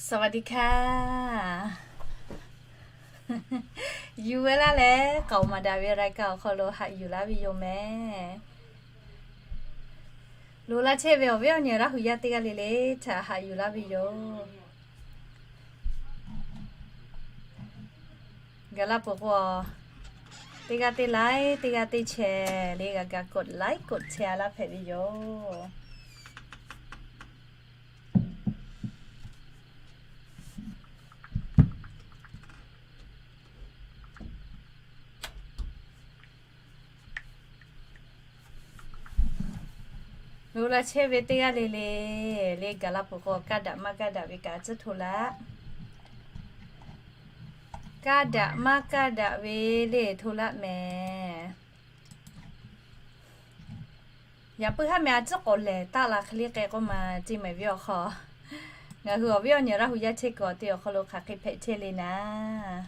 สวัสดีค่ะ Yuˬ veu laˇ leh k'aoˍ maˍ daꞈ ve รายการ awˬ hk'aw lo haꞈ yuˬ laˇ ve yoˬ mehˍ. Loꞈ la chehˇ ve awˬ viˉ awˬ nyi Laˇ hu yaˇ teˇ g'aˇ le le htaꞈ haꞈ yuˬ laˇ ve yoˬ. Gaˬ la peuˬ k'o, teˇ g'aˇ teˇ like, teˇ g'aˇ teˇ share le g'a ga กดไลค์ กดแชร์ a laˇ hpehꞈ ve yoˬ. Loꞈ la chehˇ ve teˇ g'aˇ le le, le gaˬ la peuˬ k'o, kaˇ daꞈ maˇ kaˇ daꞈ ve kaꞈ tcuhˉ hto laˇ. Kaˇ daꞈ maˇ kaˇ daꞈ ve le hto laˇ mehˍ. Yaꞈ puiˉ haˉ mehˍ a tcuhˉ k'awꞈ lehˬ taˆ la hk'e le k'ai k'oˆ ma, ceˇ mehˍ ve awˬ hk'aw, ngaˬ hui awˬ viˉ awˬ nyi Laˇ hu yaˇ chehˇ kuiˬ awˬ te awˬ hk'aw lo hk'aˬ hk'e hpehꞈ chehˇ le naˍ.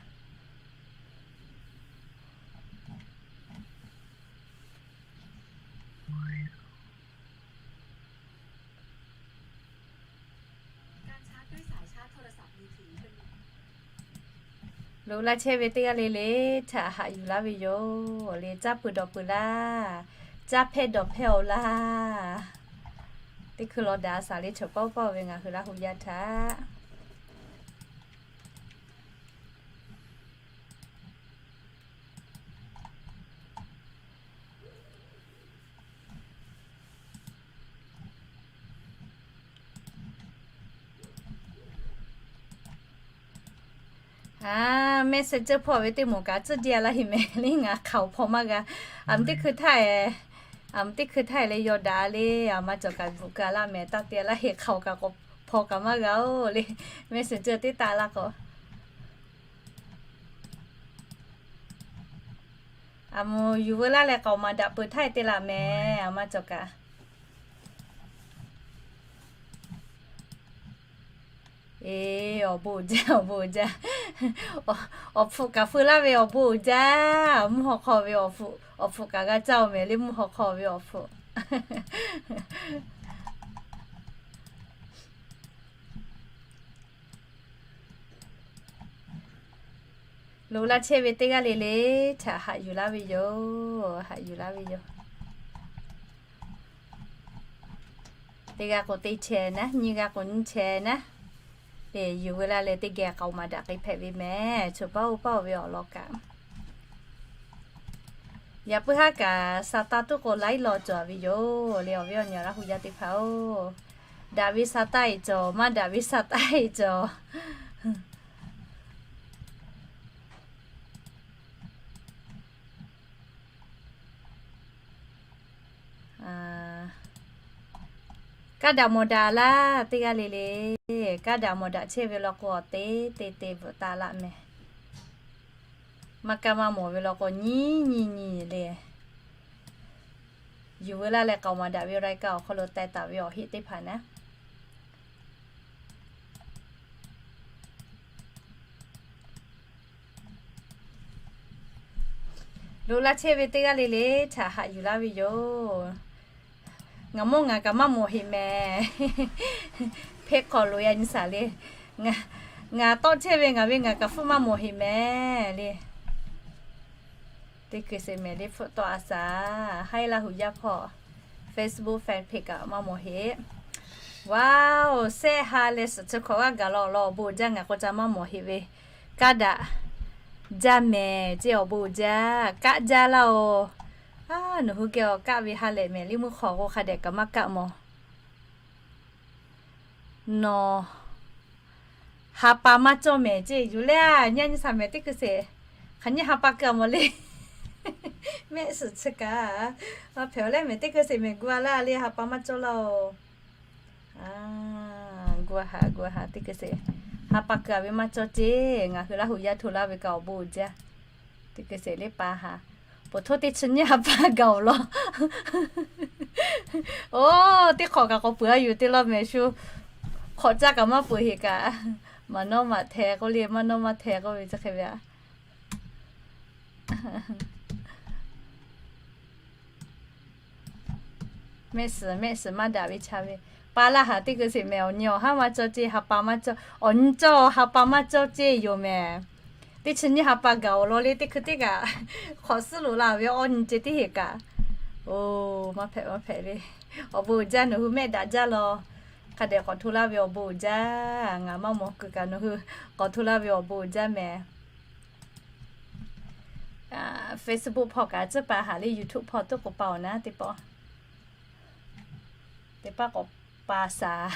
Loꞈ la chehˇ ve teˇ g'aˇ le le htaꞈ haꞈ yuˬ laˇ ve yoˬ. Le caˇ peuˬ dawˬ peuˬ laˇ, caˇ hpehˇ dawˬ hpehˇ-oˬ laˇ. Teˇ hkui law daꞈ a shaˍ le chaw paw paw ve ngaˬ hui Laˇ hu yaˇ htaꞈ A, Messenger hpawˇ ve teˇ moˍ kaꞈ tcuhˉ deˇ a laˇ heˆ mehˍ le, ngaˬ hk'aoˍ hpaw maˇ g'a. A, teˇ hkui htaˇ, a, teˇ hkui htaˇ le yaw daꞈ le, a ma cawˬ kaꞈ bvuhꞈ keu a laˇ mehˍ, taˇ te a laˇ heˆ, hk'aoˍ kaꞈ k'awꞈ hpaw kaꞈ maˇ g'a-oˬ le. Messenger teˇ taˆ laˇ k'o, a moˍ yuˬ veu laˇ leh k'aoˍ maˍ daꞈ peuˬ htaˇ te laꞈ mehˍ, a ma cawˬ kaꞈ. Eˬ, awˬ bon uiˍ jaˇ, awˬ bon uiˍ jaˇ. Awˬ hpfuhꞈ kaꞈ feu laˇ ve awˬ bon uiˍ jaˇ. Mvuhˇ haw hk'aw ve awˬ hpfuhꞈ, awˬ hpfuhꞈ kaꞈ g'a caˇ-oˬ mehˍ le, mvuhˇ haw hk'aw ve awˬ hpfuhꞈ. Loꞈ la chehˇ ve teˇ g'aˇ le le htaꞈ haꞈ yuˬ laˇ ve yoˬ, haꞈ yuˬ laˇ ve yoˬ. Teˇ g'aˇ k'o teˇ chehˇ naˉ, nyiˇ g'aˇ k'o nyiˇ chehˇ naˉ. Eˬ, yuˬ veu laˇ leh teˇ geh k'aoˍ maˍ daꞈ k'ai hpehꞈ ve mehˍ, chaw paˇ oˇ paˇ-oˬ ve awˬ lawn kaꞈ. Yaꞈ puiˉ haˉ kaꞈ sa taˇ tuˉ k'o laiˉ law cawˬ ve yoˬ le, awˬ viˉ awˬ nyi Laˇ hu yaˇ teˇ hpaˍ-oˬ. Daꞈ ve sa taˇ eˬ cawˬ, maˇ daꞈ ve sa taˇ eˬ cawˬ. Kaˇ daꞈ mawˬ daꞈ laˇ teˇ g'aˇ le le. Kaˇ daꞈ mawˬ daꞈ chehˇ ve law k'o, awˬ te te te bvuhꞈ taˍ laˇ mehˍ. Maˇ kaˇ maˇ mawˬ ve law k'o, nyi nyi nyi le. Yuˬ veu laˇ leh k'aoˍ maˍ daꞈ ve รายการ awˬ hk'aw lo teh taˍ ve awˬ heˆ teˇ hpaˍ naˉ. Loꞈ la chehˇ ve teˇ g'aˇ le le htaꞈ haꞈ yuˬ laˇ ve yoˬ. Ngaˬ mawˇ ngaˬ kaꞈ maˇ mawˬ heˆ mehˍ. Hpeˆ hk'aw loꞈ-e nyi shaˍ le. Ngaˬ tawˆ chehˇ ve ngaˬ ve ngaˬ kaꞈ hpfuhˆ maˇ mawˬ heˆ mehˍ le. Teˇ hkui sheˍ mehˍ le hpfuhˆ tawˆ a shaˍ. Haiˉ Laˇ hu yaˇ hpawˇ Facebook fan page kaꞈ maˇ mawˬ heˆ. Wow, shehˆ ha leh suhˍ chi hkawꞈ g'aˇ gaˬ la awˬ lawn awˬ bon uiˍ jaˇ, ngaˬ k'o ca maˇ mawˬ heˆ ve. Kaˇ daꞈ jaˇ mehˍ ceˇ, awˬ bon uiˍ jaˇ, kaˆ jaˇ laˇ-oˬ. A, nawˬ hui geh awˬ kaˆ ve ha lehꞈ mehˍ le, mvuhˇ hk'aw k'o hk'a dehꞈ kaꞈ maˇ kaˆ mawˬ. Nawˬ ha pa maˇ cawˇ mehˍ ceˇ, yuˬ leh a nyi nyi shaˍ mehˍ teˇ hkui sheˍ. Hk'aˬ nyi ha pa keu a mawˬ le. Mehˆ suhˍ chi kaꞈ, a hpehꞈ-oˬ leh mehˍ teˇ hkui sheˍ mehˍ gu a laˇ le, ha pa maˇ cawˇ laˇ-oˬ. A, gu a haꞈ gu a haꞈ teˇ hkui sheˍ. Ha pa keu a ve maˇ cawˇ ceˇ, ngaˬ hui Laˇ hu yaˇ hto laˇ ve kaꞈ awˬ bon uiˍ jaˇ. Teˇ hkui sheˍ le pa haꞈ. Poˬ htoˇ teˇ chi nyiˇ ha pa gaˬ-oˬ law. Oˬ, teˇ hk'awꞈ kaꞈ k'awꞈ peuˬ a yuˬ te law mehˍ shu. Hk'awꞈ caˇ kaꞈ maˇ peuˬ heˆ kaꞈ. Maˍ nawˉ maꞈ hteh k'oˆ le, maˇ nawˉ maˇ hteh k'oˆ ve chi hk'e ve a. Mehˆ suhˍ mehˆ suhˍ maˇ daꞈ ve chaˇ ve. Pa laˇ haˍ teˇ hkui sheˍ mehˍ, awˬ nyi awˬ haˉ maˇ cawˇ ceˇ, ha pa maˇ cawˇ, awˬ nyi cawˇ ha pa maˇ cawˇ ceˇ yoˬ mehˍ. Teˇ chi nyiˇ ha pa gaˬ awˬ lawn le teˇ hkui teˇ kaꞈ hk'awꞈ suhˉ loꞈ la ve awˬ nyi ceh teˇ heˍ kaꞈ. Oˬ, maˇ hpehꞈ maˇ hpehꞈ le. Awˬ bon uiˍ jaˇ, nawˬ hui mehˆ daꞈ jaˇ law. Hk'a dehꞈ k'awꞈ hto laˇ ve awˬ bon uiˍ jaˇ. Ngaˬ maˇ mawˬ kuiˬ kaꞈ nawˬ hui k'awꞈ hto laˇ ve awˬ bon uiˍ jaˇ mehˍ. Facebook hpawˇ kaꞈ tcuhˉ pa haˍ le, YouTube hpawˇ tuˉ k'oˍ pa awˬ naˉ teˇ pawˆ. Teˇ pawˆ k'awꞈ pa shaˍ.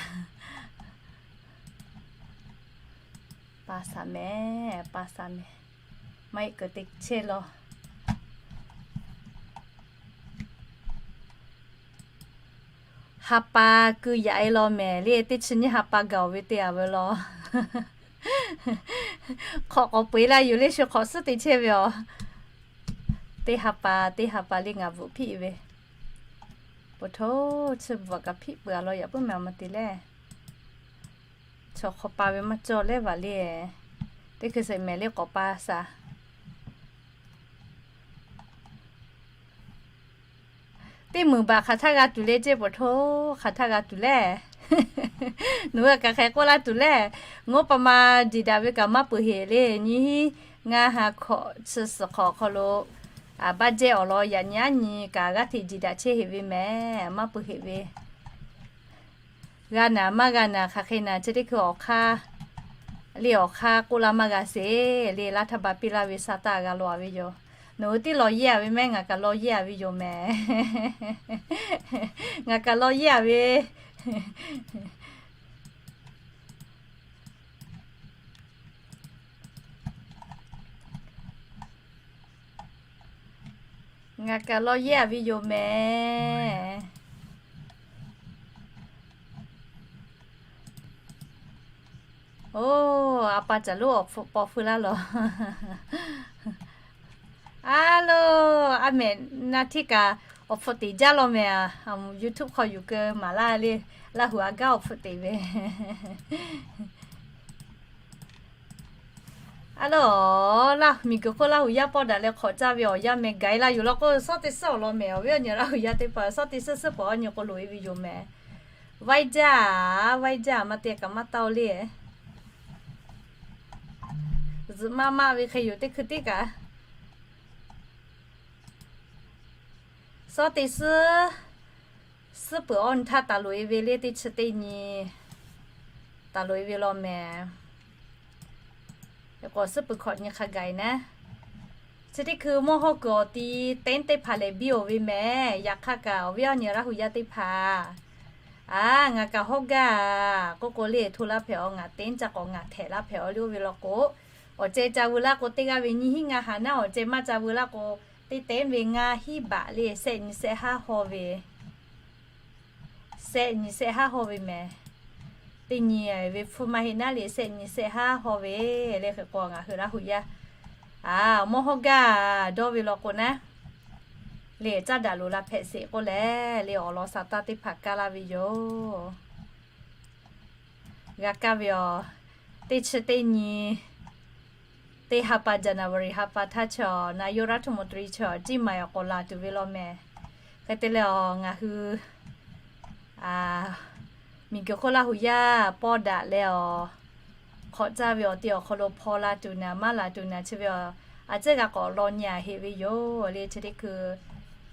Pa shaˍ mehˍ, pa shaˍ mehˍ. Maˇ heˆ k'o teˇ chehˇ law. Ha pa keu yaꞈ e law mehˍ le, teˇ chi nyiˇ ha pa gaˬ ve teˇ g'aˇ ve law. Hk'awꞈ k'awꞈ peu eˬ laˇ yoˬ le, shu hk'awꞈ suhˉ te chehˇ ve aˬ. Teˇ ha pa, teˇ ha pa le ngaˬ bvuhꞈ hpiˆ ve. Peuˬ hto, chi bvuhꞈ kaꞈ hpiˆ peuˬ a law, yaꞈ puiˉ mehˍ awˬ ma te le. Chaw hk'aw pa ve maˇ cawˇ leh vaˬ le. Teˇ hkui sheˍ mehˍ le k'awꞈ pa shaˍ. Teˇ muiˬ baˬ hk'aˬ htaˇ g'a tuˬ le ceˇ, peuˬ hto, hk'aˬ htaˇ g'a tuˬ le. Nawˬ hui kaꞈ hk'e k'oˆ laˇ tuˬ le. Ngaˬ pa ma jiˬ daꞈ ve kaꞈ maˇ peuˬ heˍ le. Nyiˇ hiˉ ngaˇ ha hkawꞈ chi suhˍ hk'awꞈ hk'aw lo, baˆ jehˇ awˬ lawn yaꞈ nyi aˉ nyi kaꞈ g'aˇ hteꞈ jiˬ daꞈ chehˇ heˍ ve mehˍ, maˇ peuˬ heˍ ve. G'a naˍ maˇ g'a naˍ hk'aˬ hk'e naˍ, chi teˇ hkui awˬ hk'aˇ le awˬ hk'aˇ k'oˆ laˇ maˇ g'a sheˍ le. Laˇ htaˇ ba piˇ laˇ ve sa taˇ g'a law a ve yoˬ. Nawˬ hui tiˉ law yehˇ a ve mehˍ, ngaˬ kaꞈ law yehˇ a ve yoˬ mehˍ. Ngaˬ kaꞈ law yehˇ a ve. Ngaˬ kaꞈ law yehˇ a ve yoˬ mehˍ. Oˬ, a pa caˬ lonˉ awˬ hpfuhˆ paw feu laˇ lawˬ. A lo, a mehˍ na hteˇ kaꞈ awˬ hpfuhˆ teꞈ jaˇ law mehˍ. YouTube hk'aw yuˬ keu maˍ laˇ le. Laˇ huˍ a gaˇ awˬ hpfuhˆ teꞈ ve. A lo, laˇ miˬguiˬ hk'oˆ Laˇ huˍ yaˇ pawˇ daꞈ leh hk'awꞈ caˇ ve awˬ yanˇ meh gaˬ e laˇ yoˬ law k'o, shawˉ teˇ suhˉ awˬ lawn mehˍ. Awˬ viˉ awˬ nyi Laˇ huˍ yaˇ teˇ hpaˍ shawˉ teˇ suhˉ suhˉ peuˬ awˬ nyi k'o loꞈ e ve yoˬ mehˍ. Vaiˇ jaˇ, vaiˇ jaˇ maˇ te kaꞈ maˇ taˇ oˬ le. Zuhꞈ maˇ maˇ ve hk'e yoˬ teˇ hkui teˇ kaꞈ. Shawˉ teˇ suhˉ suhˉ peuˬ awˬ nyi htaˇ taˍ loꞈ e ve le, teˇ chi teˇ nyi taˍ loꞈ e ve law mehˍ. K'awꞈ suhˉ peuˬ hkawꞈ nyi hk'a gaˬ e naˉ. Chi teˇ hkui mawˇ hawˉ kuiˬ awˬ ti teˇ teˇ hpaˍ lehˬ biˇ oˬ ve mehˍ. Yaꞈ hk'aˇ kaꞈ awˬ viˉ awˬ nyi Laˇ huˍ yaˇ teˇ hpaˍ, a, ngaˬ kaꞈ hawˉ gaˇ k'oˆ k'o le, hto laˇ hpehꞈ aˬ, ngaˬ teˇ ca k'awꞈ ngaˬ htehꞈ laˇ hpehꞈ aˬ le. Oˇ ve law k'o, awˬ ceh ca veu laˇ k'o teˇ g'aˇ ve nyiˇ hiˉ ngaˇ ha naˉ awˬ ceh maˇ ca veu laˇ k'o, teˇ teˇ ve ngaˇ hiˉ baꞈ le, shehˆ nyi shehˆ haˉ haw ve. Shehˆ nyi shehˆ haˉ haw ve mehˍ. Teˇ nyi ve hpfuhˇ maˇ heˆ naˉ le, shehˆ nyi shehˆ haˉ haw ve le. Hk'e k'o ngaˬ hui Laˇ huˍ yaˇ, a, mawˇ hawˉ gaˇ dawˇ ve law k'o naˉ, le caˇ daꞈ loꞈ la hpehꞈ sheˍ k'oˆ leh, le awˬ lawn sa taˇ teˇ hpaˍ kaˇ laˇ ve yoˬ. G'a kaˇ ve aˬ, teˇ chi teˇ nyi, teˇ ha pa January ha pa htaˇ chaw, naˍ yawˇ รัฐมนตรี chaw Ciˇ Maiˍ awˬ k'awꞈ laˬ tuˬ ve law mehˍ. Hk'e te leh aˬ, ngaˬ hui miˬguiˬ hk'oˆ Laˇ huˍ yaˇ pawˇ daꞈ leh aˬ, hk'awꞈ caˇ ve awˬ ti awˬ hk'aw lo hpaw la tuˬ naˍ, maˇ laˬ tuˬ naˍ chi ve aˬ, a ciˉ g'a k'awꞈ law nyi a heˆ ve yoˬ le. Chi teˇ hkui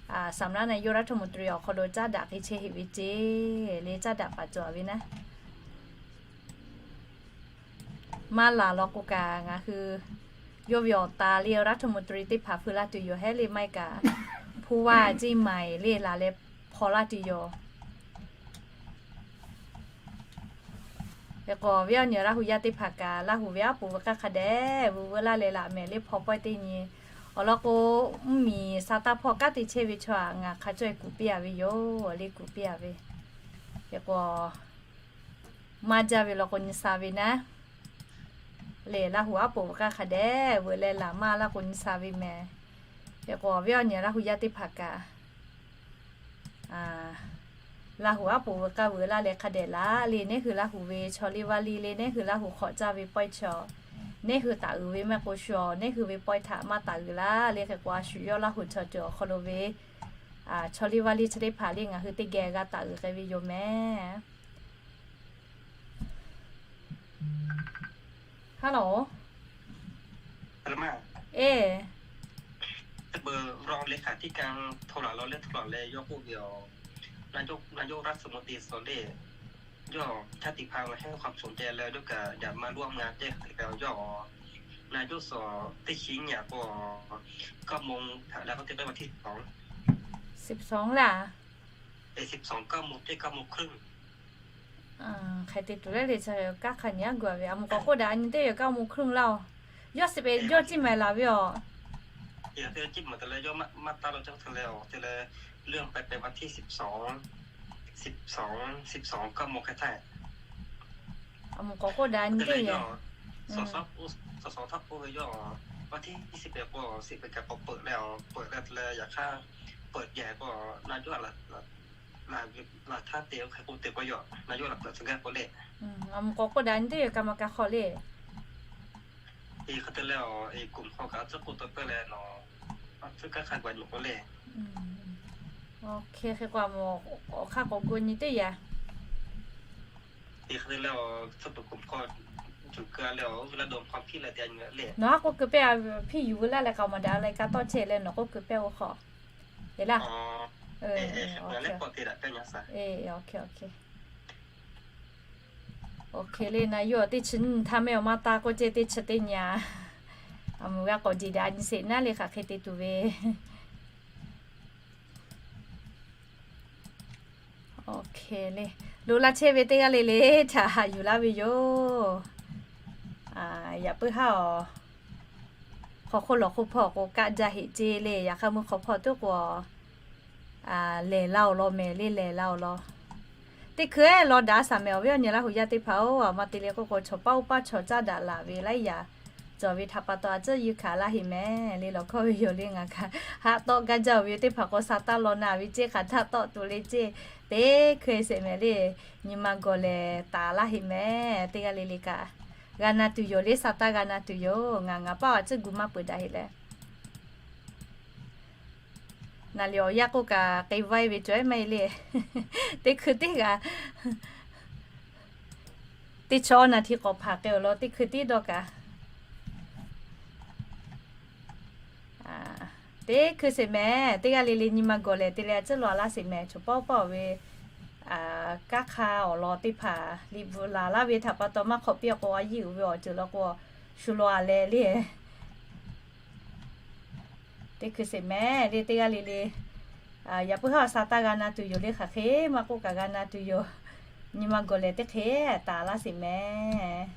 สำนักนายกรัฐมนตรี awˬ hk'aw lo caˇ daꞈ hk'e chehˇ heˆ ve ceˇ le, caˇ daꞈ paˍ cawˬ ve naˉ. Maˇ laˬ law k'o kaꞈ ngaˬ hui yawˇ ve awˬ ta le รัฐมนตรี teˇ hpaˍ feu laˇ tuˬ yoˬ hehˉ le maˇ heˆ kaꞈ, ผู้ว่า Ciˇ Maiˍ le laˬ leh hpaw laˇ tuˬ yoˬ. Hk'e k'o awˬ viˉ awˬ nyi Laˇ huˍ yaˇ teˇ hpaˍ kaꞈ Laˇ huˍ ve aˉ poꞈ veuꞈ k'aˇ hk'a dehꞈ veuꞈ veu laˇ leh laꞈ mehˍ le hpaw pawehˇ teˇ nyi. Awˬ lawn k'o, mvuhˇmiˬ sa taˇ hpawˇ kanˉ te chehˇ ve chaw a ngaˬ hk'a caweh kuˬ piˇ a ve yoˬ le, kuˬ piˇ a ve. Hk'e k'o maˇ jaˇ ve law k'o nyi sa ve naˉ. Lehˬ Laˇ huˍ aˉ poꞈ veuꞈ k'aˇ hk'a dehꞈ veuꞈ leh laꞈ maˇ laˇ k'o nyi sa ve mehˍ. Hk'e k'o awˬ viˉ awˬ nyi Laˇ huˍ yaˇ teˇ hpaˍ kaꞈ Laˇ huˍ aˉ poꞈ veuꞈ k'aˇ veuꞈ laˇ leh hk'a dehꞈ laꞈ le, neˉ hui Laˇ huˍ ve chaw liˇ vaˇ liˇ le, neˉ hui Laˇ huˍ hk'awꞈ caˇ ve pawehˇ chaw, neˉ hui taˍ uiˍ ve maˇ k'o shu awˬ, neˉ hui ve pawehˇ htaꞈ maˇ taˍ uiˍ laˇ le. Hk'e k'o a shu yawˇ Laˇ huˍ chaw ceuˬ awˬ hk'aw lo ve a Chaw liˇ vaˇ liˇ chi teˇ hpaˍ le ngaˬ hui teˇ geh g'a taˍ uiˍ k'ai ve yoˬ mehˍ. Hello. เออ รองเลขาธิการโทรหาเราเรื่องโทรหาเลย ยกพวกเดียว นายก นายกรัฐมนตรี สอนเล่ ย่อ ชาติพันธุ์ให้ความสนใจเลย ด้วยกับอยากมาร่วมงาน แจ้งเสร็จแล้ว ย่อ นายกสอน ที่ชี้เนี่ย ก็ เก้าโมง แล้วก็เจอกันวันที่สิบสอง สิบสอง laˇ. เออ สิบสอง เก้าโมง เก้าโมงครึ่ง Hk'e te tuˬ le le, kanˉ hk'a nyi a gu a ve, a mvuhˬ k'awꞈ k'oˆ daꞈ nyi teˇ yehˬ เก้าโมงครึ่ง laˇ-oˬ. Yawˇ สิบเอ็ด yawˇ ciˇ mehˍ laˬ ve awˬ. เรื่องไปไปวันที่สิบสอง สิบสอง สิบสอง เก้าโมง แค่ A mvuhˬ k'awꞈ k'oˆ daꞈ nyi teˇ yehˬ. สส สส ท่านพูดไว้ ย่อ วันที่สิบเอ็ด ก็ สิบเอ็ด ก็เปิดแล้ว เปิดแล้ว แต่อยากให้เปิดใหญ่ ก็ นายกหลาย หลายท่านเตรียม ใครคงเตรียมก็ ย่อ นายกหลาย เปิดสักแรกก็ เล่ A mvuhˬ k'awꞈ k'oˆ daꞈ nyi teˇ yehˬ กรรมการ hk'aw le. อีกคนเดียว ไอ้กลุ่มข้อการ สักคนตัวเพื่อนแหละเนาะ สักการ ขัดวันอยู่ก็ เล่ Awˬ hk'e hk'e k'o, a mvuhˬ awˬ hk'aˇ k'awꞈ gu nyi teˇ yehˬ. อีกคนเดียว สักคน กลุ่มข้อ จุดเกลือแล้ว เวลาโดนความคิดอะไร เตรียมอยู่ เล่ Nawˬ haˉ k'oˆ keu pehˇ, hpiˇ yuˬ veu laˇ leh k'aoˍ maˍ daꞈ leh ka tawˆ chehˇ leh nawˬ k'oˆ keu pehˇ oˇ hk'aw. Eˬ laˇ. Awˬ hk'e, awˬ hk'e le, na yawˇ teˇ chi nyiˇ htaˇ mehˆ awˬ maˇ taˇ k'oˆ ceh teˇ chi teˇ nyi a, a mvuhˬ g'a k'awꞈ diˬ daꞈ nyi sheˍ naˉ le, hk'aˬ hk'e te tuˬ ve. Awˬ hk'e le, loꞈ la chehˇ ve teˇ g'aˇ le le htaꞈ haꞈ yuˬ laˇ ve yoˬ. Yaꞈ puiˉ haˉ awˬ, hk'aw hk'oˆ lawˬ hk'oˆ hpawˇ k'o kaˆ jaˇ heꞈ ce le, yaꞈ hk'aˇ meuˇ hk'aw hpawˇ tuˉ k'o, lehˬ la awˬ lawn mehˍ le, lehˬ la awˬ lawn. Teˇ hkui law daꞈ shaˍ mehˍ awˬ viˉ awˬ nyi Laˇ huˍ yaˇ teˇ hpaˍ-oˬ, a ma te leh k'oˆ k'o, chaw paˆ uˉ paˆ chaw caˇ daꞈ laˬ ve laiˉ yaꞈ cawˬ ve htaꞈ pa taw a ciˉ yuˬ hkanˍ laˇ heꞈ mehˍ le, lawˬ hkawˇ ve yoˬ le. Ngaˬ htaꞈ haꞈ tawˆ gaˇ jaˇ-oˬ ve teˇ hpaˍ k'o, sa taˇ law na ve ceˇ hk'aˬ htaˆ tawˆ tuˬ le ceˇ. Teˇ hkui sheˍ mehˍ le, nyi ma gawˬ lehˬ taˍ laˇ heꞈ mehˍ. Teˇ g'aˇ le le kaꞈ g'a na tuˬ yoˬ le, sa taˇ g'a na tuˬ yoˬ. Ngaˬ ngaˬ paˆ a ciˉ gu maˇ peuˬ daꞈ heꞈ leh, naˬ liꞈ awˬ yanˇ k'oˆ kaꞈ k'ai vaiˇ ve cawˬ-e maˇ heˆ le. Teˇ hkui teˇ g'aˇ, teˇ chaw naˍ hti k'awꞈ hpanˍ k'ai awˬ lawn teˇ hkui tiˉ dawˇ kaꞈ. Teˇ hkui sheˍ mehˍ, teˇ g'aˇ le le nyi ma gawˬ lehˬ te leh a ciˉ law laˇ sheˍ mehˍ. Chaw paˆ uˉ paˆ ve kanˉ hk'aˇ awˬ lawn teˇ hpaˍ liꞈ bvuhꞈ laˬ laˇ ve htaꞈ pa taw maˇ hk'awꞈ piˇ k'o, a yiˇ uiˍ ve awˬ ceuˬ law k'o, shu law a leh le. Teˇ hkui sheˍ mehˍ le, teˇ g'aˇ le le, yaꞈ puiˉ haˉ awˬ sa taˇ g'a na tuˬ yoˬ le, hk'aˬ hk'e maˇ k'oˆ kaꞈ g'a na tuˬ yoˬ. Nyi ma gawˬ lehˬ teˇ hk'e taˍ laˇ sheˍ mehˍ.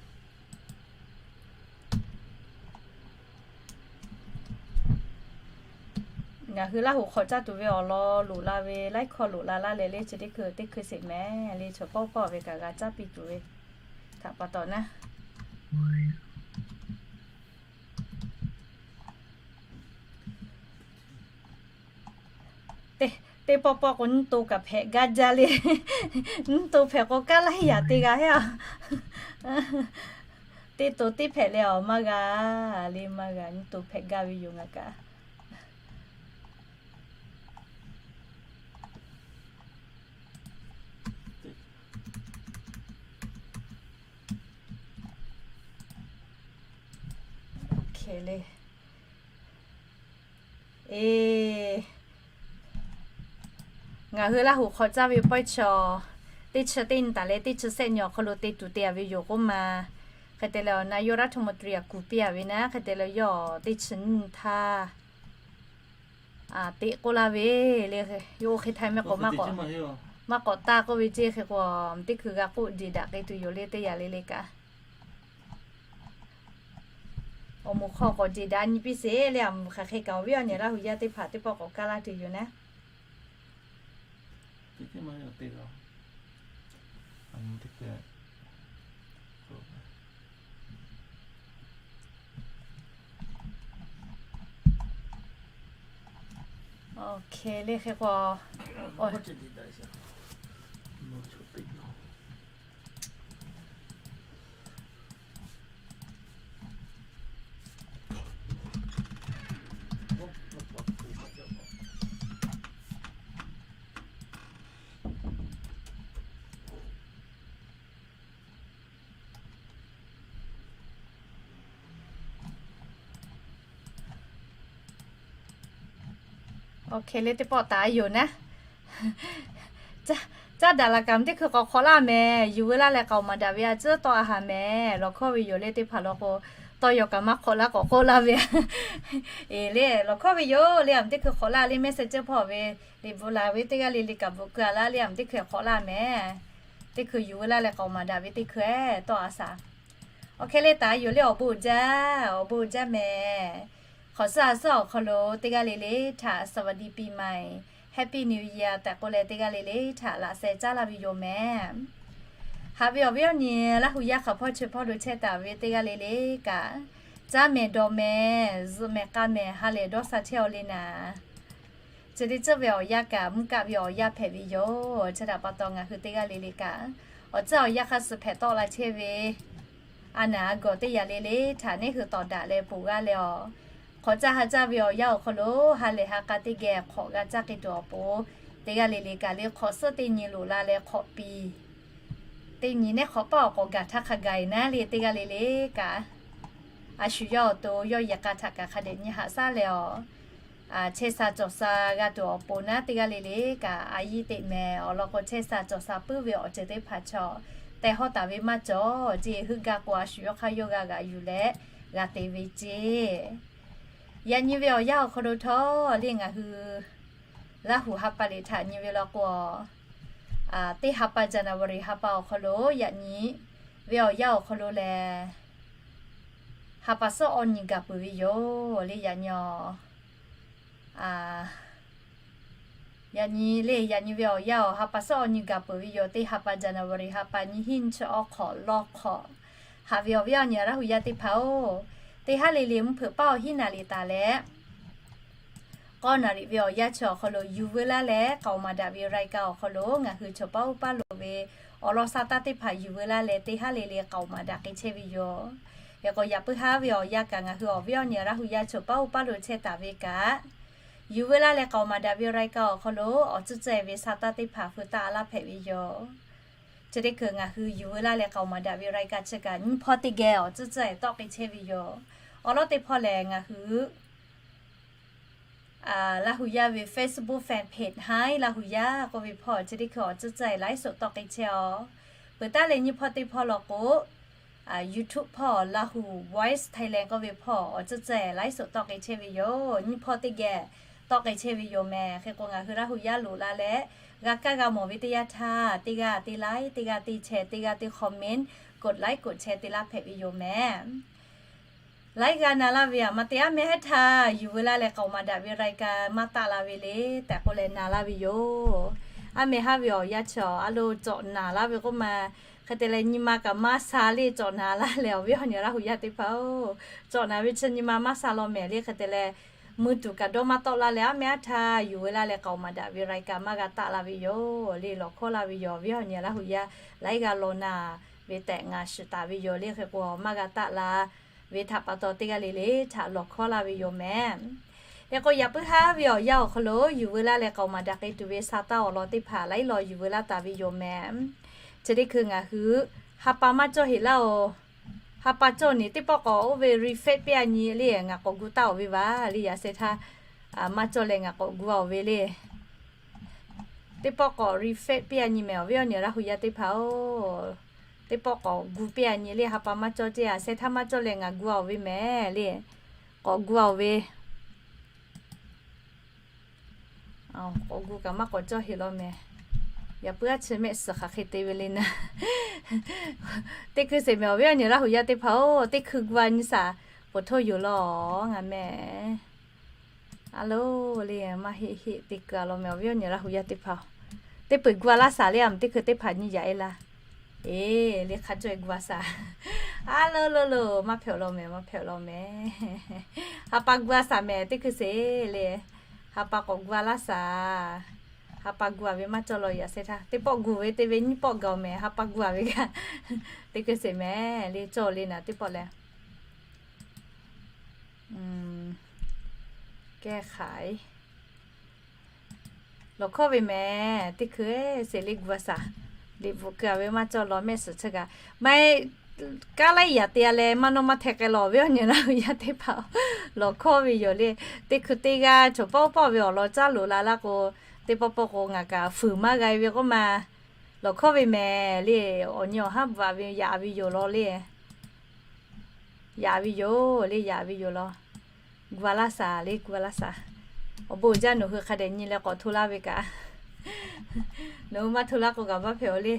Ngaˬ hui Laˇ huˍ hk'awꞈ caˇ tuˬ ve awˬ lawn loꞈ la ve laiˉ hkawˇ loꞈ la laˇ leh le, chi teˇ hkui teˇ hkui sheˍ mehˍ le, chaw paˆ uˉ paˆ ve kaꞈ g'a caˇ piˇ tuˬ ve htaꞈ pa taw naˉ. Teˇ pawˆ pawˆ k'o, nyiˇ to kaꞈ hpehꞈ gaˇ jaˇ le. Nyiˇ to hpehꞈ k'o, kaˉ laiˉ yaꞈ te g'a heˆ a. Teˇ to teˇ hpehꞈ leh awˬ maˇ g'a le, maˇ g'a, nyiˇ to hpehꞈ gaˇ ve yoˬ ngaˬ kaꞈ. Eˬ, ngaˬ hui Laˇ huˍ hk'awꞈ caˇ ve pawehˇ chi, teˇ chi teˇ nyi taˍ leh teˇ chi sehˆ nyi awˬ hk'aw lo te tuˬ te a ve yoˬ k'oˆ ma. Hk'e te leh, นายกรัฐมนตรี a kuˬ piˇ a ve naˉ, hk'e te leh yawˇ teˇ chi nyiˇ htaˇ teꞈ k'oˆ laˇ ve le. Yawˇ oˇ hk'e htaˇ mehˆ k'o, maˇ k'awꞈ taˇ k'oˆ ve ceˇ. Hk'e k'o, teˇ hkui g'a k'oˆ diˬ daꞈ k'ai tuˬ yoˬ le, teˇ yaꞈ le le kaꞈ. Awˬ moˍ hk'aw k'awꞈ diˬ daꞈ nyi piˇ sheˍ le, a moˍ hk'aˬ hk'e kaꞈ awˬ viˉ awˬ nyi Laˇ huˍ yaˇ teˇ hpaˍ teˇ pawˆ k'awꞈ kaˇ laˇ tuˬ yoˬ naˉ. Awˬ hk'e le, hk'e k'o, Oˇ hk'e le teˇ pawˆ taˍ yoˬ naˉ. Caˇ daꞈ laˬ kaꞈ teˇ hkui k'awꞈ hk'awꞈ laˇ mehˍ. Yuˬ veu laˇ leh k'aoˍ maˍ daꞈ ve a ciˉ tawˆ a haˍ mehˍ. Lawˬ hkawˇ ve yoˬ le teˇ hpaˍ law k'o, tawˇ yaw kaꞈ maˇ hk'awꞈ laˇ k'awꞈ k'oˆ laˇ ve. Eˬ le, lawˬ hkawˇ ve yoˬ le, a teˇ hkui hk'awꞈ laˇ le message hpawˇ ve liꞈ bvuhꞈ laˬ ve teˇ g'aˇ le le kaꞈ bvuhꞈ keu a laˇ le, a teˇ hkui hk'awꞈ laˇ mehˍ. Teˇ hkui yuˬ veu laˇ leh k'aoˍ maˍ daꞈ ve teˇ hkui ehˉ tawˆ a shaˍ. Oˇ hk'e le taˍ yoˬ le awˬ bon jaˇ, awˬ bon jaˇ mehˍ. Hk'awꞈ suhˉ a suhˉ awˬ hk'aw lo teˇ g'aˇ le le htaꞈ สวัสดีปีใหม่ Happy New Year tehꞈ k'oˆ leh teˇ g'aˇ le le htaꞈ laꞈ sheh caˉ laˇ ve yoˬ mehˍ. Haꞈ ve awˬ viˉ awˬ nyi Laˇ hu yaˇ hk'aˬ hpawˇ chi hpawˇ lo chehˇ taˍ ve teˇ g'aˇ le le kaꞈ, caˇ mehˍ dawˬ mehˍ zuhꞈ mehˍ k'a mehˍ ha lehˬ dawˇ sha chehˇ aw le naˍ. Chi teˇ ceuˬ ve awˬ yanˇ kaꞈ mvuhˇ kaˆ ve awˬ yanˇ hpehꞈ ve yoˬ. Chi htaꞈ pa taw ngaˬ hui teˇ g'aˇ le le kaꞈ, awˬ ceuˬ awˬ yanˇ hk'a suh hpehꞈ tawˆ la chehˇ ve a naˍ a gawˬ teˇ yanˇ le le htaꞈ neˇ hui tawˍ daꞈ leh ponˬ g'aˇ leh awˬ, hk'awꞈ caˇ ha caˇ ve awˬ yanˇ awˬ hk'aw lo ha lehˬ ha k'a teˇ geh hk'awꞈ g'a caˇ k'ai tuˬ awˬ pon, teˇ g'aˇ le le kaꞈ le hk'awꞈ suhˉ teˇ nyi loꞈ la leh hk'awꞈ piˍ teˇ nyi nehˉ hk'awꞈ paˇ awˬ k'awꞈ gaˬ htaˇ hk'a gaˬ e naˉ le teˇ g'aˇ le le kaꞈ, a shu yawˇ awˬ to yawˇ yehˬ k'a htaꞈ kaꞈ hk'a dehꞈ nyi haꞈ shaˉ leh awˬ, chehˇ sha cawˬ sha g'a tuˬ awˬ pon naˉ teˇ g'aˇ le le kaꞈ a yiˇ teꞈ mehˍ. Awˬ lawn k'o chehˇ sha cawˬ sha puiˉ ve awˬ ceuˬ teˇ hpaˍ chaw tehˬ hawˇ taˍ ve maˇ cawˬ ceˇ. Heuˆ gaˇ k'o a shu yawˇ hk'aˇ yawˇ g'a g'aꞈ yuˬ leh g'a te ve ceˇ. Yaꞈ nyi ve awˬ yanˇ awˬ hk'aw lo htawˇ le ngaˬ hui Laˇ hu ha pa liꞈ htaꞈ nyi ve law k'o, teˇ ha pa January ha pa awˬ hk'aw lo yaꞈ nyi ve awˬ yanˇ awˬ hk'aw lo lehˬ, ha pa suhˉ awˇ nyi gaˬ peuˬ ve yoˬ le. Yaꞈ nyi, yaꞈ nyi le yaꞈ nyi ve awˬ yanˇ awˬ ha pa suhˉ awˇ nyi gaˬ peuˬ ve yoˬ. Teˇ ha pa January ha pa nyiˇ hinˉ nyiˇ chi awˇ hk'awꞈ lawˇ hk'awꞈ. Haꞈ ve awˬ viˉ awˬ nyi Laˇ hu yaˇ teˇ hpaˍ-oˬ, teˇ haˉ le le mvuhˇ hpeuꞈ paˇ awˬ hinˉ naˍ riˍ taˍ leh k'awˇ naˍ riˍ ve awˬ yanˇ chi awˬ hk'aw lo yuˬ veu laˇ leh k'aoˍ maˍ daꞈ ve รายการ awˬ hk'aw lo ngaˬ hui chaw paˉ uˉ paˇ loˍ ve awˬ lawn sha taˇ teˇ hpaˍ yuˬ veu laˇ leh teˇ haˉ le le k'aoˍ maˍ daꞈ k'ai chehˇ ve yoˬ. Hk'e k'o yaꞈ puiˉ haˉ ve awˬ yanˇ kaꞈ ngaˬ hui awˬ viˉ awˬ nyi Laˇ hu yaˇ chaw paˉ uˉ paˇ loˍ chehˇ taˍ ve kaꞈ, yuˬ veu laˇ leh k'aoˍ maˍ daꞈ ve รายการ awˬ hk'aw lo awˬ tcuhˉ tcuhˉ e ve sha taˇ teˇ hpaˍ hu taˇ laˇ hpehꞈ ve yoˬ. Chi teˇ hkui ngaˬ hui yuˬ veu laˇ leh k'aoˍ maˍ daꞈ ve รายการ chi kaꞈ nyiˇ hpawˇ teˇ geh awˬ tcuhˉ tcuhˉ e tawˆ k'ai chehˇ ve yoˬ. Awˬ lawn teˇ hpawˇ lehˬ ngaˬ hui Laˇ hu yaˇ ve Facebook fan page haiˉ Laˇ hu yaˇ k'oˆ ve hpawˇ chi teˇ hkui awˬ tcuhˉ tcuhˉ e ไลฟ์สด tawˆ k'ai chehˇ-aˬ. Peuˬ taˉ leh nyiˇ hpawˇ teˇ hpawˇ law k'o, YouTube hpawˇ Laˇ hu Voice Thailand k'oˆ ve hpawˇ awˬ tcuhˉ tcuhˉ e ไลฟ์สด tawˆ k'ai chehˇ ve yoˬ. Nyiˇ hpawˇ teˇ geh tawˆ k'ai chehˇ ve yoˬ mehˍ. Hk'e k'o ngaˬ hui Laˇ hu yaˇ loꞈ la leh g'a kaˇ g'a mawˬ ve teˇ yanˇ htaˇ teˇ g'aˇ teˇ like, teˇ g'aˇ teˇ share, teˇ g'aˇ teˇ comment, กดไลค์ กดแชร์ te laˇ hpehꞈ ve yoˬ mehˍ. Laiˉ g'aˇ na laˇ ve aˬ ma te aˉ meh haˉ htaˇ yuˬ veu laˇ leh k'aoˍ maˍ daꞈ ve รายการ maˇ taˆ la ve le tehꞈ k'oˆ leh na laˇ ve yoˬ. Aˉ meh haˉ ve awˬ yanˇ chi awˬ a lo cawꞈ naˍ laˇ ve k'oˆ ma, hk'e te leh nyi ma kaꞈ maˇ sha le cawꞈ naˍ laˇ leh awˬ viˉ awˬ nyi Laˇ hu yaˇ teˇ hpaˍ-oˬ, cawꞈ naˍ ve chi nyi ma maˇ sha law mehˍ le. Hk'e te leh mui tuˬ kaꞈ dawˇ maˇ tawˆ laˇ leh aˉ meh haˉ htaˇ yuˬ veu laˇ leh k'aoˍ maˍ daꞈ ve รายการ maˇ g'a taˆ la ve yoˬ le. Lawˬ hkawˇ laˇ ve yoˬ awˬ viˉ awˬ nyi Laˇ hu yaˇ laiˉ g'aˇ law na ve tehꞈ ngaˬ shiˍ taˍ ve yoˬ le. Hk'e k'o maˇ g'a taˆ la ve htaꞈ pa taw teˇ g'aˇ le le htaꞈ lawˬ hkawˇ laˇ ve yoˬ mehˍ. Hk'e k'o yaꞈ puiˉ haˉ ve awˬ yanˇ awˬ hk'aw lo yuˬ veu laˇ leh k'aoˍ maˍ daꞈ k'ai tuˬ ve sha taˇ awˬ lawn teˇ hpaˍ laiˉ law yuˬ veu laˇ taˍ ve yoˬ mehˍ. Chi teˇ hkui ngaˬ hui ha pa maˇ cawˇ heꞈ laˇ-oˬ. Ha pa cawˇ neˬ teˇ pawˆ k'awꞈ oˇ ve refresh piˇ a nyi le ngaˬ k'awꞈ gu taˇ-oˬ ve vaˬ le. Yaꞈ sheh htaˇ maˇ cawˇ leh ngaˬ k'awꞈ gu a-oˬ ve le. Teˇ pawˆ k'awꞈ refresh piˇ a nyi mehˍ awˬ viˉ awˬ nyi Laˇ hu yaˇ teˇ hpaˍ-oˬ. Teˇ pawˆ k'awꞈ gu piˇ a nyi le ha pa maˇ cawˇ ceˇ. Yaꞈ sheh htaˇ maˇ cawˇ leh ngaˬ gu a-oˬ ve mehˍ le. K'awꞈ gu a-oˬ ve k'awꞈ gu kaꞈ maˇ k'awꞈ cawˇ heˆ law mehˍ. Yaꞈ puiˉ aˉ chi mehˆ suhˍ hk'aˬ hk'e te ve le naˉ. Teˇ hkui sheˍ mehˍ awˬ viˉ awˬ nyi Laˇ hu yaˇ teˇ hpaˍ-oˬ, teˇ hkui gu a nyi shaˍ, poˬ htoˇ yoˬ law ngaˬ mehˍ. A lo le, maˇ heˆ heˆ te keu a law mehˍ awˬ viˉ awˬ nyi Laˇ hu yaˇ teˇ hpaˍ-oˬ. Teˇ peuˬ gu a laˇ shaˍ le, a mehˍ teˇ hkui teˇ hpaˍ nyi yaꞈ e laˇ. Eˬ, le hk'a cawˇ e gu a shaˍ. A lo lo lo, maˇ hpehꞈ-oˬ law mehˍ, maˇ hpehꞈ-oˬ law mehˍ. Ha pa gu a shaˍ mehˍ teˇ hkui sheˍ le. Ha pa k'awꞈ gu a laˇ shaˍ. Ha pa gu a ve maˇ cawˇ law yaꞈ sheh htaˇ. Teˇ pawˆ gu ve te ve nyiˇ pawˆ gaˬ-oˬ mehˍ, ha pa gu a ve kaꞈ. Teˇ hkui sheˍ mehˍ le, cawˇ le naˍ teˇ pawˆ leh. Kehˉ hk'aˬ e. Lawˬ hkawˇ ve mehˍ, teˇ hkui sheˍ le gu a shaˍ. Liꞈ bvuhꞈ keu a ve maˇ cawˇ law mehˆ suhˍ chi kaꞈ. Maˇ heˆ, Kaˉ laiˉ yaꞈ te-a leh maˇ nawˇ maˇ hteh k'ai lawˬ ve awˬ nyi laˇ hui yaˇ teˇ hpaˍ lawˬ hkawˇ ve yoˬ le. Teˇ hkui teˇ g'aˇ chaw pawˆ pawˆ ve awˬ lawn caˉ loꞈ la laˇ k'o, teˇ pawˆ pawˆ k'o ngaˬ kaꞈ fuiˍ maˇ g'a ve k'oˆ ma, lawˬ hkawˇ ve mehˍ le. Awˬ nyi awˬ haˉ bvuhꞈ ve yaꞈ ve yoˬ law le. Yaꞈ ve yoˬ le, yaꞈ ve yoˬ law. Gu-a laˇ shaˍ le, gu-a laˇ shaˍ. Awˬ bon uiˍ jaˇ, nawˬ hui hk'a dehꞈ nyi leh k'awꞈ hto laˇ ve kaꞈ, nawˬ hui maˇ hto laˇ k'o kaꞈ maˇ hpehꞈ-o le.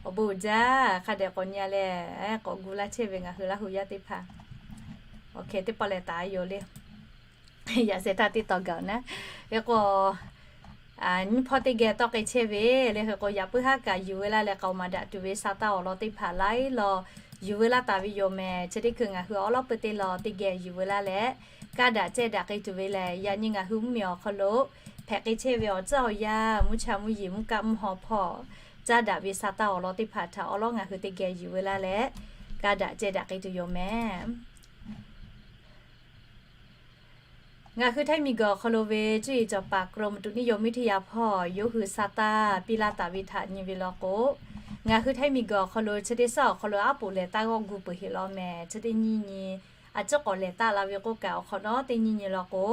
Awˬ bon uiˍ jaˇ, hk'a dehꞈ k'awꞈ nyi-a leh k'awꞈ gu laˇ chehˇ ve ngaˬ hui Laˇ huˍ yaˇ teˇ hpaˍ. Awˬ hkeh teˇ pawˆ leh taˍ yoˬ le. Yaꞈ sheh htaˇ teˇ taw gaˬ-oˬ naˉ. Hk'e k'o, nyiˇ hpawˇ teˇ geh tawˇ k'ai chehˇ ve le. Hk'e k'o, yaꞈ puiˉ haˉ kaꞈ yuˬ veu laˇ leh k'aoˍ maˍ daꞈ tuˬ ve sa taˇ awˬ lawn teˇ hpaˍ laiˉ law yuˬ veu laˇ taˍ ve yoˬ mehˍ. Chi teˇ hkui ngaˬ hui awˉ lawˉ peuˇ teˇ lawn teˇ geh yuˬ veu laˇ leh, kaˇ daꞈ cehˇ daꞈ k'ai tuˬ ve lehˬ, yaꞈ nyi ngaˬ hui mvuhˇmiˬ awˬ hk'aw lo hpehꞈ k'ai chehˇ ve awˬ tcuhˉ awˬ yanˇ, mvuhˇ cha mvuhˇ yeˬ mvuhˇ kaˆ mvuhˇ haw hpawˇ caˇ daꞈ ve sa taˇ awˬ lawn teˇ hpaˍ htaꞈ awˉ lawˉ ngaˬ hui teˇ geh yuˬ veu laˇ leh, kaˇ daꞈ cehˇ daꞈ k'ai tuˬ yoˬ mehˍ. Ngaˬ hui Htaiˇ miˬguiˬ awˬ hk'aw lo ve cuˇ yiˍ cawˬ paˍ กรมอุตุนิยมวิทยา hpawˇ yawˇ hui sa taˇ piˇ laˇ taˍ ve htaꞈ nyi ve law k'o, ngaˬ hui Htaiˇ miˬguiˬ awˬ hk'aw lo chi teˇ suhˉ awˬ hk'aw lo aˉ poꞈ lehˬ taˇ g'awˆ gu peuˬ heˆ law mehˍ. Chi teˇ nyi nyi a ciˉ k'awꞈ lehˬ taˆ la ve k'oˆ kaꞈ, awˬ hk'awꞈ nawˉ teˇ nyi nyi law k'o,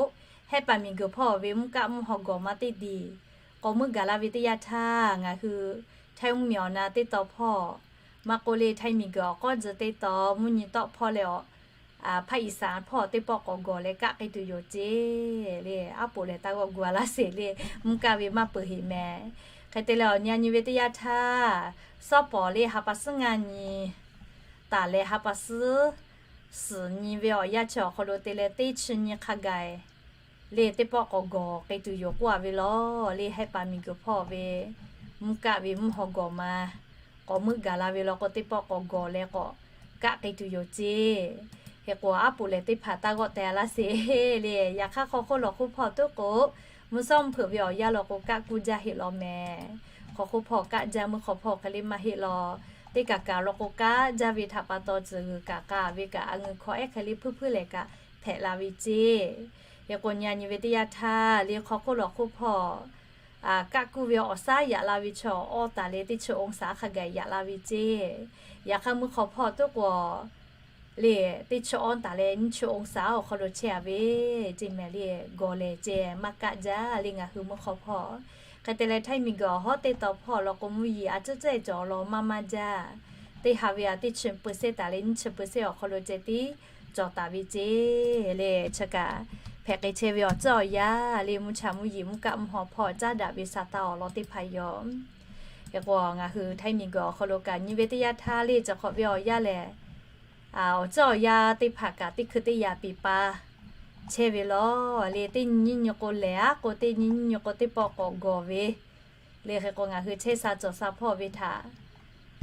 Hehˆ paˍ miˬguiˬ hpawˇ ve mvuhˇ kaˆ mvuhˇ haw gawˬ ma teˇ diˬ k'awꞈ meuˆ gaˬ la ve teˇ yanˇ htaˇ, ngaˬ hui Htaiˇ mvuhˇmiˬ awˬ na teˇ taw hpawˇ maˇ k'oˆ le, Htaiˇ miˬguiˬ awˬ k'awˉ tcuh teˇ taw mvuhˇ nyi tawˆ hpawˇ leh awˬ ภาคอีสาน hpawˇ teˇ pawˆ k'awꞈ gawˬ leh kaˆ k'ai tuˬ yoˬ ceˇ le. Aˉ poꞈ lehˬ taˇ g'awˆ gu-a laˇ sheˍ le, mvuhˇ kaˆ ve maˇ peuˬ heˆ mehˍ. Hk'e te leh awˬ nyi a nyi ve teˇ yanˇ htaˇ, sawˉ pawˍ le ha pa suhˉ ngaˇ nyi taˍ leh ha pa suhˉ suhˍ nyi ve awˬ yanˇ chi awˬ hk'aw lo te leh teˇ chi nyi hk'a gaˬ le teˇ pawˆ k'awꞈ gawˬ k'ai tuˬ yoˬ k'oˆ-a ve law le. Hehˆ paˍ miˬguiˬ hpawˇ ve mvuhˇ kaˆ ve mvuhˇ haw gawˬ ma k'awꞈ meuˆ gaˬ la ve law k'o, teˇ pawˆ k'awꞈ gawˬ leh k'awꞈ kaˆ k'ai tuˬ yoˬ ceˇ. Hk'e k'o, aˉ poꞈ lehˬ teˇ hpaˍ taˇ g'awˆ teh-a laˇ sheˍ le. Yaꞈ hk'aˇ hk'aw hk'oˆ lawˬ hk'oˆ hpawˇ tuˉ k'o, mvuhˇ shawˉ mvuhˇ hpeuꞈ ve awˬ yanˇ law k'o kaˆ kuˇ jaˇ heˆ law mehˍ. Hk'aw hk'oˆ hpawˇ kaˆ jaˇ meuˇ hk'aw hpawˇ hk'e le maˇ heˆ law. Teˇ kaꞈ kaꞈ law k'o kaˆ jaˇ ve htaꞈ pa taw tcuhˬ g'uiˬ kaꞈ k'a ve kaꞈ a ngeu hkawˇ ehˉ hk'e le hpuiˇ hpuiˇ lehˬ kaꞈ hpehꞈ la ve ceˇ. Hk'e k'o, nyi a nyi ve teˇ yanˇ htaˇ le hk'aw hk'oˆ lawˬ hk'oˆ hpawˇ kaˆ kuˇ ve awˬ shaˉ yaꞈ la ve chaw awˇ taˍ leh teˇ chi องศา hk'a gaˬ yaꞈ la ve ceˇ. Yaꞈ hk'aˇ meuˇ hk'aw hpawˇ tuˉ k'o le teˇ chi awˇ taˍ leh nyiˇ chi องศา awˬ hk'aw lo chehˇ-a ve ceˇ mehˍ le. Gawˬ lehˬ ceh maˇ kaˆ jaˇ le ngaˬ hui meuˇ hk'aw hpawˇ. Hk'e te leh Htaiˇ miˬguiˬ awˬ hawˉ teˇ taw hpawˇ law k'o mvuhˇ yeˬ a ciˉ cehˇ cawˬ law maˇ maˇ jaˇ. Teˇ ha ve a teˇ chi เปอร์เซ็นต์ taˍ leh nyiˇ chi เปอร์เซ็นต์ awˬ hk'aw lo ceh tiˉ cawˬ taˍ ve ceˇ le. Chi kaꞈ hpehꞈ k'ai chehˇ ve awˬ tcuhˉ awˬ yanˇ le mvuhˇ cha mvuhˇ yeˬ mvuhˇ kaˆ mvuhˇ haw hpawˇ caˉ daꞈ ve sa taˇ awˬ lawn teˇ hpaˍ yoˬ. Hk'e k'o, ngaˬ hui Htaiˇ miˬguiˬ awˬ hk'aw lo kaꞈ nyi ve teˇ yanˇ htaˇ le cawˬ hk'awꞈ ve awˬ yanˇ lehˬ, awˬ tcuhˉ awˬ yanˇ teˇ hpaˍ kaꞈ teˇ hkui teˇ yaꞈ piˍ pa chehˇ ve law le. Teˇ nyi nyi k'o lehˬ aˉ k'o, teˇ nyi nyi k'o teˇ pawˆ k'awꞈ gawˬ ve le. Hk'e k'o, ngaˬ hui chehˇ sha cawˬ sha hpawˇ ve htaꞈ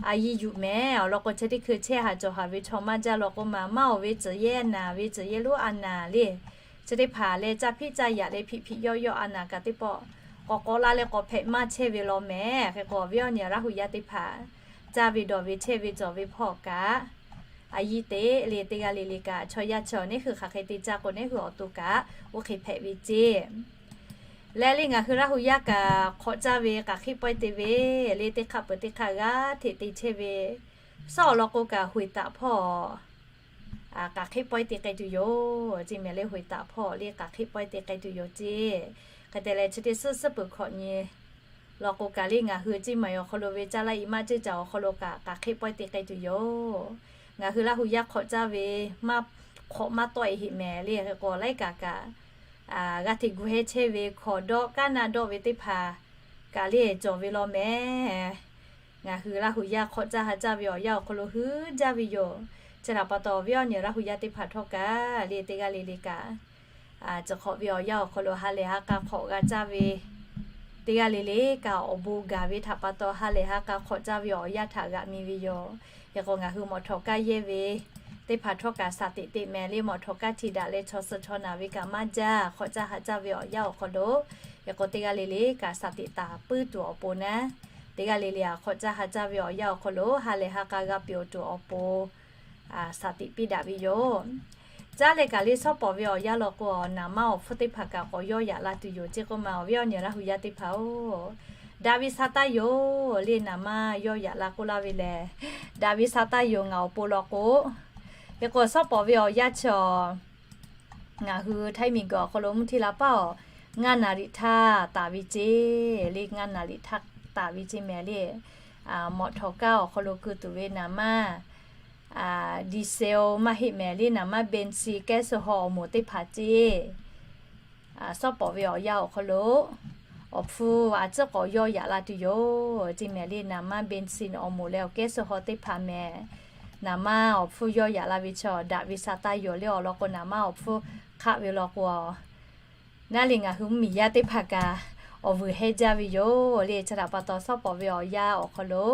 a yiˇ yuˬ mehˍ. Awˬ lawn k'o, chi teˇ hkui chehˇ haꞈ cawˬ haꞈ ve chaw maˇ jaˇ law k'oˆ ma, maˇ awˬ ve tcuhˍ yehˇ naˍ ve tcuhˍ yehˇ lonˉ a naˍ le. Chi teˇ hpaˍ leh caˇ hpiˆ caˇ yaꞈ leh hpiꞈ hpiꞈ yawˆ yawˆ a naˍ kaꞈ teˇ pawˆ k'awꞈ k'awꞈ la leh k'awꞈ hpehꞈ maˇ chehˇ ve law mehˍ. Hk'e k'o, awˬ viˉ awˬ nyi Laˇ huˍ yaˇ teˇ hpaˍ caˇ ve dawˬ ve chehˇ ve cawˬ ve hpawˇ kaꞈ a yiˇ teꞈ le. Teˇ g'aˇ le le kaꞈ chaw yaˇ chi awˬ neˉ hui hk'aˬ hk'e te caˇ k'o, neˉ hui awˬ to kaꞈ oˇ hk'e hpehꞈ ve ceˇ. Leh le ngaˬ hui Laˇ huˍ yaˇ kaꞈ hk'awꞈ caˇ ve k'aˬ hk'eˆ pawehˇ te ve le, teˇ hk'aˆ peuˬ teˇ hk'aˆ g'aˇ hteꞈ te chehˇ ve, suhˉ awˬ lawn k'o kaꞈ hoꞈ taꞈ hpawˇ k'aˬ hk'eˆ pawehˇ te k'ai tuˬ yoˬ ceˇ mehˍ le. Hoꞈ taꞈ hpawˇ le k'aˬ hk'eˆ pawehˇ te k'ai tuˬ yoˬ ceˇ. Hk'e te leh chi teˇ suhˉ suhˉ peuˬ hkawꞈ nyi law k'o kaꞈ le ngaˬ hui Ciˇ maˬ awˬ hk'aw lo ve caˇ laˇ i maˇ ceˇ caˬ awˬ hk'aw lo kaꞈ k'aˬ hk'eˆ pawehˇ te k'ai tuˬ yoˬ. Ngaˬ hui Laˇ huˍ yaˇ hk'awꞈ caˇ ve maˇ hk'awꞈ maˇ tawˆ e heꞈ mehˍ le. Hk'e k'o, laiˉ kaꞈ kaꞈ g'aˇ hteꞈ gu hehˇ chehˇ ve hkawꞈ dawˆ kaˉ naˆ dawˆ ve teˇ hpaˍ kaꞈ le cawˬ ve law mehˍ. Ngaˬ hui Laˇ huˍ yaˇ hk'awꞈ caˇ ha caˇ ve awˬ yanˇ awˬ hk'aw lo hui jaˇ ve yoˬ. Chi htaꞈ pa taw, awˬ viˉ awˬ nyi Laˇ huˍ yaˇ teˇ hpaˍ htawˇ kaꞈ le teˇ g'aˇ le le kaꞈ chi hk'awꞈ ve awˬ yanˇ awˬ hk'aw lo ha lehˬ ha k'a hk'awꞈ g'a caˇ ve teˇ g'aˇ le le kaꞈ awˬ bon gaˬ ve htaꞈ pa taw ha lehˬ ha k'a hk'awꞈ caˇ ve awˬ yanˇ htaꞈ g'aꞈ mi ve yoˬ. Hk'e k'o, ngaˬ hui mawˬ htawꞈ kaˇ yehˇ ve teˇ hpaˍ htawˇ kaꞈ shaˍ teꞈ teꞈ mehˍ le. Mawˬ htawꞈ kaˇ htiꞈ daꞈ leh chaw suh chaw naˬ ve kaꞈ maˇ jaˇ. Hk'awꞈ caˇ ha caˇ ve awˬ yanˇ awˬ hk'aw lo, hk'e k'o teˇ g'aˇ le le kaꞈ shaˍ teꞈ taˍ puiˉ tuˬ awˬ pon naˉ, teˇ g'aˇ le le hk'awꞈ caˇ ha caˇ ve awˬ yanˇ awˬ hk'aw lo ha lehˬ ha k'a g'a peuˬ-oˬ tuˬ awˬ pon shaˍ teꞈ piˇ daꞈ ve yoˬ. Caˇ leh kaꞈ le suhˉ pawˍ ve awˬ yanˇ law k'o, naˍ manˇ awˬ hpfuhˇ teˇ hpaˍ kaꞈ k'awꞈ yawˇ yaꞈ la tuˬ yoˬ ceˇ k'oˆ ma, awˬ viˉ awˬ nyi Laˇ huˍ yaˇ teˇ hpaˍ-oˬ, Daꞈ ve sha taˇ yoˬ le, naˍ manˇ yawˇ yaꞈ la k'oˆ laˇ ve lehˬ, daꞈ ve sha taˇ yoˬ ngaˬ awˬ pon law k'o. Hk'e k'o, shawˉ pawˍ ve awˬ yanˇ chi awˬ, ngaˬ hui Htaiˇ miˬguiˬ awˬ hk'aw lo mvuhˇ hteˇ la paˉ awˬ, ngaˇ naˍ riˍ htaˇ taˍ ve ceˇ le, ngaˇ naˍ riˍ htaˇ taˍ ve ceˇ mehˍ le. Mawꞈ htawˍ kaˇ awˬ hk'aw lo keu tuˬ ve naˍ manˇ, diesel maˇ heˆ mehˍ le, naˍ manˇ เบนซิน แก๊สโซฮอล์ awˬ moˍ teˇ hpaˍ ceˇ. Shawˉ pawˍ ve awˬ yanˇ awˬ hk'aw lo awˬ hpfuhˇ a ciˉ k'awꞈ yawˇ yaꞈ la tuˬ yoˬ ceˇ mehˍ le, naˍ manˇ เบนซิน awˬ moˍ leh awˬ แก๊สโซฮอล์ teˇ hpaˍ mehˍ. Naˍ manˇ awˬ hpfuhˇ yawˇ yaꞈ la ve chaw daꞈ ve sha taˇ yoˬ le awˬ lawn k'o, naˍ manˇ awˬ hpfuhˇ hk'aˆ ve law k'o, naˉ le ngaˬ hui mvuhˇmiˬ yaˇ teˇ hpaˍ kaꞈ awˬ vuiˬ hehˇ jaˇ ve yoˬ le. Chi htaꞈ pa taw, shawˉ pawˍ ve awˬ yanˇ awˬ hk'aw lo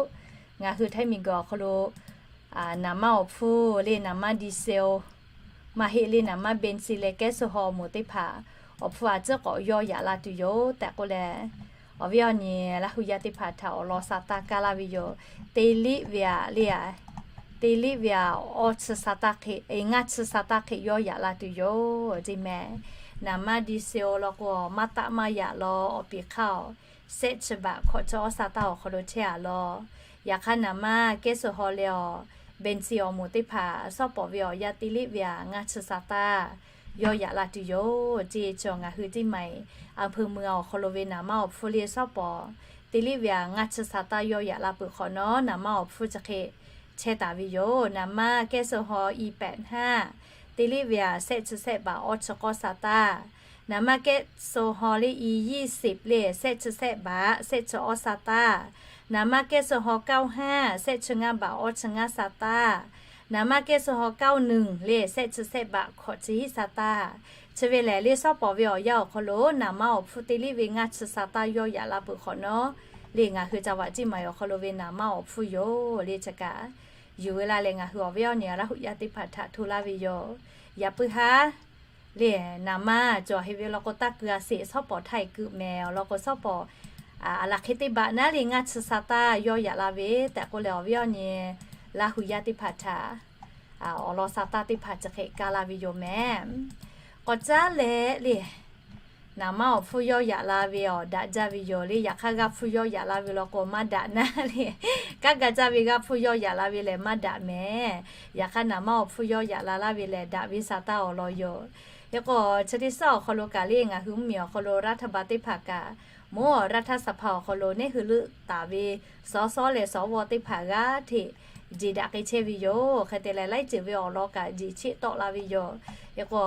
ngaˬ hui Htaiˇ miˬguiˬ awˬ hk'aw lo naˍ manˇ awˬ hpfuhˇ le, naˍ manˇ ดีเซล maˇ heˆ le, naˍ manˇ เบนซิน leh แก๊สโซฮอล์ awˬ moˍ teˇ hpaˍ awˬ hpfuhˇ a ciˉ k'awꞈ yawˇ yaꞈ la tuˬ yoˬ tehꞈ k'oˆ leh, awˬ viˉ awˬ nyi Laˇ hu yaˇ teˇ hpaˍ htaꞈ awˬ lawn sha taˇ kaˇ laˇ ve yoˬ. Teˇ liˆ ve aꞈ le, teˇ liˆ ve aꞈ awˇ chi sha taˇ hk'e, ngaˇ chi sha taˇ hk'e yawˇ yaꞈ la tuˬ yoˬ ceˇ mehˍ. Naˍ manˇ ดีเซล law k'o, maˇ taˆ maˇ yaꞈ law awˬ piˍ hk'aˇ awˬ, sehˆ chi baꞈ hkawꞈ chi awˇ sha taˇ awˬ hk'aw lo chehˇ a law. Yaꞈ hk'aˇ, naˍ manˇ แก๊สโซฮอล์ leh awˬ เบนซิน awˬ moˍ teˇ hpaˍ shawˉ pawˍ ve awˬ yanˇ teˇ liˆ ve aꞈ ngaˇ chi sha taˇ yawˇ yaꞈ la tuˬ yoˬ ceˇ. Chi ngaˬ hui ceˇ maˬ, อำเภอเมือง awˬ hk'aw lo ve naˍ manˇ awˬ hpfuhˇ le shawˉ pawˍ teˇ liˆ ve aꞈ ngaˇ chi sha taˇ yawˇ yaꞈ la peuˬ hk'awꞈ nawˉ, naˍ manˇ awˬ hpfuhˇ chi hk'e chehˇ taˍ ve yoˬ. Naˍ manˇ แก๊สโซฮอล์ อีแปดห้า teˇ liˆ ve aꞈ sehˆ chi sehˆ baꞈ awˇ chi k'awˇ sha taˇ. Naˍ manˇ แก๊สโซฮอล์ le อียี่สิบ le sehˆ chi sehˆ baꞈ sehˆ chi awˇ sha taˇ. Naˍ manˇ แก๊สโซฮอล์ เก้าห้า sehˆ chi ngaˇ baꞈ awˇ chi ngaˇ sha taˇ. Naˍ manˇ แก๊สโซฮอล์ เก้าหนึ่ง le sehˆ chi sehˆ baꞈ hkawꞈ chi hiˆ sha taˇ. Chi ve lehˬ le shawˉ pawˍ ve awˬ yanˇ awˬ hk'aw lo naˍ manˇ awˬ hpfuhˇ teˇ liˆ ve ngaˇ chi sha taˇ yawˇ yaꞈ la peuˬ hk'awꞈ nawˉ, le ngaˬ hui จังหวัด ceˇ maˬ awˬ hk'aw lo ve naˍ manˇ awˬ hpfuhˇ yoˬ le chi kaꞈ yuˬ ve la leh ngaˬ hui awˬ viˉ awˬ nyi Laˇ hu yaˇ teˇ hpaˍ htaꞈ hto laˇ ve yoˬ. Yaꞈ puiˉ haˉ le, naˍ manˇ cawˬ heˆ ve law k'o, taˇ keu a sheˍ, shawˉ pawˍ htaˇ e keu mehˍ awˬ lawn k'o, shawˉ pawˍ a laˬ hk'e teˇ baꞈ naˉ le ngaˇ chi sha taˇ yawˇ yaꞈ la ve tehꞈ k'oˆ leh, awˬ viˉ awˬ nyi Laˇ hu yaˇ teˇ hpaˍ htaꞈ awˬ lawn sha taˇ teˇ hpaˍ chi hk'e kaˇ laˇ ve yoˬ mehˍ. K'awꞈ caˉ leh le, naˍ manˇ awˬ hpfuhˇ yawˇ yaꞈ la ve awˬ daꞈ jaˇ ve yoˬ le. Yaꞈ hk'aˇ, g'aˇ hpfuhˇ yawˇ yaꞈ la ve law k'o, maˇ daꞈ naˉ le. Kanˉ ga jaˇ ve g'aˇ hpfuhˇ yawˇ yaꞈ la ve lehˬ maˇ daꞈ mehˍ. Yaꞈ hk'aˇ, naˍ manˇ awˬ hpfuhˇ yawˇ yaꞈ la laˇ ve lehˬ, daꞈ ve sha taˇ awˬ lawn yoˬ. Hk'e k'o, chi teˇ suhˉ awˬ hk'aw lo kaꞈ le, ngaˬ hui mvuhˇmiˬ awˬ hk'aw lo รัฐบาล teˇ hpaˍ kaꞈ, mvuhˇ รัฐสภา awˬ hk'aw lo neˇ hui leuˆ taˍ ve สส leh สว teˇ hpaˍ g'aˇ hteꞈ jeˬ daꞈ k'ai chehˇ ve yoˬ. Hk'e te leh, laiˉ ceuˬ ve awˬ lawn kaꞈ jeˬ cheˆ tawˆ la ve yoˬ. Hk'e k'o,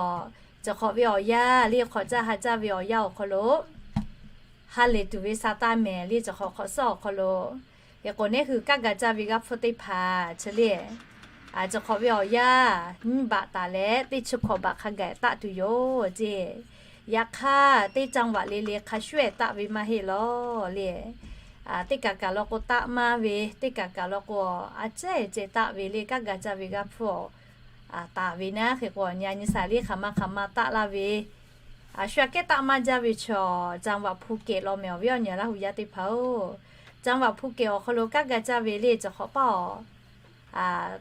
cawˬ hk'awꞈ ve awˬ yanˇ le, hk'awꞈ caˇ ha caˇ ve awˬ yanˇ awˬ hk'aw lo ha lehˬ tuˬ ve sha taˇ mehˍ le, cawˬ hk'awꞈ hk'awꞈ suhˉ awˬ hk'aw lo. Hk'e k'o, neˇ hui kanˉ ga jaˇ ve g'aˇ hpfuhˇ teˇ hpaˍ chi le, cawˬ hk'awꞈ ve awˬ yanˇ nyiˇ baꞈ taˍ leh teˇ chi hkawꞈ baꞈ hk'a gaˬ taˆ tuˬ yoˬ ceˇ. Yaꞈ hk'aˇ, teˇ จังหวัด le le hk'a shuˉ ehˍ taˆ ve maˇ heˆ lawˬ le. Teˇ kaꞈ kaꞈ law k'o, taˆ maˇ ve, teˇ kaꞈ kaꞈ law k'o, a cehˇ ceh taˆ ve le, kanˉ ga jaˇ ve g'aˇ hpfuhˇ taˍ ve naˉ. Hk'e k'o, nyi a nyi shaˍ le, hk'aˬ ma hk'aˬ ma taˆ laˇ ve, a shu aꞈ kehˉ taˆ maˇ jaˇ ve chaw, จังหวัดภูเก็ต law mehˍ, awˬ viˉ awˬ nyi Laˇ hu yaˇ teˇ hpaˍ-oˬ, จังหวัดภูเก็ต awˬ hk'aw lo kanˉ ga jaˇ ve le, cawˬ hk'awꞈ paˇ awˬ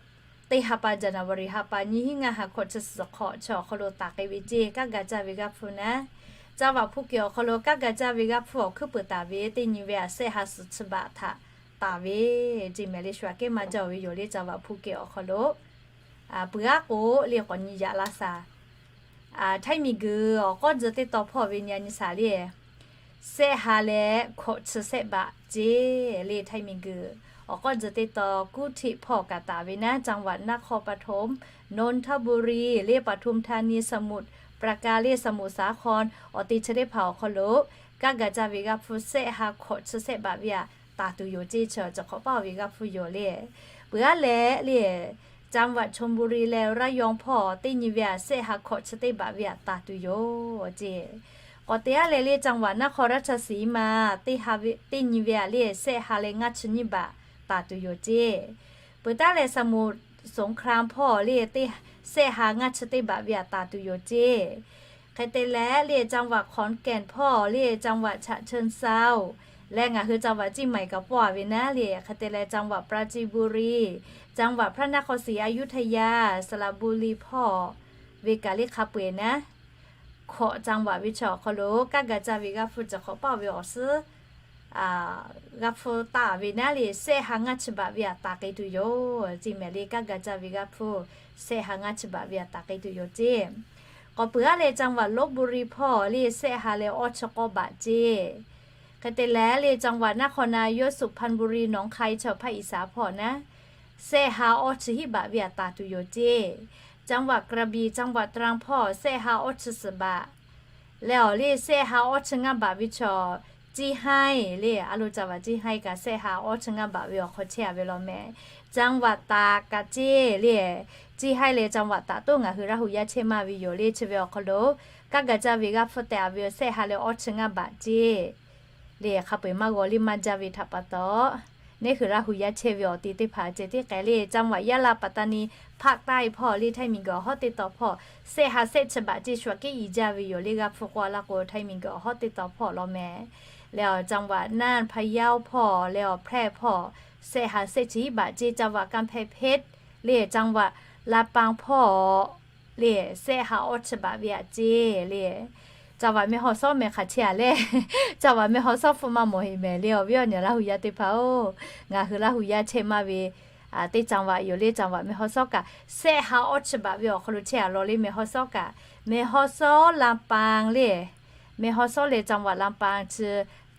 teˇ ha pa, January ha pa, nyiˇ hinˉ ngaˇ ha hkawꞈ chi suhˍ hk'awꞈ chi awˬ hk'aw lo taˍ k'ai ve ceˇ, kanˉ ga jaˇ ve g'aˇ hpfuhˇ naˉ. จังหวัดภูเก็ต awˬ hk'aw lo kanˉ ga jaˇ ve g'aˇ hpfuhˇ awˬ hkuiˉ peuˬ taˍ ve teˇ nyi ve aꞈ sehˆ ha suhˍ chi baꞈ htaꞈ taˍ ve ceˇ mehˍ le, shu aꞈ kehˉ maˇ jaˇ ve yoˬ le, จังหวัดภูเก็ต awˬ hk'aw lo. Peuˬ aˉ k'o le, k'awꞈ nyi yaꞈ la shaˍ. Htaiˇ miˬguiˬ awˬ k'awˇ tcuh teˇ taw hpawˇ ve nyi a nyi shaˍ le, sehˆ ha leh hkawꞈ chi sehˆ baꞈ ceˇ le. Htaiˇ miˬguiˬ awˬ k'awˇ tcuh teˇ taw กรุงเทพ hpawˇ kaꞈ taˍ ve naˉ, จังหวัดนครปฐม, นนทบุรี le, ปทุมธานี สมุทรปราการ le, สมุทรสาคร awˬ te chi teˇ hpaˍ awˬ hk'aw lo kanˉ ga jaˇ ve g'aˇ hpfuhˇ sehˆ ha hkawꞈ chi sehˆ baꞈ ve aꞈ taˍ tuˬ yoˬ ceˇ, chaw cawˬ hk'awꞈ paˇ ve g'aˇ hpfuhˇ yoˬ le. Peuˬ aˉ leh le, จังหวัดชลบุรี leh ระยอง hpawˇ teˇ nyi ve aꞈ sehˆ ha hkawꞈ chi teˇ baꞈ ve aꞈ taˍ tuˬ yoˬ ceˇ. K'awꞈ te aˉ leh le, จังหวัดนครราชสีมา teˇ nyi ve aꞈ le sehˆ ha leh ngaˇ chi nyiˇ baꞈ taˍ tuˬ yoˬ ceˇ. Peuˬ taˉ leh, สมุทรสงคราม hpawˇ le, sehˆ ha ngaˇ chi teˇ baꞈ ve aꞈ taˍ tuˬ yoˬ ceˇ. Hk'e te leh le, จังหวัดขอนแก่น hpawˇ le, จังหวัดฉะเชิงเทรา leh ngaˬ hui จังหวัดเชียงใหม่ kaꞈ pawˆ a ve naˉ le. Hk'e te leh, จังหวัดปราจีนบุรี, จังหวัดพระนครศรีอยุธยา, สระบุรี hpawˇ ve kaꞈ le hk'a peu-eˬ naˉ, hkawꞈ จังหวัด ve chaw awˬ hk'aw lo kanˉ ga jaˇ ve g'aˇ hpfuhˇ cawˬ hk'awꞈ paˇ ve awˬ suhˉ g'a hpfuhˇ taˆ ve naˉ le, shehˆ ha ngaˇ chi baꞈ ve aꞈ taˍ k'ai tuˬ yoˬ ceˇ mehˍ le. Kaˇ gaˬ jaˇ ve g'a hpfuhˇ shehˆ ha ngaˇ chi baꞈ ve aꞈ taˍ k'ai tuˬ yoˬ ceˇ. K'awꞈ peuˬ aˉ le, จังหวัดลพบุรี hpawˇ le shehˆ ha leh awˇ chi k'awˇ baꞈ ceˇ. Hk'e te leh le, จังหวัดนครนายก สุพรรณบุรี หนองคาย chaw hpaˇ iˍsaˍ hpawˇ naˉ, shehˆ ha awˇ chi hiˆ baꞈ ve aꞈ taˍ tuˬ yoˬ ceˇ. จังหวัดกระบี่ จังหวัดตรัง hpawˇ shehˆ ha awˇ chi suhˍ baꞈ leh awˬ le shehˆ ha awˇ chi ngaˇ baꞈ ve chaw, เชียงราย le a lo จังหวัดเชียงราย kaꞈ shehˆ ha awˇ chi ngaˇ baꞈ ve awˬ hk'aw chehˇ a ve law mehˍ. จังหวัดตาก kaꞈ ceˇ le, เชียงราย leh จังหวัดตาก toˆ ngaˬ hui Laˇ hu yaˇ chehˇ maˇ ve yoˬ le. Chi ve awˬ hk'aw lo kaˇ gaˬ jaˇ ve g'a hpfuhˇ tehꞈ a ve yoˬ, shehˆ ha leh awˇ chi ngaˇ baꞈ ceˇ. Le hk'a peu-eˬ maˇ g'aw le maˇ jaˇ ve htaꞈ pa taw, neˇ hui Laˇ hu yaˇ chehˇ ve awˬ te teˇ hpaˍ ceh tiˉ k'ai le, จังหวัดยะลา ปัตตานี ภาคใต้ hpawˇ le Htaiˇ miˬguiˬ awˬ hawˉ teˇ taw hpawˇ shehˆ ha shehˆ chi baꞈ ceˇ shuaꞈ kehˉ i jaˇ ve yoˬ le. G'a hpfuhˇ k'oˆ a laˇ k'o Htaiˇ miˬguiˬ awˬ hawˉ teˇ taw hpawˇ law mehˍ. Leh awˬ จังหวัดน่าน พะเยา hpawˇ leh awˬ แพร่ hpawˇ shehˆ ha shehˆ chi hiˆ baꞈ ceˇ. จังหวัดกำแพงเพชร le จังหวัดลำปาง hpawˇ le shehˆ ha awˇ chi baꞈ ve aꞈ ceˇ le. จังหวัดแม่ฮ่องสอน mehˍ hk'aˬ chehˇ a le, จังหวัดแม่ฮ่องสอน hpfuhˇ maˇ mawˬ heˍ mehˍ le. Awˬ viˉ awˬ nyi Laˇ hu yaˇ teˇ hpaˍ-oˬ, ngaˬ hui Laˇ hu yaˇ chehˇ maˇ ve teˇ จังหวัด yoˬ le. จังหวัดแม่ฮ่องสอน kaꞈ shehˆ ha awˇ chi baꞈ ve awˬ hk'aw lo chehˇ a law le. แม่ฮ่องสอน kaꞈ แม่ฮ่องสอน ลำปาง le, แม่ฮ่องสอน leh จังหวัดลำปาง chi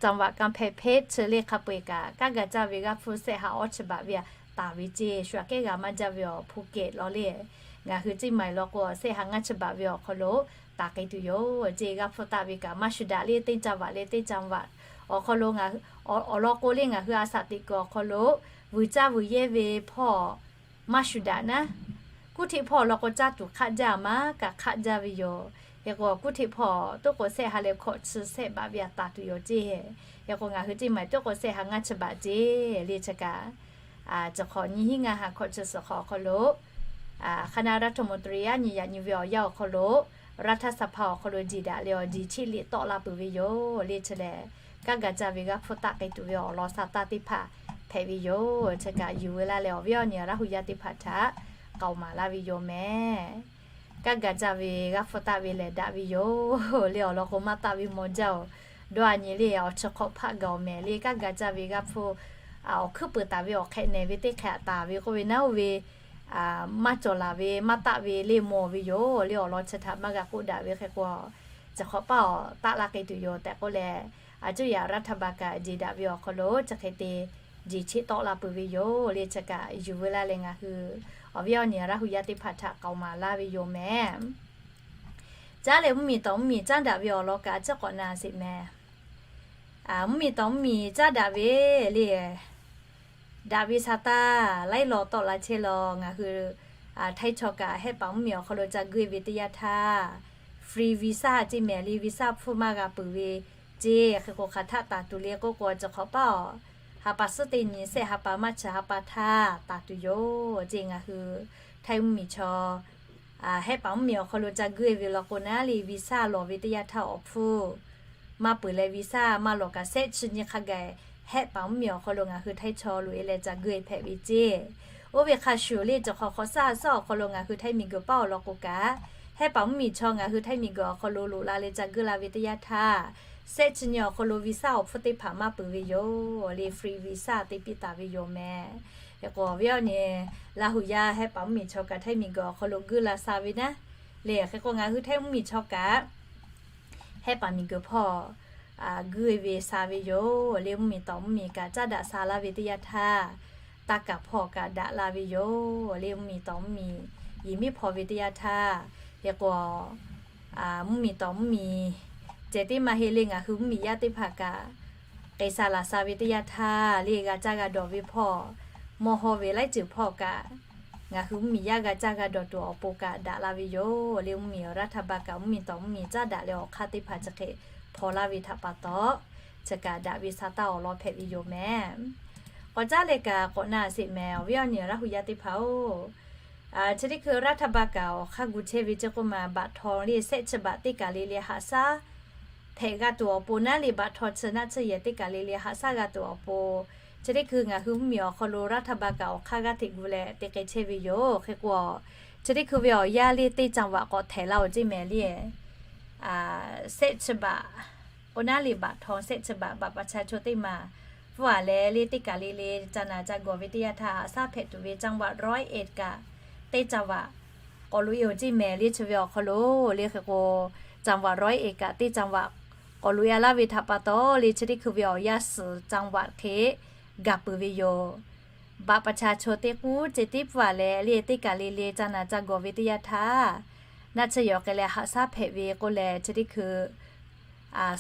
จังหวัดกำแพงเพชร chi le hk'a peu-eˬ kaꞈ kaˇ gaˬ jaˇ ve g'aˇ hpfuhˇ shehˆ ha awˇ chi baꞈ ve aꞈ taˍ ve ceˇ. Shu aꞈ kehˉ g'a maˇ jaˇ ve awˬ ภูเก็ต law le, ngaˬ hui ceˇ maˬ law k'o shehˆ ha ngaˇ chi baꞈ ve awˬ hk'aw lo taˍ k'ai tuˬ yoˬ ceˇ. G'aˇ hpfuhˇ taˆ ve kaꞈ maˇ shu daꞈ le, teˇ จังหวัด leh teˇ จังหวัด awˬ hk'aw lo ngaˬ hui awˬ lawn k'o le ngaˬ hui a shaꞈ teꞈ kuiˬ awˬ hk'aw lo vuiˬ caˇ vuiˬ yehˇ ve hpawˇ maˇ shu daꞈ naˉ, kuˉ hteˆ hpawˇ law k'o caˇ tuˬ hk'aˆ jaˇ maˇ kaꞈ hk'aˆ jaˇ ve yoˬ. Hk'e k'o kuˉ hteˆ hpawˇ toˆ k'o shehˆ ha leh hkawꞈ chi shehˆ baꞈ ve aꞈ taˍ tuˬ yoˬ ceˇ. Hk'e k'o ngaˬ hui ceˇ maˬ toˆ k'o shehˆ ha ngaˇ chi baꞈ ceˇ le. Chi kaꞈ chi hk'awꞈ nyiˇ hinˉ ngaˇ ha hkawꞈ chi suhˍ hk'awꞈ awˬ hk'aw lo คณะรัฐมนตรี aˉ nyi yaꞈ nyi ve awˬ yanˇ awˬ hk'aw lo รัฐสภา awˬ hk'aw lo jeˬ daꞈ leh awˬ jeˬ cheˇ liꞈ tawˆ la peuˬ ve yoˬ le. Chi lehˬ kaˇ gaˬ jaˇ ve g'aˇ hpfuhˇ taˆ k'ai tuˬ ve awˬ lawn sha taˇ teˇ hpaˍ hpehꞈ ve yoˬ. Chi kaꞈ yuˬ veu laˇ leh awˬ viˉ awˬ nyi Laˇ hu yaˇ teˇ hpaˍ htaꞈ k'aoˍ maˍ laˇ ve yoˬ mehˍ. Kaˇ gaˬ jaˇ ve g'aˇ hpfuhˇ taˆ ve lehˬ daꞈ ve yoˬ le. Awˬ lawn k'o maˇ taˆ ve maw jaˇ-oˬ, dawˇ a nyi le awˬ chi hk'awꞈ hpaˆ gaˬ awˬ mehˍ le. Kaˇ gaˬ jaˇ ve g'aˇ hpfuhˇ awˬ hkuiˉ peuˬ taˍ ve awˬ hk'ehꞈ nehˬ ve teˇ hk'e aꞈ taˍ ve k'oˆ ve naˉ oˇ ve maˇ cawˬ laˬ ve maˇ taˆ ve le mawˬ ve yoˬ le. Awˬ lawn chi htaꞈ maˇ g'a k'oˆ daꞈ ve hk'e k'o, chi hk'awꞈ paˇ awˬ taˆ laˇ k'ai tuˬ yoˬ tehꞈ k'oˆ leh, a cuˇ yaꞈ รัฐบาล kaꞈ jeˬ daꞈ ve awˬ hk'aw lo chi hk'e te jeˬ cheˇ tawˆ la peuˬ ve yoˬ le. Chi kaꞈ yuˬ veu laˇ leh ngaˬ hui awˬ viˉ awˬ nyi Laˇ hu yaˇ teˇ hpaˍ htaꞈ k'aoˍ maˍ laˇ ve yoˬ mehˍ. Caˉ leh mvuhˇmiˬ tawˍ mvuhˇmiˬ caˉ daꞈ ve awˬ lawn kaꞈ a ciˉ k'awꞈ na sheˍ mehˍ. Mvuhˇmiˬ tawˍ mvuhˇmiˬ caˉ daꞈ ve le, daꞈ ve sha taˇ laiˉ law tawˆ la chehˇ law. Ngaˬ hui Htaiˇ chaw kaꞈ hehˆ paˍ mvuhˇmiˬ awˬ hk'aw lo ca guˇ ve teˇ yanˇ htaˇ, free visa ceˇ mehˍ le, visa hpfuhˇ maˇ g'a peuˬ ve ceˇ. Hk'e k'o hk'aˬ htaˆ taˍ tuˬ le k'oˆ k'o, chi hk'awꞈ paˇ awˬ ha pa suhˉ teˇ nyi shehˆ ha pa maˇ chi ha pa htaˇ taˍ tuˬ yoˬ ceˇ. Ngaˬ hui Htaiˇ mvuhˇmiˬ chaw hehˆ paˍ mvuhˇmiˬ awˬ hk'aw lo ca guˇ ve law k'o naˉ le, visa lawˬ ve teˇ yanˇ htaˇ awˬ hpfuhˇ maˇ peuˬ leh, visa maˇ lawˬ kaꞈ shehˆ chi nyi hk'a gaˬ hehˆ paˍ mvuhˇmiˬ awˬ hk'aw lo ngaˬ hui Htaiˇ chaw loꞈ e leh ca guˇ hpehꞈ ve ceˇ. Oˇ ve hk'a shuˍ le, chi hk'awꞈ hk'awꞈ shaˉ shaˉ awˬ hk'aw lo ngaˬ hui Htaiˇ miˬguiˬ paˉ awˬ lawn k'o kaꞈ, hehˆ paˍ mvuhˇmiˬ chaw ngaˬ hui Htaiˇ miˬguiˬ awˬ hk'aw lo loꞈ la leh ca guˇ la ve teˇ yanˇ htaˇ, shehˆ chi nyi awˬ hk'aw lo visa awˬ hpfuhˇ teˇ hpaˍ maˇ peuˬ ve yoˬ le, free visa te piˇ taˍ ve yoˬ mehˍ. Hk'e k'o awˬ viˉ awˬ nyi Laˇ hu yaˇ hehˆ paˍ mvuhˇmiˬ chaw kaꞈ Htaiˇ miˬguiˬ awˬ hk'aw lo guˇ la sha ve naˉ le. Hk'e k'o ngaˬ hui Htaiˇ mvuhˇmiˬ chaw kaꞈ hehˆ paˍ miˬguiˬ hpawˇ guˇ ve sha ve yoˬ le. Mvuhˇmiˬ tawˍ mvuhˇmiˬ kaꞈ caˉ daꞈ sha laˇ ve teˇ yanˇ htaˇ, taˇ kaˍ hpawˇ kaꞈ daꞈ la ve yoˬ le. Mvuhˇmiˬ tawˍ mvuhˇmiˬ yehˬ miˉ hpaw ve teˇ yanˇ htaˇ, hk'e k'o mvuhˇmiˬ tawˍ mvuhˇmiˬ ceh tiˉ maˇ heˆ le, ngaˬ hui mvuhˇmiˬ yaˇ teˇ hpaˍ kaꞈ k'ai sha laˬ sha ve teˇ yanˇ htaˇ le, g'a caˇ g'a dawˬ ve hpawˇ, mawˇ haw ve laiˉ ceuˬ hpawˇ kaꞈ, ngaˬ hui mvuhˇmiˬ yaˇ g'a caˇ g'a dawˬ tuˬ awˬ pon kaꞈ daꞈ la ve yoˬ le. Mvuhˇmiˬ awˬ รัฐบาล kaꞈ mvuhˇmiˬ tawˍ mvuhˇmiˬ caˉ daꞈ leh awˬ hk'aˇ teˇ hpaˍ chi hk'e hpaw laˇ ve htaꞈ pa taw, chi kaꞈ daꞈ ve sha taˇ awˬ lawn hpehꞈ ve yoˬ mehˍ. K'awꞈ caˉ leh kaꞈ k'awꞈ na sheˍ mehˍ awˬ viˉ awˬ nyi Laˇ hu yaˇ teˇ hpaˍ-oˬ. Chi teˇ hkui รัฐบาล kaꞈ awˬ hk'aˇ gu chehˇ ve ceˇ k'oˆ ma, baꞈ htaw le shehˆ chi baꞈ teˇ kaˬ le le haꞈ shaˉ hpehꞈ g'a tuˬ awˬ pon naˉ le, baꞈ htaw chi naˆ chi yehˬ teˇ kaˬ le le haꞈ shaˉ g'a tuˬ awˬ pon, chi teˇ hkui ngaˬ hui mvuhˇmiˬ awˬ hk'aw lo รัฐบาล kaꞈ awˬ hk'aˇ g'aˇ hteꞈ gu leh te k'ai chehˇ ve yoˬ. Hk'e k'o, chi teˇ hkui ve awˬ yanˇ le teˇ จังหวัด k'awꞈ htehꞈ la-oˬ ceˇ mehˍ le. Shehˆ chi baꞈ K'o naˉ le บัตรทอง shehˆ chi บัตร บัตรประชาชน teˇ maˬ pfuhˇ-a leh le teˇ kaˬ le le ca naˬ ca gawˬ ve teˇ yanˇ htaˇ haꞈ shaˉ hpehꞈ tuˬ ve จังหวัดร้อยเอ็ด kaꞈ teˇ จังหวัด k'awꞈ loꞈ-e-oˬ ceˇ mehˍ le chi ve awˬ hk'aw lo le hk'e k'o, จังหวัดร้อยเอ็ด kaꞈ teˇ จังหวัด k'awꞈ loꞈ-e-a laˇ ve htaꞈ pa taw le chi teˇ hkui ve awˬ yanˇ suhˍ จังหวัด hk'e gaˬ peuˬ ve yoˬ. บัตรประชาชน teˇ k'uˉ ceh tiˉ pfuhˇ-a leh le teˇ kaˬ le le ca naˬ ca gawˬ ve teˇ yanˇ htaˇ, naˆ tsuhˇ yehˬ awˬ hk'e leh haꞈ shaˉ hpehꞈ ve k'oˆ leh chi teˇ hkui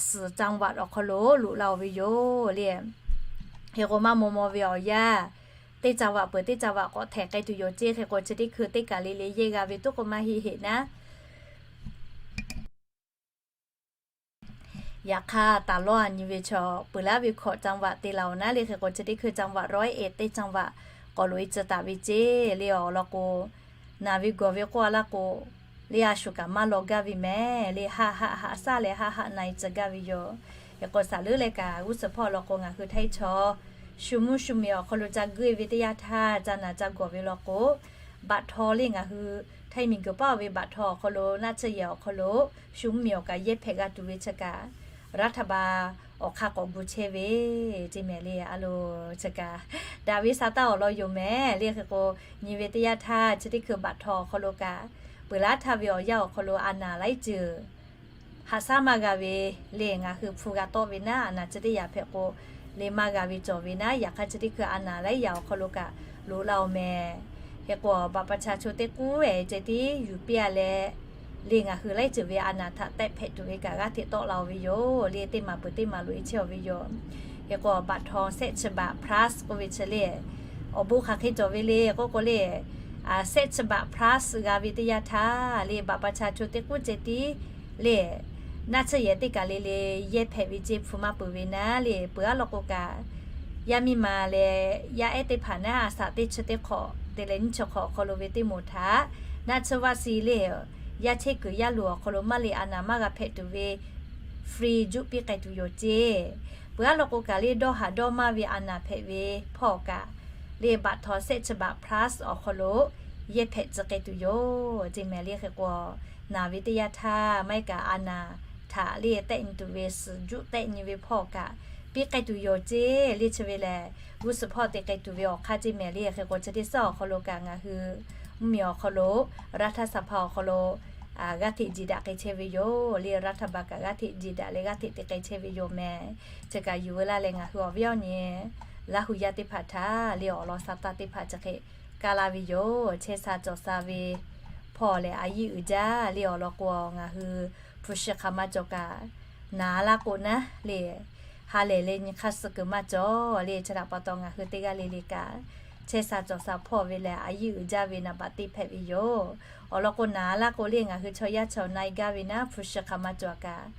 suhˍ จังหวัด awˬ hk'aw lo loꞈ la-oˬ ve yoˬ le. Hk'e k'o maˇ maw maw ve awˬ yanˇ teˇ จังหวัด peuˬ teˇ จังหวัด k'awꞈ htehꞈ k'ai tuˬ yoˬ ceˇ. Hk'e k'o chi teˇ hkui teˇ kaˬ le le yehˇ g'a ve tuˉ k'o maˇ heˆ heˆ naˉ. Yaꞈ hk'aˇ taˍ lawˇ-a nyi ve chaw peuˬ laˇ ve hkawꞈ จังหวัด te la-oˬ naˉ le hk'e k'o chi teˇ hkui จังหวัดร้อยเอ็ด teˇ จังหวัด k'awꞈ loꞈ-e tcuh taˍ ve ceˇ le awˬ lawn k'o, naˬ ve gawˬ ve k'oˆ-a laˇ k'o, le a shu kaꞈ maˇ law gaˇ ve mehˍ le haˆ haˆ haꞈ shaˉ leh haˆ haˆ na-e tcuh gaˇ ve yoˬ. Hk'e k'o saˍ leuˉ leh kaꞈ g'uˇ suhˍ hpawˇ lawn k'o ngaˬ hui htaiˇ chaw shu mvuhˇ shu miˬ awˬ hk'aw lo ca guˇ-e ve teˇ yanˇ htaˇ ca naˬ ca gawˬ ve lawn k'o, บัตรทอง le ngaˬ hui htaiˇ miˬ guiˬ paˉ-oˬ ve บัตรทอง awˬ hk'aw lo naˆ tsuhˇ yehˬ awˬ hk'aw lo shu mvuhˇ miˬ awˬ kaꞈ yehˇ hpehꞈ g'a tuˬ ve chi kaꞈ รัฐบาล awˬ hk'aˇ k'awꞈ gu chehˇ ve ceˇ mehˍ le a lo chi kaꞈ daꞈ ve sa taˇ awˬ lawn yoˬ mehˍ le hk'e k'o, nyi ve teˇ yanˇ htaˇ chi teˇ hkui บัตรทอง awˬ hk'aw lo kaꞈ peuˬ laˇ htaˇ ve awˬ yanˇ awˬ hk'aw lo a naˬ laiˉ ceuˬ haꞈ shaˉ maˇ g'a ve le ngaˬ hui hpu g'a tawˆ ve naˉ a naˬ chi teˇ yanˇ hpehꞈ k'o le maˇ g'a ve cawˬ ve naˉ. Yaꞈ hk'aˇ chi teˇ hkui a naˬ laiˉ yanˇ awˬ hk'aw lo kaꞈ loꞈ la-oˬ mehˍ. Hk'e k'o บัตรประชาชน teˇ k'uˉ ehˍ ceh tiˉ yuˬ piˇ-a leh le ngaˬ hui laiˉ ceuˬ ve a naˬ htaꞈ tehˆ hpehꞈ tuˬ ve kaꞈ g'aˇ hteꞈ tawˆ la-oˬ ve yoˬ le teˇ maˬ peuˬ teˇ maˬ loꞈ-e chehˇ-oˬ ve yoˬ. Hk'e k'o บัตรทอง shehˆ chi บัตร plus k'oˆ ve chi le awˬ bon hk'aˬ hk'e cawˬ ve le k'oˆ k'o le, shehˆ chi บัตร plus g'a ve teˇ yanˇ htaˇ le บัตรประชาชน teˇ k'uˉ ceh tiˉ le naˆ tsuhˇ yehˬ teˇ kaˬ le le yehˇ hpehꞈ ve ceˇ hpu maˇ peuˬ ve naˉ le peuˬ-a law k'o kaꞈ, yaˇ miˇ ma leh yaˇ ehˉ teˇ hpaˍ naˉ a shaꞈ teˇ chi teˇ hk'awꞈ te leh nyiˇ chi hk'awꞈ awˬ hk'aw lo ve teˇ moˍ htaꞈ naˆ tsuhˇ vaˆ si le yaˇ chehˇ kuiˬ yaˇ luˬ awˬ hk'aw lo maˇ le a naˬ maˇ g'a hpehꞈ tuˬ ve free juˆ piˇ k'ai tuˬ yoˬ ceˇ. Peuˬ-a law k'o kaꞈ le dawˇ haˍ dawˇ maˇ ve a naˬ hpehꞈ ve hpawˇ kaꞈ le บัตรทอง shehˆ chi บัตร plus awˬ hk'aw lo yehˇ hpehꞈ tcuh k'ai tuˬ yoˬ ceˇ mehˍ le hk'e k'o, naˬ ve teˇ yanˇ htaˇ maˇ heˆ kaꞈ a naˬ htaꞈ le tehˆ nyi tuˬ ve suhˍ juˆ tehˆ nyi ve hpawˇ kaꞈ piˇ k'ai tuˬ yoˬ ceˇ le chi ve lehˬ g'uˇ suhˍ hpawˇ te k'ai tuˬ ve awˬ hk'aˇ ceˇ mehˍ le hk'e k'o chi teˇ suhˉ awˬ hk'aw lo kaꞈ ngaˬ hui mvuhˇ miˬ awˬ hk'aw lo รัฐสภา awˬ hk'aw lo g'aˇ hteꞈ jeˬ daꞈ k'ai chehˇ ve yoˬ le รัฐบาล kaꞈ g'aˇ hteꞈ jeˬ daꞈ leh g'aˇ hteꞈ te k'ai chehˇ ve yoˬ mehˍ. Chi kaꞈ yuˬ ve laˇ leh ngaˬ hui awˬ viˉ awˬ nyi Laˇ huˍ yaˇ teˇ hpaˍ htaꞈ le awˬ lawn sa taˇ teˇ hpaˍ chi hk'e kaˇ laˇ ve yoˬ. Chehˇ sha cawˬ sha ve hpawˇ lehˬ a yiˇ uiˍ jaˇ le awˬ lawn k'o ngaˬ hui hpu shi hk'aˬ ma cawˬ kaꞈ naˬ laˇ k'o naˉ le ha lehˬ leh nyi hk'aˇ suh kuiˬ maˇ cawˬ le chi htaꞈ pa taw ngaˬ hui teˇ g'aˇ le le kaꞈ chehˇ sha cawˬ sha hpawˇ ve lehˬ a yiˇ uiˍ jaˇ ve naˍ baꞈ teˇ hpehꞈ ve yoˬ. Awˬ lawn k'o naˬ laˇ k'o le ngaˬ hui chaw yaˇ chaw na-e gaˇ ve naˉ hpu shi hk'aˬ ma cawˬ kaꞈ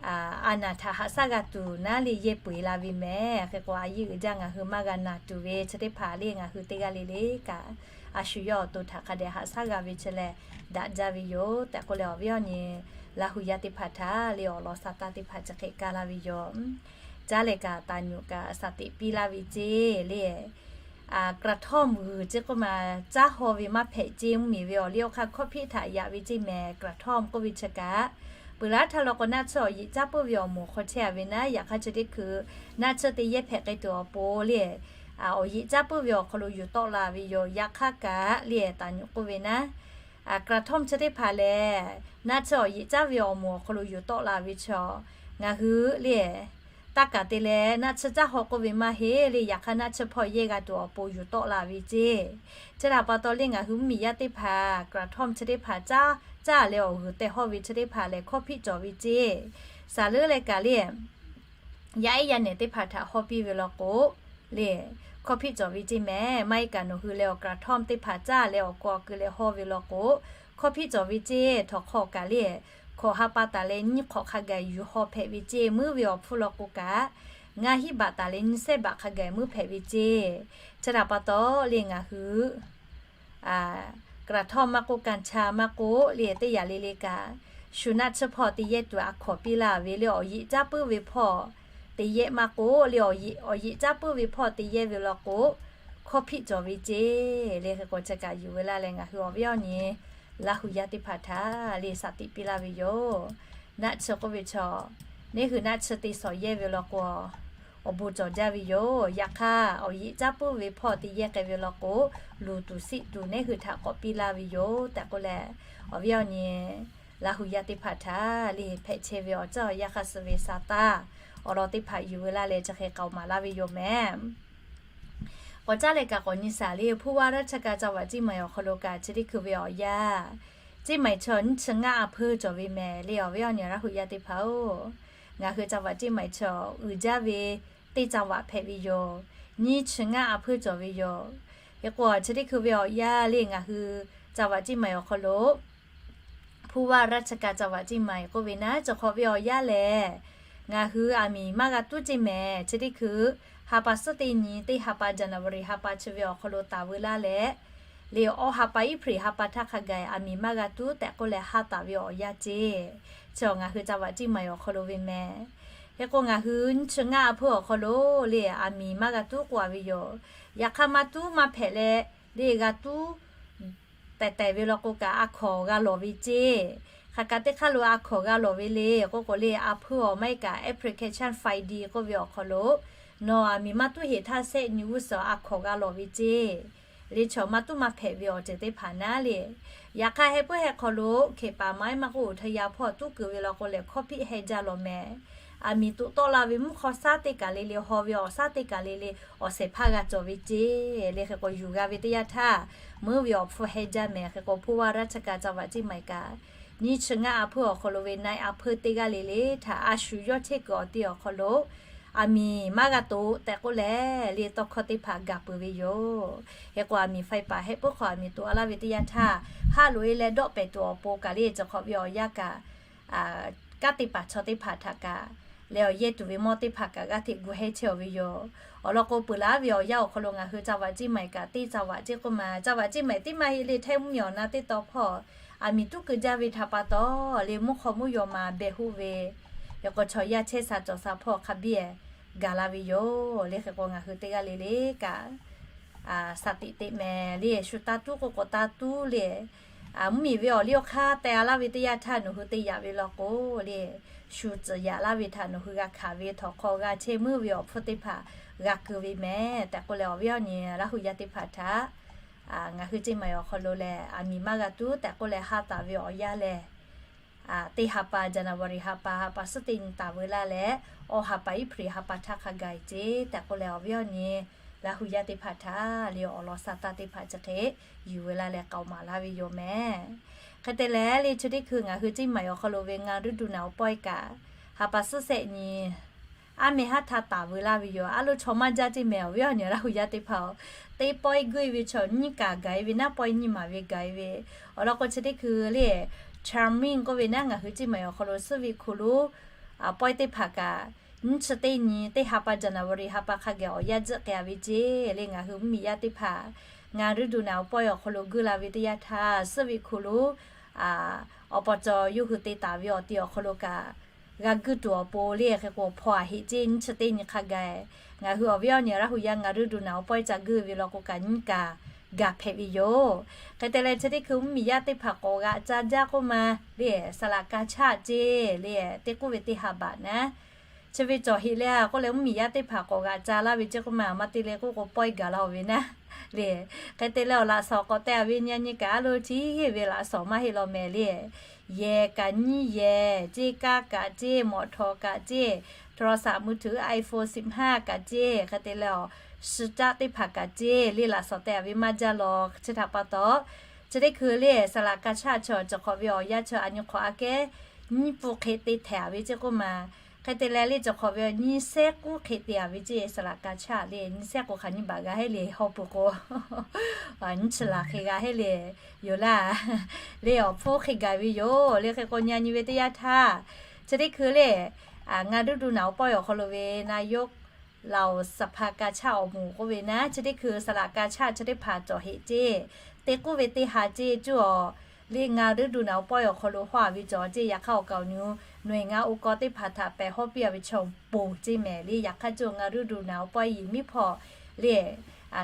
a naˬ htaꞈ haꞈ shaˉ g'a tuˬ naˉ le yehˇ peu-eˬ la ve mehˍ. Hk'e k'o a yiˇ uiˍ jaˇ ngaˬ hui maˇ g'a naˬ tuˬ ve chi teˇ hpaˍ le ngaˬ hui teˇ g'aˇ le le kaꞈ a shu yawˇ awˬ to htaꞈ hk'a dehꞈ haꞈ shaˉ g'a ve chi lehˬ daꞈ jaˇ ve yoˬ tehꞈ k'oˆ leh awˬ viˉ awˬ nyi Laˇ huˍ yaˇ teˇ hpaˍ htaꞈ le awˬ lawn sa taˇ teˇ hpaˍ chi hk'e kaˇ laˇ ve yoˬ. Caˉ leh kaꞈ taˍ nyuꞈ kaꞈ shaˍ teꞈ piˇ laˇ ve ceˇ le กระท่อม g'uiˬ ceˇ k'oˆ ma caˉ haw ve maˇ hpehꞈ ceˇ mvuhˇ miˬ ve awˬ liˇ awˬ hk'aˇ hkawˇ hpiˆ htaꞈ yaꞈ ve ceˇ mehˍ กระท่อม k'oˆ ve chi kaꞈ peuˬ laˇ htaˇ law k'o naˆ tsuhˇ awˬ yeꞈ caˉ puiˉ ve awˬ moˍ hk'aw chehˇ-a ve naˉ yaꞈ hk'aˇ chi teˇ hkui naˆ tsuhˇ te yehˇ hpehꞈ k'ai tuˬ awˬ pon le awˬ yeꞈ caˉ puiˉ ve awˬ hk'aw lo yuˬ tawˆ la ve yoˬ. Yaꞈ hk'aˇ kaꞈ le taˍ nyuꞈ k'oˆ ve naˉ กระท่อม chi teˇ hpaˍ lehˬ naˆ tsuhˇ awˬ yeꞈ caˉ ve awˬ moˍ awˬ hk'aw lo yuˬ tawˆ la ve chaw ngaˬ hui le taˇ kaˬ te leh naˆ tsuhˇ caˉ haw k'oˆ ve maˇ heˆ le. Yaꞈ hk'aˇ naˆ tsuhˇ hpawˇ yehˇ g'a tuˬ awˬ pon yuˬ tawˆ la ve ceˇ. Chi htaꞈ pa taw le ngaˬ hui mvuhˇ miˬ yaˇ teˇ hpaˍ กระท่อม chi teˇ hpaˍ caˉ caˉ leh awˬ g'uiˬ tehꞈ hawˇ ve chi teˇ hpaˍ lehˬ hkawˇ hpiˆ cawˬ ve ceˇ. Shaˍ leuˉ leh kaꞈ le yaˇ ehˉ yaˇ nehˬ teˇ hpaˍ htaꞈ hawˇ piˇ ve law k'o le hkawˇ hpiˆ cawˬ ve ceˇ mehˍ. Maˇ heˆ kaꞈ nawˬ hui leh awˬ กระท่อม teˇ hpaˍ caˉ leh awˬ kawꞈ awˬ keu leh hawˇ ve law k'o hkawˇ hpiˆ cawˬ ve ceˇ. Htawnˍ hk'aw kaꞈ le hkawꞈ ha pa taˍ leh nyiˇ hk'awꞈ hk'a gaˬ yuˬ haw hpehꞈ ve ceˇ. Muiˉ ve awˬ hpfuhˇ law k'o kaꞈ ngaˇ hinˉ baꞈ taˍ leh nyiˇ sehˉ baꞈ hk'a gaˬ muiˉ hpehꞈ ve ceˇ. Chi htaꞈ pa taw le ngaˬ hui กระท่อม maˇ k'oˆ กัญชา maˇ k'oˆ le teˇ yaꞈ le le kaꞈ shu naˆ tsuhˇ hpawˇ te yehˇ tuˬ a hkawˍ piˇ laˇ ve le awˬ yeꞈ caˉ puiˉ ve hpawˇ te yehˇ maˇ k'oˆ le awˬ yeꞈ caˉ puiˉ ve hpawˇ te yehˇ ve law k'o hkawˇ hpiˆ cawˬ ve ceˇ. Le hk'e k'o chi kaꞈ yuˬ ve laˇ leh ngaˬ hui awˬ viˉ awˬ nyi Laˇ huˍ yaˇ teˇ hpaˍ htaꞈ le shaˍ teꞈ piˇ laˇ ve yoˬ. Naˆ tsuhˇ k'oˆ ve chaw neˇ hui naˆ chi te shawˍ yehˇ ve law k'o, awˬ bon cawˬ jaˇ ve yoˬ. Yaꞈ hk'aˇ, awˬ yeꞈ caˉ puiˉ ve hpawˇ te yehˇ k'ai ve law k'o, luˬ tuˬ siˆ tuˬ neˇ hui htaꞈ k'awꞈ piˇ laˇ ve yoˬ tehꞈ k'oˆ leh, awˬ viˉ awˬ nyi Laˇ hu yaˇ teˇ hpaˍ htaꞈ le hpehꞈ chehˇ ve awˬ ceuˬ awˬ yanˇ hk'aˇ suh ve sa taˇ awˬ lawn teˇ hpaˍ yuˬ veu laˇ leh chi hk'e k'aoˍ maˍ laˇ ve yoˬ mehˍ. K'awꞈ caˉ leh kaꞈ k'awꞈ nyi shaˍ le, ผู้ว่าราชการจังหวัดเชียงใหม่ awˬ hk'aw lo kaꞈ chi teˇ hkui ve awˬ yanˇ, Ceˇ maiˍ chaw nyiˇ chi ngaˇ a hpeuˇ cawˬ ve mehˍ le, awˬ viˉ awˬ nyi Laˇ hu yaˇ teˇ hpaˍ-oˬ. Ngaˬ hui จังหวัดเชียงใหม่ chaw uiˍ jaˇ ve teˇ จังหวัด hpehꞈ ve yoˬ. Nyiˇ chi ngaˇ a hpeuˇ cawˬ ve yoˬ. Hk'e k'o, chi teˇ hkui ve awˬ yanˇ le ngaˬ hui จังหวัดเชียงใหม่ awˬ hk'aw lo ผู้ว่าราชการจังหวัดเชียงใหม่ k'oˆ ve naˉ, cawˬ hk'awꞈ ve awˬ yanˇ lehˬ, ngaˬ hui aˬ miˍ maˇ g'a tuˉ ceˇ mehˍ. Chi teˇ hkui ha pa suhˉ teˇ nyi teˇ ha pa January ha pa chi ve awˬ hk'aw lo taˍ veu laˇ leh, le awˇ ha pa April ha pa htaˇ hk'a gaˬ aˬ miˍ maˇ g'a tuˉ tehꞈ k'oˆ leh ha taˍ ve awˬ yanˇ ceˇ. Chi ngaˬ hui จังหวัดเชียงใหม่ awˬ hk'aw lo ve mehˍ. Hk'e k'o, ngaˬ hui nyiˇ chi ngaˇ a hpeuˇ awˬ hk'aw lo le aˬ miˍ maˇ g'a tuˉ k'oˆ a ve yoˬ. Yaꞈ hk'aˇ maˇ tuˉ maˇ hpehꞈ leh, le g'a tuˉ tehˬ tehˬ ve law k'o kaꞈ, a hkawnˍ g'a lawˬ ve ceˇ. Hk'aˬ kaꞈ teˇ hk'aˇ lo a hkawnˍ g'a lawˬ ve le k'oˆ k'o le, a hpeuˇ awˬ maˇ heˆ kaꞈ application five D k'oˆ ve awˬ hk'aw lo, nawˬ aˬ miˍ maˇ tuˉ heˍ htaˇ sehˆ nyi g'uˇ suhˍ a hkawnˍ g'a lawˬ ve ceˇ. Le chaw maˇ tuˉ maˇ hpehꞈ ve awˬ ceuˬ teˇ hpaˍ naˉ le. Yaꞈ hk'aˇ, heh puiˉ heh hk'aw lo hk'e paˍ maˇ maˇ k'oˆ, htaˇ yaˇ hpawˇ tuˉ keu ve law k'o lehˬ, hkawˇ hpiˆ heh jaˇ lawˬ mehˍ. Aˬ miˍ toꞈ tawˆ la ve mvuhˇ hk'aw shaˉ teˇ kaˬ le le, haw ve awˬ shaˉ teˇ kaˬ le le, awˬ shehˍ hpaˇ g'a cawˬ ve ceˇ. Le hk'e k'o, yuˬ g'a ve teˇ yanˇ htaˇ, meuˇ ve awˬ hpfuhˇ heh jaˇ mehˍ. Hk'e k'o, ผู้ว่าราชการจังหวัดเชียงใหม่ kaꞈ, nyiˇ chi ngaˇ a hpeuˇ awˬ hk'aw lo ve naˆ a hpeuˇ teˇ g'aˇ le le htaꞈ a shu yawˇ chehˇ kuiˬ awˬ ti awˬ hk'aw lo, aˬ miˍ maˇ g'a toꞈ tehꞈ k'oˆ leh, le tawˇ hkawˇ teˇ hpaˍ gaˬ peuˬ ve yoˬ. Hk'e k'o, aˬ miˍ faiˇ paˍ heh puiˉ hk'aw aˬ miˍ toꞈ a laˇ ve teˇ yanˇ htaˇ, haˆ loꞈ e leh dawˆ pehˍ tuˬ awˬ pon kaꞈ le, cawˬ hk'awꞈ ve awˬ yanˇ kaꞈ, kanˉ te paˍ chaw teˇ hpaˍ htaꞈ kaꞈ, leh awˬ yehˇ tuˬ ve mawˇ teˇ hpaˍ kaꞈ g'aˇ hteꞈ gu hehˇ chehˇ-aˬ ve yoˬ. Awˬ lawn k'o, peuˬ laˉ ve awˬ yanˇ awˬ hk'aw lo ngaˬ hui จังหวัดเชียงใหม่ kaꞈ teˇ จังหวัด ceˇ k'oˆ ma, จังหวัดเชียงใหม่ teˇ maˇ heˆ le, hteˇ mvuhˇmiˬ awˬ na teˇ taw hpawˇ aˬ miˍ tuˉ keu jaˇ ve htaꞈ pa taw, le mvuhˇ hk'aw mvuhˇ yaw ma behˬ hoˆ ve, hk'e k'o chaw yaˇ chehˇ sha cawˬ sha hpawˇ hk'a biˇ gaˬ la ve yoˬ. Le hk'e k'o, ngaˬ hui teˇ g'aˇ le le kaꞈ, shaˍ tiꞈ teꞈ mehˍ le, shu taˇ tuˉ k'oˆ k'o taˇ tuˉ le. Mvuhˇmiˬ ve awˬ liˇ awˬ hk'aˇ teh a laˇ ve teˇ yanˇ htaˇ nawˬ hui te yaꞈ ve law k'o le, shu tcuhˍ yaꞈ laˇ ve htaꞈ nawˬ hui g'a hkanˍ ve htawˇ, hk'aw g'a chehˇ meuˇ ve awˬ hpfuhˇ teˇ hpaˍ g'a keu ve mehˍ tehꞈ k'oˆ leh, awˬ viˉ awˬ nyi Laˇ hu yaˇ teˇ hpaˍ htaꞈ ngaˬ hui ceˇ maˬ awˬ hk'aw lo lehˬ, aˬ miˍ maˇ g'a tuˉ tehꞈ k'oˆ leh ha taˍ ve awˬ yanˇ lehˬ, teˇ ha pa January ha pa, ha pa suhˉ teˇ nyi taˍ veu laˇ leh, awˇ ha pa April ha pa htaˇ hk'a gaˬ ceˇ tehꞈ k'oˆ leh, awˬ viˉ awˬ nyi Laˇ hu yaˇ teˇ hpaˍ htaꞈ le awˬ lawn sha taˇ teˇ hpaˍ chi hk'e yuˬ veu laˇ leh k'aoˍ maˍ laˇ ve yoˬ mehˍ. Hk'e te leh, le chi teˇ hkui ngaˬ hui ceˇ maˬ awˬ hk'aw lo ve ngaˬ ruˇ duˬ naˍ awˬ pawehˇ kaꞈ, ha pa suhˉ sehˆ nyi aˉ meh haˉ htaˇ taˍ veu laˇ ve yoˬ. A lo chaw maˇ jaˇ ceˇ mehˍ, awˬ viˉ awˬ nyi Laˇ hu yaˇ teˇ hpaˍ-oˬ. Teˇ pawehˇ guˇ e ve chaw nyiˇ kaꞈ gaˬ e ve naˉ, pawehˇ nyiˇ maˬ ve gaˬ e ve. Awˬ lawn k'o, chi teˇ hkui le Charming k'oˆ ve naˉ, ngaˬ hui ceˇ maˬ awˬ hk'aw lo suhˉ ve hku lo pawehˇ teˇ hpaˍ kaꞈ, nyiˇ chi teˇ nyi teˇ ha pa January ha pa hk'a gaˬ awˬ yanˇ tzuhˆ k'ai a ve ceˇ le. Ngaˬ hui mvuhˇmiˬ yaˇ teˇ hpaˍ ngaˬ ruˇ duˬ naˍ awˬ pawehˇ awˬ hk'aw lo guˇ la ve teˇ yanˇ htaˇ, suhˉ ve hku lo awˬ pa caw yawˇ hui te taˍ ve awˬ ti awˬ hk'aw lo kaꞈ g'a guˇ tuˬ awˬ pon le, hk'e k'o hpaw a heˆ ceˇ. Nyiˇ chi teˇ nyi hk'a gaˬ ngaˬ hui awˬ viˉ awˬ nyi Laˇ hu yaˇ ngaˬ ruˇ duˬ naˍ awˬ pawehˇ ca guˇ ve law k'o kaꞈ, nyiˇ kaꞈ gaˬ hpehꞈ ve yoˬ. Hk'e te leh, chi teˇ hkui mvuhˇmiˬ yaˇ teˇ hpaˍ k'awꞈ g'aꞈ ca jaˇ k'oˆ ma le, saˍ laꞈ ka chaˆ ceˇ le, teˇ k'oˆ ve teˇ ha baꞈ naˉ, chi ve cawˬ heˆ le a k'oˆ leh, mvuhˇmiˬ yaˇ teˇ hpaˍ k'awꞈ g'aꞈ ca laˇ ve ceˇ k'oˆ ma, maˇ te leh k'oˆ k'o pawehˇ gaˬ la-oˬ ve naˉ le. Hk'e te leh, awˬ laꞈ shawnˍ k'awꞈ teh a ve nyi nyi kaꞈ, a lo chi heˆ ve laꞈ shawnˍ maˇ heˆ law mehˍ le. Yehˬ kaꞈ nyiˇ yehˬ ceˇ, kaˇ kaꞈ ceˇ, mawꞈ htawˍ kaꞈ ceˇ, โทรศัพท์มือถือ iPhone สิบห้า kaꞈ ceˇ, hk'e te leh awˬ shi caˆ teˇ hpaˍ kaꞈ ceˇ le, laꞈ shawnˍ teh a ve maˇ jaˇ law. Chi htaꞈ pa taw, chi teˇ hkui le saˍ laꞈ ka chaˆ chaw cawˬ hk'awꞈ ve awˬ yanˇ chi a nyi hk'awꞈ aꞈ kehˉ nyiˇ pfuhˇ hk'e te htehꞈ a ve ceˇ k'oˆ ma. Hk'e te leh, le cawˬ hk'awꞈ ve nyiˇ sehˉ k'uˉ hk'e te a ve ceˇ, saˍ laꞈ ka chaˆ le nyiˇ sehˉ k'o hk'aˬ nyiˇ baꞈ g'a heˆ le, haw peuˬ k'o nyiˇ chi laˬ hk'e g'a heˆ le yoˬ laˇ. Le awˬ hpfuhˇ hk'e gaˬ ve yoˬ le. Hk'e k'o, nyi a nyi ve teˇ yanˇ htaˇ, chi teˇ hkui le ngaˬ ruˇ duˬ naˍ awˬ pawehˇ awˬ hk'aw lo ve naˍ yoˉ เหล่าสภากาชาด awˬ moˍ k'oˆ ve naˉ, chi teˇ hkui saˍ laꞈ ka chaˆ chi teˇ hpaˍ cawˬ heˆ ceˇ. Teˇ k'oˆ ve teˇ ha ceˇ cuˇ awˬ le ngaˬ ruˇ duˬ naˍ awˬ pawehˇ awˬ hk'aw lo hawˇ a ve cawˬ ceˇ. Yaꞈ hk'aˇ, awˬ kaˍ awˬ nu nawˬ e ngaˬ oˇ kaw teˇ hpaˍ htaꞈ pehˬ hawˇ piˇ a ve chaw ponˬ ceˇ mehˍ le. Yaꞈ hk'aˇ, cuˇ ngaˬ ruˇ duˬ naˍ awˬ pawehˇ yiˬ miˉ hpawˇ le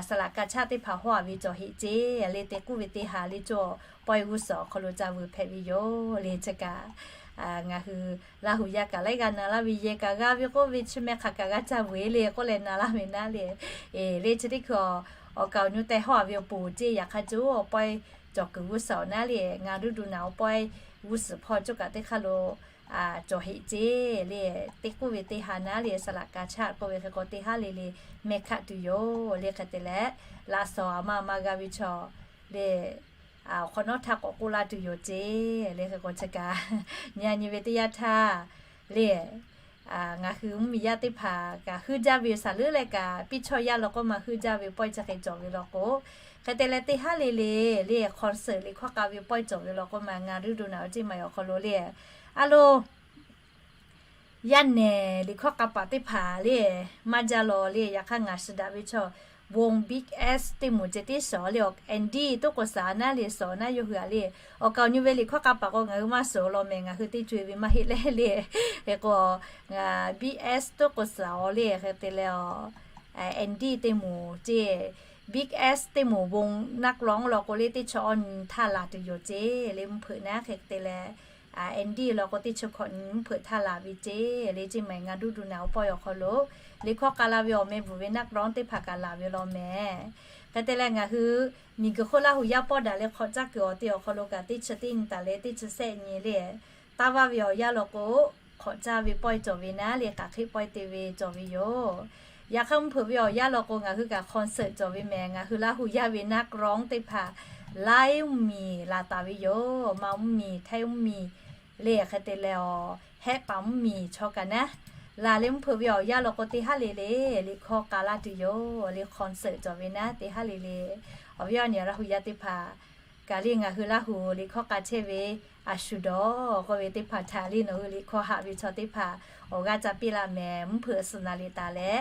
saˍ laꞈ ka chaˆ teˇ hpaˍ hawˇ a ve cawˬ heˆ ceˇ le. Teˇ k'oˆ ve teˇ ha le cuˇ pawehˇ g'uˇ suhˍ awˬ hk'aw lo ca vuiˬ hpehꞈ ve yoˬ le. Chi kaꞈ ngaˬ hui Laˇ huˍ yaˇ kaꞈ laiˉ g'aˇ na laˇ ve, yehˬ kaꞈ g'a ve k'oˆ ve, chi meh hk'aˬ kaꞈ g'a ca veuˬ le k'oˆ leh na laˇ ve naˉ le. Eˬ, le chi teˇ hkui awˬ kaˍ awˬ nu teh hawˇ a ve awˬ poˬ ceˇ, yaꞈ hk'aˇ co awˬ pawehˇ cawˬ kuiˬ g'uˇ suhˍ awˬ naˉ le, ngaˬ ruˇ du naˬ awˬ pawehˇ g'uˇ suhˍ hpawˇ cawˬ kaꞈ teˇ hk'aˇ lo cawˬ heꞈ ceˇ le. Teˇ k'oˆ ve teˇ ha naˉ le, saˍ laꞈ ka chaˇ k'oˆ ve hk'e k'o teˇ haˉ le le meh hkaˆ tuˬ yoˬ le. Hk'e te leh, laꞈ shawnˍ aˬ ma aˬ ma g'a ve chaw le, awˬ hk'awꞈ nawˉ htaˇ k'awꞈ k'oˆ laˇ tuˬ yoˬ ceˇ le. Hk'e k'o chi kaꞈ nyi a nyi ve teˇ yanˇ htaˇ le, ngaˬ hui mvuhˇmiˬ yaˇ teˇ hpaˍ kaꞈ heuˆ jaˇ ve saˍ leuˉ leh kaꞈ, piˇ chawˇ yaˇ law k'oˆ ma heuˆ jaˇ ve pawehˇ chi hk'e cawˬ ve law k'o, hk'e te leh teˇ haˉ le le le concert liꞈ hkawˇ k'a ve pawehˇ cawˬ ve law k'oˆ ma, ngaˬ ruˇ du naˬ awˬ ceˇ ma awˬ hk'aw lo le, a lo, yaˇ nehˬ liꞈ hkawˇ k'a paˍ teˇ hpaˍ le, maˇ jaˇ law le. Yaꞈ hk'aˇ ngaˬ shiˍ daꞈ ve chaw, Big S teˇ moˍ ceh tiˉ shawˍ le, Andy toˉ k'o shaˍ naˉ le, shawˍ naˉ yawˇ hui a le. Awˬ kaˍ awˬ nu ve liꞈ hkawˇ k'a paˍ k'o ngaˬ hui maˇ shawˍ law mehˍ, ngaˬ hui teˇ co e ve maˇ heˆ leh le. Hk'e k'o, Big S toˉ k'o shaˍ le, hk'e te leh, Andy teˇ moˍ ceˇ, Big S teˇ moˍ bon naˆ k'lawˇ law k'o le, teˇ chi awˇ nyi htaˇ laˬ tuˬ yoˬ ceˇ le, mvuhˇ hpeuꞈ naˉ. Hk'e te leh, Andy law k'o teˇ chi hkawꞈ nyi mvuhˇ hpeuꞈ htaˇ laˬ ve ceˇ le. Ceˇ ma ngaˬ ruˇ du naˬ awˬ pawehˇ awˬ hk'aw lo liꞈ hkawˇ k'a la ve awˬ meh bvuhꞈ ve naˆ k'lawˇ teˇ hpaˍ kaꞈ laˬ ve law mehˍ. Hk'e te leh ngaˬ hui miˬguiˬ hk'oˆ Laˇ huˍ yaˇ pawˆ daꞈ leh hk'awꞈ caˇ kuiˬ awˬ te awˬ hk'aw lo kaꞈ teˇ chi teˇ nyi taˍ leh teˇ chi sehˆ nyi le, taˇ vaˇ ve awˬ yanˇ law k'o, hk'awꞈ caˇ ve pawehˇ cawˬ ve naˉ le, k'aˬ hk'eˆ pawehˇ te ve cawˬ ve yoˬ. Yaꞈ hk'aˇ mvuhˇ hpeuꞈ ve awˬ yanˇ law k'o ngaˬ hui kaꞈ concert cawˬ ve mehˍ, ngaˬ hui Laˇ huˍ yaˇ ve naˆ k'lawˇ teˇ hpaˍ laiˉ mvuhˇmiˬ laˬ taˍ ve yoˬ. Maˇ mvuhˇmiˬ, Htaiˇ mvuhˇmiˬ le, hk'e te leh awˬ Hehˆ paˍ mvuhˇmiˬ chaw kaꞈ naˉ laˬ leh mvuhˇ hpeuꞈ ve awˬ yanˇ law k'o teˇ haˉ le le liꞈ hkawˇ k'a laˇ tuˬ yoˬ le, concert cawˬ ve naˉ teˇ haˉ le le. Awˬ viˉ awˬ nyi Laˇ huˍ yaˇ teˇ hpaˍ kaꞈ le, ngaˬ hui Laˇ huˍ liꞈ hkawˇ k'a chehˇ ve a shu dawˬ k'oˆ ve teˇ hpaˍ htaꞈ le, nawˬ hui liꞈ hkawˇ haꞈ ve chaw teˇ hpaˍ awˬ g'aˇ ca piˇ laˇ mehˍ, mvuhˇ hpeuꞈ suhˍ naˍ liꞈ taˍ leh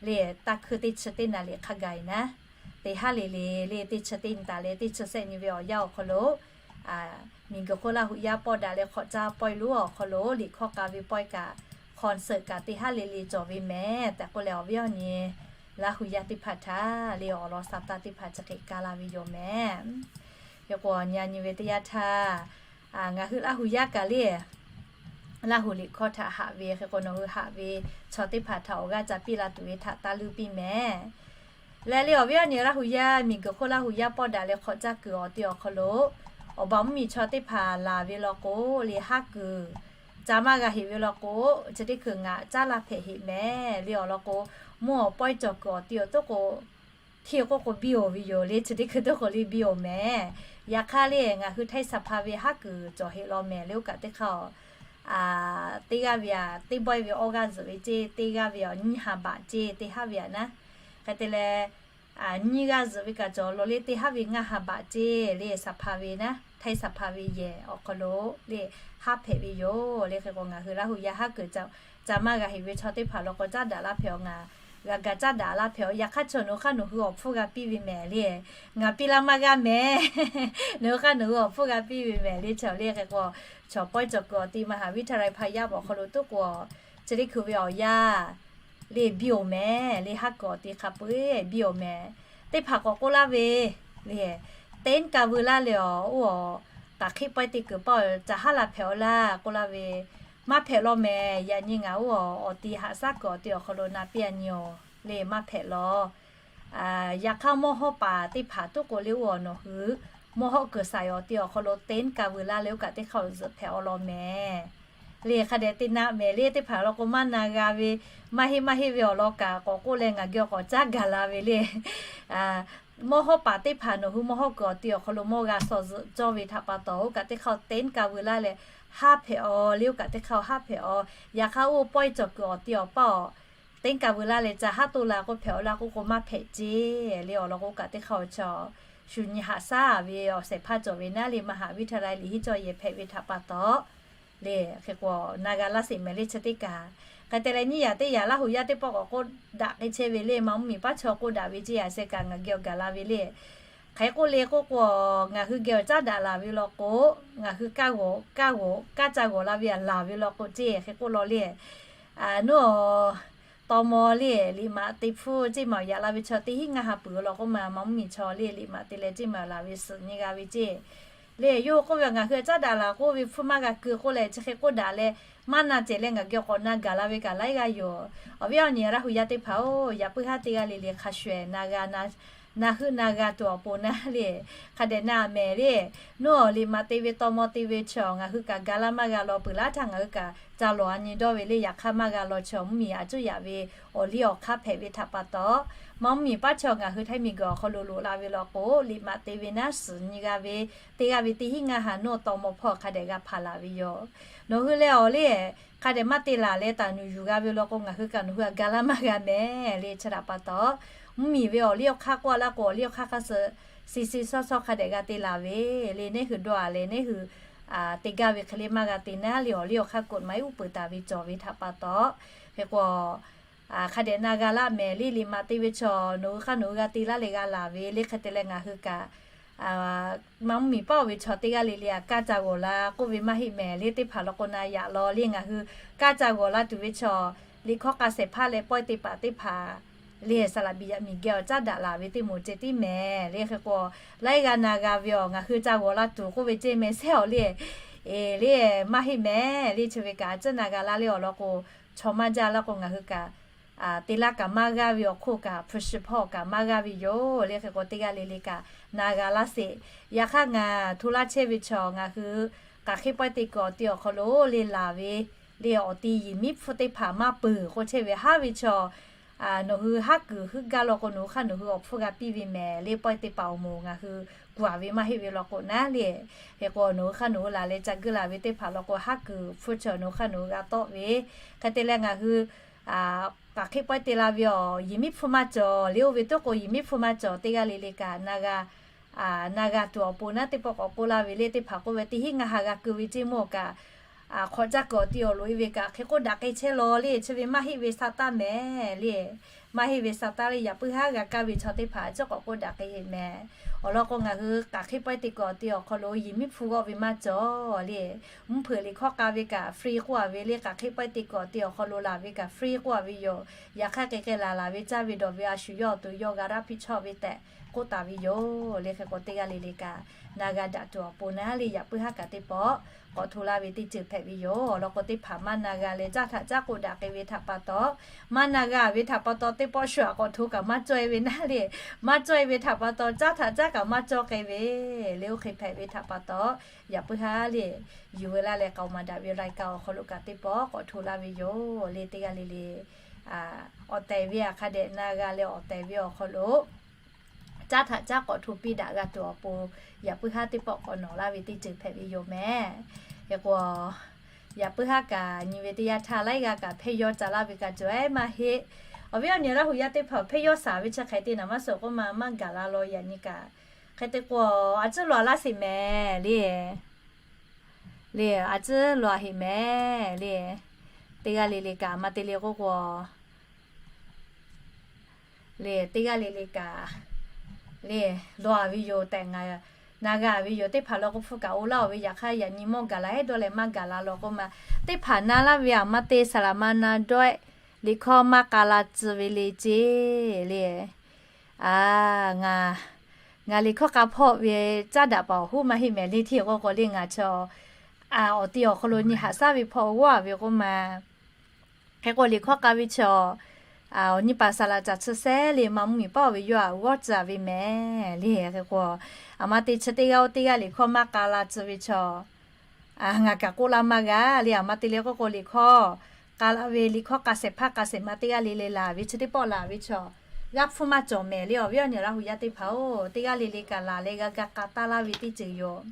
le, taˇ hkuiˇ teˇ chi teˇ naˍ liꞈ hk'a gaˬ e naˉ teˇ haˉ le le le teˇ chi teˇ nyi taˍ leh teˇ chi sehˆ nyi ve awˬ yanˇ awˬ hk'aw lo miˬguiˬ hk'oˆ Laˇ huˍ yaˇ pawˆ daꞈ leh hk'awꞈ caˇ pawehˇ lonˉ awˬ hk'aw lo liꞈ hkawˇ k'a ve pawehˇ kaꞈ concert kaꞈ teˇ haˉ le le cawˬ ve mehˍ tehꞈ k'oˆ leh, awˬ viˉ awˬ nyi Laˇ huˍ yaˇ teˇ hpaˍ htaꞈ le awˬ lawn sa taˇ teˇ hpaˍ chi hk'e k'a laˇ ve yoˬ mehˍ. Hk'e k'o nyi a nyi ve teˇ yanˇ htaˇ, ngaˬ hui Laˇ huˍ yaˇ kaꞈ le Laˇ huˍ liꞈ hkawˇ htaꞈ haꞈ ve hk'e k'o, nawˬ hui haꞈ ve chaw teˇ hpaˍ htaꞈ awˬ g'aˇ ca piˇ la tuˬ ve htaꞈ taˇ luˇ piˇ mehˍ. Leh le awˬ viˉ awˬ nyi Laˇ huˍ yaˇ miˬguiˬ hk'oˆ Laˇ huˍ yaˇ pawˆ daꞈ leh hk'awꞈ caˇ kuiˬ awˬ te awˬ hk'aw lo awˬ baˬ mvuhˇmiˬ chaw teˇ hpaˍ laˬ ve law k'o le, haˉ kuiˬ ca maˇ g'a heꞈ ve law k'o, chi teˇ hkui ngaˬ caˉ laˇ hpehꞈ heꞈ mehˍ le. Awˬ lawn k'o, mvuhˇ awˬ pawehˇ cawˬ kuiˬ awˬ te awˬ toˉ k'o, hteˇ k'oˆ k'o biˇ oˬ ve yoˬ le, chi teˇ hkui toˉ k'o le biˇ oˬ mehˍ. Yaꞈ hk'aˇ le ngaˬ hui Htaiˇ saˍ hpaˇ ve haˉ kuiˬ cawˬ heꞈ law mehˍ le, oˇ kaꞈ teˇ hk'aˇ teˇ g'aˇ ve aꞈ teˇ bawehˇ ve awˇ g'aˇ zuhꞈ ve ceˇ, teˇ g'aˇ ve aꞈ nyiˇ ha baꞈ ceˇ, teˇ haˉ ve aꞈ naˉ. Hk'e te leh, nyiˇ g'aˇ zuhꞈ ve kaꞈ cawˬ law le, teˇ haˉ ve ngaˇ ha baꞈ ceˇ le, saˍ hpaˇ ve naˉ, Htaiˇ saˍ hpaˇ ve yehˬ awˬ hk'aw lo le haˉ hpehꞈ ve yoˬ le. Hk'e k'o ngaˬ hui Laˇ huˍ yaˇ haˉ kuiˬ ca maˇ g'a heꞈ ve chaw teˇ hpaˍ law k'o caˉ daꞈ laˇ hpehꞈ awˬ, ngaˬ g'a ga caˉ daꞈ laˇ hpehꞈ awˬ. Yaꞈ hk'aˇ chaw nawˬ hui hk'aˇ nawˬ hui awˬ hpfuhˇ g'a piˇ ve mehˍ le, ngaˬ piˇ laˇ maˇ g'aˇ mehˍ. Nawˬ hui hk'aˇ nawˬ hui awˬ hpfuhˇ g'a piˇ ve mehˍ le. Chaw le hk'e k'o, chaw pawehˇ cawˬ kuiˬ awˬ te มหาวิทยาลัย พะเยา awˬ hk'aw lo toˉ k'o, chi teˇ hkui ve awˬ yanˇ le biˇ oˬ mehˍ le, haˉ kuiˬ awˬ te hk'a peu-eˬ biˇ oˬ mehˍ. Teˇ hpaˍ k'awꞈ k'oˆ laˇ ve le, teˇ nˉ ka veu laˇ leh awˬ, oˇ awˬ k'aˬ hk'eˆ pawehˇ te kuiˬ paˇ awˬ ca haˉ la hpehꞈ awˬ laˇ k'oˆ laˇ ve, maˇ hpehꞈ law mehˍ. Yaꞈ nyi ngaˬ oˇ awˬ, awˬ ti haꞈ shaˉ kuiˬ awˬ te awˬ hk'aw lo na piˇ a nyi awˬ le maˇ hpehꞈ law. Yaꞈ hk'aˇ mawˇ hawˉ paˍ teˇ hpaˍ toˉ k'o le, oˇ awˬ nawˬ hui mawˇ hawˉ kuiˬ saˍ awˬ te awˬ hk'aw lo teˇ nˉ ka veu laˇ leh oˇ kaꞈ teˇ hk'aˇ awˬ zuhꞈ hpehꞈ awˬ law mehˍ. Le hk'a dehꞈ te na mehˍ le, teˇ hpaˍ law k'o maˇ na g'a ve, maˇ heˆ maˇ heˆ ve awˬ lawn kaꞈ k'awꞈ k'oˆ leh ngaˬ geh awˬ k'awꞈ caˉ gaˬ la ve le. Mawˇ hawˉ paˍ teˇ hpaˍ nawˬ hui mawˇ hawˉ kuiˬ awˬ te awˬ hk'aw lo mawˇ g'a shaw zuhꞈ cawˇ ve htaꞈ pa taw, oˇ kaꞈ teˇ hk'aˇ teˇ nˉ ka veu laˇ leh haˉ hpehꞈ awˬ le, oˇ kaꞈ teˇ hk'aˇ haˉ hpehꞈ awˬ. Yaꞈ hk'aˇ oˇ pawehˇ cawˬ kuiˬ awˬ te awˬ paˇ awˬ teˇ nˉ ka veu laˇ leh ca haˉ toˇ la k'oˆ hpehꞈ awˬ laˇ k'oˆ k'o maˇ hpehꞈ ceˇ le. Awˬ lawn k'o oˇ kaꞈ teˇ hk'aˇ awˬ chaw shu nyi haꞈ shaˉ ve awˬ shehˍ hpaˇ cawˬ ve naˉ le, มหาวิทยาลัย liꞈ hiˉ cawˇ yehˬ hpehꞈ ve htaꞈ pa taw le, hk'e k'o na g'a laˇ sheˍ mehˍ le chi teˇ kaꞈ. Hk'e te leh nyiˇ yaꞈ teˇ yaꞈ Laˇ huˍ yaˇ teˇ pawˆ k'awꞈ k'oˆ daꞈ k'ai chehˇ ve le, maˇ mvuhˇmiˬ paˉ chaw k'oˆ daꞈ ve ceˇ, a sheh kaꞈ ngaˬ geh awˬ gaˬ la ve le. Hk'e k'oˆ le k'oˆ k'o, ngaˬ hui geh awˬ caˉ daꞈ laˬ ve law k'o, ngaˬ hui kaˇ g'awˬ kaˇ g'awˬ kaˇ ca g'awˬ la ve aꞈ laˬ ve law k'o ceˇ, hk'e k'oˆ law le. Nawˬ aw, taw maw le, liꞈ maꞈ te hpfuhˇ ceˇ maˬ awˬ yaꞈ la ve chaw teˇ hinˉ ngaˇ ha peuˬ law k'oˆ ma, maˇ mvuhˇmiˬ chaw le liꞈ maꞈ te leh ceˇ maˬ laˬ ve suhˍ nyi g'a ve ceˇ. Le yawˇ hui k'oˆ ve, ngaˬ hui caˉ daꞈ laˬ k'oˆ ve hpfuhˇ maˇ g'a keu k'oˆ leh chi hk'e k'oˆ daꞈ leh, maˇ na cehˬ leh ngaˬ geh k'awꞈ na gaˬ la ve kaꞈ laiˉ g'aˇ yoˬ. Awˬ viˉ awˬ nyi Laˇ hu yaˇ teˇ hpaˍ-oˬ, yaꞈ puiˉ haˉ teˇ g'aˇ le le hk'a shuˍ-ehˍ na g'a, na heuˆ na g'a tuˬ awˬ pon naˉ le, hk'a dehꞈ na mehˍ le. Nawˬ liꞈ maꞈ te ve taw maw te ve chaw ngaˬ hui kaꞈ ga laˇ maˇ g'a law peuˬ laˇ htaˇ, ngaˬ hui kaꞈ ca lawˬ a nyi dawˇ ve le. Yaꞈ hk'aˇ maˇ g'a law chaw mvuhˇmiˬ a cuˉ yaꞈ ve awˬ liˇ awˬ hk'aˇ hpehꞈ ve htaꞈ pa taw, maˇ mvuhˇmiˬ paˉ chaw ngaˬ hui Htaiˇ miˬguiˬ awˬ hk'aw lo loꞈ la ve law k'o, liꞈ maꞈ te ve naˉ suhˍ nyi g'a ve, te g'a ve teˇ hinˉ ngaˇ ha nawˬ taw maw hpawˇ hk'a dehꞈ g'a hpanˍ laˬ ve yoˬ. Nawˬ hui leh awˬ le hk'a dehꞈ maˇ te laˬ leh taˍ nuˬ yuˬ g'a ve law k'o, ngaˬ hui kaꞈ nawˬ hui htaꞈ ga laˇ maˇ g'a mehˍ le. Chi htaꞈ pa taw, mvuhˇmiˬ ve awˬ liˇ awˬ hk'aˇ k'oˆ a laˇ k'o, awˬ liˇ awˬ hk'aˇ hk'a suh si si sawˇ sawˇ hk'a dehꞈ g'a te laˬ ve le. Neˇ hui dawˇ a leh neˇ hui te gaˇ ve hk'e le maˇ g'a te naˉ le, awˬ liˇ awˬ hk'aˇ กฎหมาย uˉ peunˍ taˍ ve cawˬ ve htaꞈ pa taw, hk'e k'o hk'a dehꞈ na g'a laˇ mehˍ le. Liꞈ maꞈ te ve chaw nawˬ hui hk'aˇ nawˬ hui g'a te laˇ leh g'a laˬ ve le. Hk'e te leh ngaˬ hui kaꞈ maˇ mvuhˇmiˬ paˉ-oˬ ve chaw teˇ g'aˇ le le a kaˇ ca g'awˬ la k'oˆ ve maˇ heˆ mehˍ le. Teˇ hpaˍ law k'o na yaꞈ law le. Ngaˬ hui kaˇ ca g'awˬ la tuˬ ve chaw, liꞈ hkawˇ k'a shehˍ hpaˇ leh pawehˇ te paˍ teˇ hpaˍ le, saˍ laꞈ biˍ yaꞈ miˬ geh awˬ caˉ daꞈ laˬ ve teˇ moˍ ceh tiˉ mehˍ le. Hk'e k'o laiˉ g'aˇ na g'a ve awˬ ngaˬ hui ca g'awˬ la tuˬ k'oˆ ve ceh mehˍ sehˉ awˬ le, eˬ le maˇ heˆ mehˍ le. Chi ve kaꞈ a ciˉ na g'a laˇ le. Awˬ lawn k'o, chaw maˇ jaˇ laˇ k'o ngaˬ hui kaꞈ te laˇ kaꞈ maˇ g'aˇ ve awˬ hk'oˆ kaꞈ hpu shi hpawˇ kaꞈ maˇ g'aˇ ve yoˬ le. Hk'e k'o teˇ g'aˇ le le kaꞈ na g'a laˇ sheˍ. Yaꞈ hk'aˇ ngaˬ hto laˇ chehˇ ve chaw ngaˬ hui k'aˬ hk'eˆ pawehˇ te kuiˬ awˬ ti awˬ hk'aw lo le laˬ ve le, awˬ ti yehˬ miˉ hpfuhˇ teˇ hpaˍ maˇ peuˬ k'o chehˇ ve haˉ ve chaw nawˬ hui haˉ kuiˬ heuˆ gaˇ law k'o nawˬ hui hk'aˇ nawˬ hui awˬ hpfuhˇ g'a piˇ ve mehˍ le. Pawehˇ te paˍ awˬ moˍ ngaˬ hui kuˬ a ve maˇ heˆ ve law k'o naˉ le. Hk'e k'o nawˬ hui hk'aˇ nawˬ hui laˬ leh ca guˇ la ve teˇ hpaˍ law k'o haˉ kuiˬ hpfuhˇ chaw nawˬ hui hk'aˇ nawˬ hui g'a tawˆ ve. Hk'e te leh ngaˬ hui k'aˬ hk'eˆ pawehˇ te la ve awˬ yehˬ miˉ hpfuhˇ maˇ cawˬ le. Oˇ ve tuˉ k'o yehˬ miˉ hpfuhˇ maˇ cawˬ. Teˇ g'aˇ le le kaꞈ na g'a na g'a tuˬ awˬ pon naˉ teˇ pawˆ k'awꞈ k'oˆ laˇ ve le. Teˇ hpaˍ k'oˆ ve teˇ hinˉ ngaˇ ha g'a keu ve ceˇ mawˇ kaꞈ, hk'awꞈ caˇ kuiˬ awˬ ti awˬ loꞈ e ve kaꞈ hk'e k'oˆ daꞈ k'ai chehˇ law le. Chi ve maˇ heˆ ve sa taˇ mehˍ le. Maˇ heˆ ve sa taˇ le. Yaꞈ puiˉ haˉ g'a kaˇ ve chaw teˇ hpaˍ a ciˉ k'awꞈ k'oˆ daꞈ k'ai heˆ mehˍ. Awˬ lawn k'o ngaˬ hui k'aˬ hk'eˆ pawehˇ te kuiˬ awˬ ti awˬ hk'aw lo yehˬ miˉ hpfuhˇ g'awˆ ve maˇ cawˬ le. Mvuhˇ hpeuꞈ liꞈ hkawˇ k'a ve kaꞈ free k'oˆ a ve le. K'aˬ hk'eˆ pawehˇ te kuiˬ awˬ ti awˬ hk'aw lo laˬ ve kaꞈ free k'oˆ a ve yoˬ. Yaꞈ hk'aˇ k'ai k'ai laˬ laˬ ve caˇ ve dawˬ ve a shu yawˇ awˬ to yawˇ g'a raˇ piˇ chawˇ ve tehꞈ k'oˆ taˍ ve yoˬ le. Hk'e k'o teˇ g'aˇ le le kaꞈ na g'a daꞈ tuˬ awˬ pon naˉ le. Yaꞈ puiˉ haˉ kaꞈ teˇ pawˆ k'awꞈ hto laˇ ve teˇ ceuˬ hpehꞈ ve yoˬ. Awˬ lawn k'o teˇ hpaˍ maˇ na g'a leh caˇ htaꞈ caˉ k'oˆ daꞈ k'ai ve htaꞈ pa taw, maˇ na g'a ve htaꞈ pa taw teˇ pawˆ shu aꞈ k'awꞈ hto kaꞈ maˇ cawˇ e ve naˉ le. Maˇ cawˇ e ve htaꞈ pa taw caˇ htaꞈ caˉ kaꞈ maˇ cawˇ k'ai ve le. Oˇ hk'e hpehꞈ ve htaꞈ pa taw, yaꞈ puiˉ haˉ le yuˬ veu laˇ leh k'aoˍ maˍ daꞈ ve รายการ awˬ hk'aw lo kaꞈ teˇ pawˆ k'awꞈ hto laˇ ve yoˬ le. Teˇ g'aˇ le le awˬ tehˬ ve a hk'a dehꞈ na g'a leh awˬ tehˬ ve awˬ hk'aw lo caˇ htaꞈ caˉ k'awꞈ hto piˇ daꞈ g'a tuˬ awˬ pon, yaꞈ puiˉ haˉ teˇ pawˆ k'awꞈ nawˬ laˇ ve teˇ ceuˬ hpehꞈ ve yoˬ mehˍ. Hk'e k'o, yaꞈ puiˉ haˉ kaꞈ nyi ve teˇ yanˇ htaˇ laiˉ g'aˇ kaꞈ hpehˇ yawˇ ca laˇ ve kaꞈ cawˬ ehˉ maˇ heˆ. Awˬ viˉ awˬ nyi Laˇ hu yaˇ teˇ hpaˍ hpehˇ yawˇ shaˍ ve chi hk'e te naˍ maˇ suhˍ k'oˆ ma maˇ gaˬ la law yaꞈ nyi kaꞈ. Hk'e te k'o, a ciˉ law a laˇ sheˍ mehˍ le. Le, a ciˉ law a heˍ mehˍ le. Teˇ g'aˇ le le kaꞈ maˇ te le k'oˆ k'o, le teˇ g'aˇ le le kaꞈ le law a ve yoˬ tehꞈ ngaˬ na g'a ve yoˬ. Teˇ hpaˍ law k'o hpfuhˇ kaꞈ oˇ laˇ oˬ ve yaꞈ hk'aˇ yaꞈ nyi mawˇ gaˬ la heˉ dawˇ leh maˇ gaˬ la law k'oˆ ma. Teˇ hpaˍ na laˇ ve a maˇ te saˍ laꞈ ma na dawˇ ehˉ liꞈ hkawˇ maˇ k'a la tcuh ve le ceˇ le. A, ngaˬ, ngaˬ liꞈ hkawˇ k'a hpawˆ ve caˉ daꞈ paˍ awˬ hoˉ maˇ heˆ mehˍ le. Hteˇ k'o k'o le ngaˬ chaw awˬ ti awˬ hk'aw lo nyi haꞈ shaˉ ve hpawˇ g'awˇ a ve k'oˆ ma. Hk'e k'o liꞈ hkawˇ k'a ve chaw awˬ nyi paˍ saˍ laꞈ caˬ chi sehˉ le maˇ mvuhˇmiˬ paˉ oˬ ve yawˇ a g'awˇ tcuh a ve mehˍ le. Hk'e k'o, a maˇ te chi teˇ g'aˇ oˇ teˇ g'aˇ liꞈ hkawˇ maˇ k'a la tcuh ve chaw ngaˬ kaꞈ k'oˆ laˇ maˇ g'a le. A maˇ te le k'oˆ k'o liꞈ hkawˇ k'a la ve liꞈ hkawˇ k'a shehˍ hpaˇ k'a shehˍ ma teˇ g'aˇ le le laˬ ve chi teˇ pawˆ laˬ ve chaw g'aˇ hpfuhˇ maˇ cawˬ mehˍ le. Awˬ viˉ awˬ nyi Laˇ hu yaˇ teˇ hpaˍ-oˬ, teˇ g'aˇ le le kaꞈ laˬ leh g'a ga k'a taˇ laˇ ve teˇ ceuˬ yoˬ.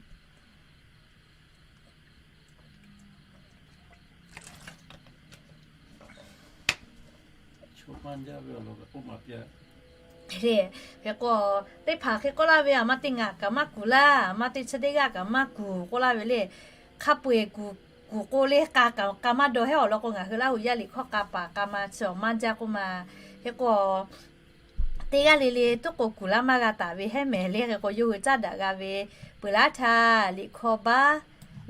Hk'e k'o, teˇ hpaˍ hk'e k'oˆ laˇ ve, a maˇ te ngaˬ kaꞈ maˇ kuˬ laˇ, a maˇ te chi teˇ g'aˇ kaꞈ maˇ kuˬ k'oˆ laˇ ve le. Hk'a peu-eˬ kuˬ, kuˬ k'o le k'a kaꞈ k'a maˇ dawˇ hehˉ awˬ lawn k'o, ngaˬ hui Laˇ hu yaˇ liꞈ hkawˇ k'a paˍ k'a ma chi awˬ maˇ jaˇ k'oˆ ma. Hk'e k'o, teˇ g'aˇ le le tuˉ k'o kuˬ laˇ maˇ g'a taˍ ve hehˉ mehˍ le. Hk'e k'o yawˇ hui caˉ daꞈ g'a ve peuˬ laˇ htaˇ liꞈ hkawˇ baˆ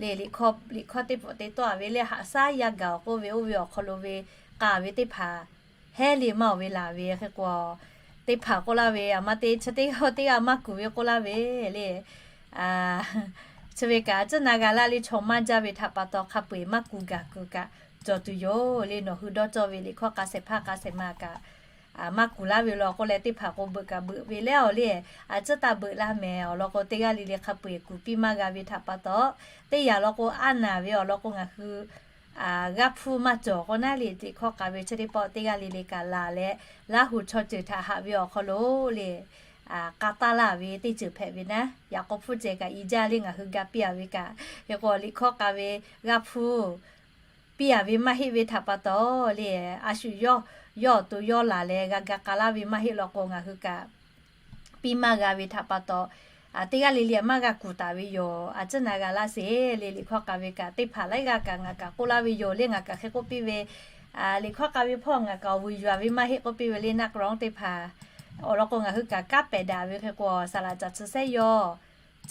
le, liꞈ hkawˇ, liꞈ hkawˇ teˇ pawˆ te tawˆ a ve le, haꞈ shaˉ yaˇ gaˬ awˬ k'oˆ ve oˇ ve awˬ hk'aw lo ve k'a ve teˇ hpaˍ hehˉ le maˇ oˬ ve laˬ ve. Hk'e k'o, teˇ hpaˍ k'oˆ laˇ ve, a maˇ te chi teˇ g'aˇ teˇ g'aˇ maˇ kuˬ ve k'oˆ laˇ ve le. Chi ve kaꞈ a ciˉ na g'a laˇ le, chaw maˇ jaˇ ve htaꞈ pa taw hk'a peu-eˬ maˇ kuˬ gaˬ kuˬ kaꞈ cawˬ tuˬ yoˬ le. Nawˬ hui dawˇ cawˇ ve liꞈ hkawˇ k'a shehˍ hpaˇ k'a shehˍ ma kaꞈ maˇ kuˬ laˇ ve law k'oˆ leh teˇ hpaˍ k'o beuꞈ kaꞈ beuꞈ ve leh awˬ le, a ciˉ taˇ beuꞈ laˇ mehˍ. Awˬ lawn k'o teˇ g'aˇ le le hk'a peu-eˬ kuˬ piˇ maˇ g'a ve htaꞈ pa taw, teˇ yanˇ lawn k'o a naˍ ve awˬ lawn k'o ngaˬ hui g'aˇ hpfuhˇ maˇ cawˬ k'o naˉ le, liꞈ hkawˇ k'a ve chi teˇ pawˆ teˇ g'aˇ le le kaꞈ laˬ leh, Laˇ huˍ chaw ceuˬ htaꞈ haꞈ ve awˬ hk'aw lo le, k'a taˇ laˇ ve teˇ ceuˬ hpehꞈ ve naˉ. Yaꞈ k'o hpfuhˇ ceh kaꞈ i jaˇ le, ngaˬ hui ga piˇ-a ve kaꞈ. Hk'e k'o liꞈ hkawˇ k'a ve g'aˇ hpfuhˇ piˇ-a ve maˇ heˆ ve htaꞈ pa taw le, a shu yawˇ, yawˇ awˬ to yawˇ laˬ leh g'a ga k'a laˇ ve maˇ heˆ law k'o ngaˬ hui kaꞈ piˇ maˇ g'a ve htaꞈ pa taw, teˇ g'aˇ le le maˇ g'a kuˬ taˍ ve yoˬ. A ciˉ na g'a laˇ sheˍ le. Liꞈ hkawˇ k'a ve kaꞈ teˇ hpaˍ laiˉ g'aˇ kaꞈ ngaˬ kaꞈ k'oˆ laˇ ve yoˬ le. Ngaˬ kaꞈ hk'e k'oˆ piˇ ve, liꞈ hkawˇ k'a ve hpawˇ ngaˬ kaꞈ awˬ vuiˬ yuˬ-a ve maˇ heˆ k'oˆ piˇ ve le. Naˆ k'aw teˇ hpaˍ awˬ lawn k'o ngaˬ hui kaꞈ kanˉ pehˍ daꞈ ve hk'e k'o, saˍ laꞈ caˬ chi shehˉ yawˇ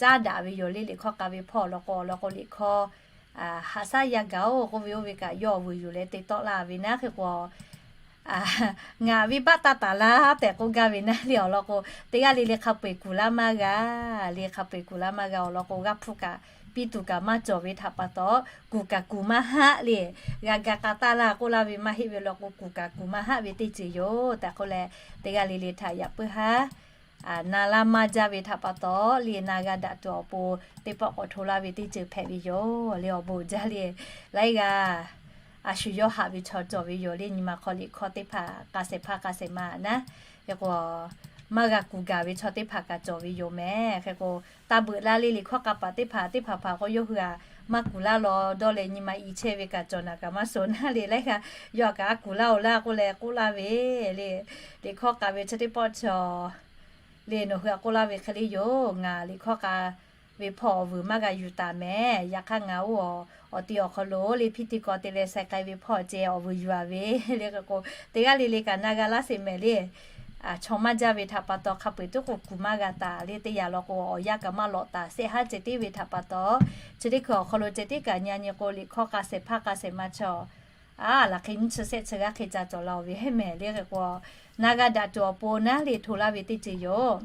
caˉ daꞈ ve yoˬ le. Liꞈ hkawˇ k'a ve hpawˇ awˬ lawn k'o, awˬ lawn k'o liꞈ hkawˇ haꞈ shaˉ yaˇ gaˬ-oˬ k'oˆ ve oˇ ve kaꞈ yawˇ awˬ vuiˬ yuˬ leh te tawˆ laˇ ve naˉ. Hk'e k'o ngaˬ ve baˆ taˇ taˍ laˇ tehꞈ k'oˆ gaˇ ve naˉ le. Awˬ lawn k'o teˇ g'aˇ le le hk'a peu-eˬ kuˬ laˇ maˇ g'a le. Hk'a peu-eˬ kuˬ laˇ maˇ g'a. Awˬ lawn k'o g'aˇ hpfuhˇ kaꞈ piˇ tuˬ kaꞈ maˇ cawˬ ve htaꞈ pa taw, kuˬ kaꞈ kuˬ maˇ haˆ le. G'a ga k'a taˇ laˇ k'oˆ laˇ ve maˇ heˆ ve law k'o, kuˬ kaꞈ kuˬ maˇ haˆ ve teˇ ceuˬ yoˬ tehꞈ k'oˆ leh, teˇ g'aˇ le le htaꞈ yaꞈ puiˉ haˉ na laˇ maˇ jaˇ ve htaꞈ pa taw le, na g'a daꞈ tuˬ awˬ pon teˇ pawˆ k'awꞈ hto laˇ ve teˇ ceuˬ hpehꞈ ve yoˬ le. Awˬ bon jaˇ le. Laiˉ g'aˇ a shu yawˇ haꞈ ve chaw cawˬ ve yoˬ le. Nyi ma hk'aw liꞈ hkawˇ teˇ hpaˍ k'a shehˍ hpaˇ k'a shehˍ ma naˉ. Hk'e k'o maˇ g'a kuˬ gaˬ ve chaw teˇ hpaˍ kaꞈ cawˬ ve yoˬ mehˍ. Hk'e k'o taˇ beuꞈ laˇ le. Liꞈ hkawˇ k'a paˍ teˇ hpaˍ teˇ hpaˍ hpaˍ k'o yawˇ hui-a maˇ kuˬ laˇ law dawˇ leh nyi ma i chehˇ ve kaꞈ cawˬ naˬ kaꞈ maˇ shawˍ naˉ le. Laiˉ g'aˇ yawˇ kaꞈ a kuˬ laˇ-oˬ laˇ k'oˆ leh k'oˆ laˇ ve le. Liꞈ hkawˇ k'a ve chi teˇ pawˆ chaw le nawˬ hui-a k'oˆ laˇ ve hk'e le yoˬ. Ngaˬ liꞈ hkawˇ k'a ve hpawˇ awˬ vuiˬ maˇ g'a yuˬ taˍ mehˍ. Yaꞈ hk'aˇ ngaˬ oˇ awˬ ti awˬ hk'aw lo le Hpiˇtiˍkawˍ te leh Saiˍ k'ai ve hpawˇ ceh awˬ vuiˬ yuˬ-a ve le. Hk'e k'o teˇ g'aˇ le le kaꞈ na g'a laˇ sheˍ mehˍ le. Chaw maˇ jaˇ ve htaꞈ pa taw hk'a peu-eˬ tuˉ k'o kuˬ maˇ g'a taˍ le. Teˇ yanˇ law k'o awˬ yanˇ kaꞈ maˇ lawꞈ taˍ shehˆ haˉ ceh tiˉ ve htaꞈ pa taw, chi teˇ hkui awˬ hk'aw lo ceh tiˉ kaꞈ nyi nyi k'o liꞈ hkawˇ k'a shehˍ hpaˇ k'a shehˍ ma chaw a laˬ hk'e nyiˇ chi shehˆ chi g'aˇ hk'e ca cawˬ la-oˬ ve heˆ mehˍ le. Hk'e k'o na g'a daꞈ tuˬ awˬ pon naˉ le hto laˇ ve teˇ ceuˬ yoˬ.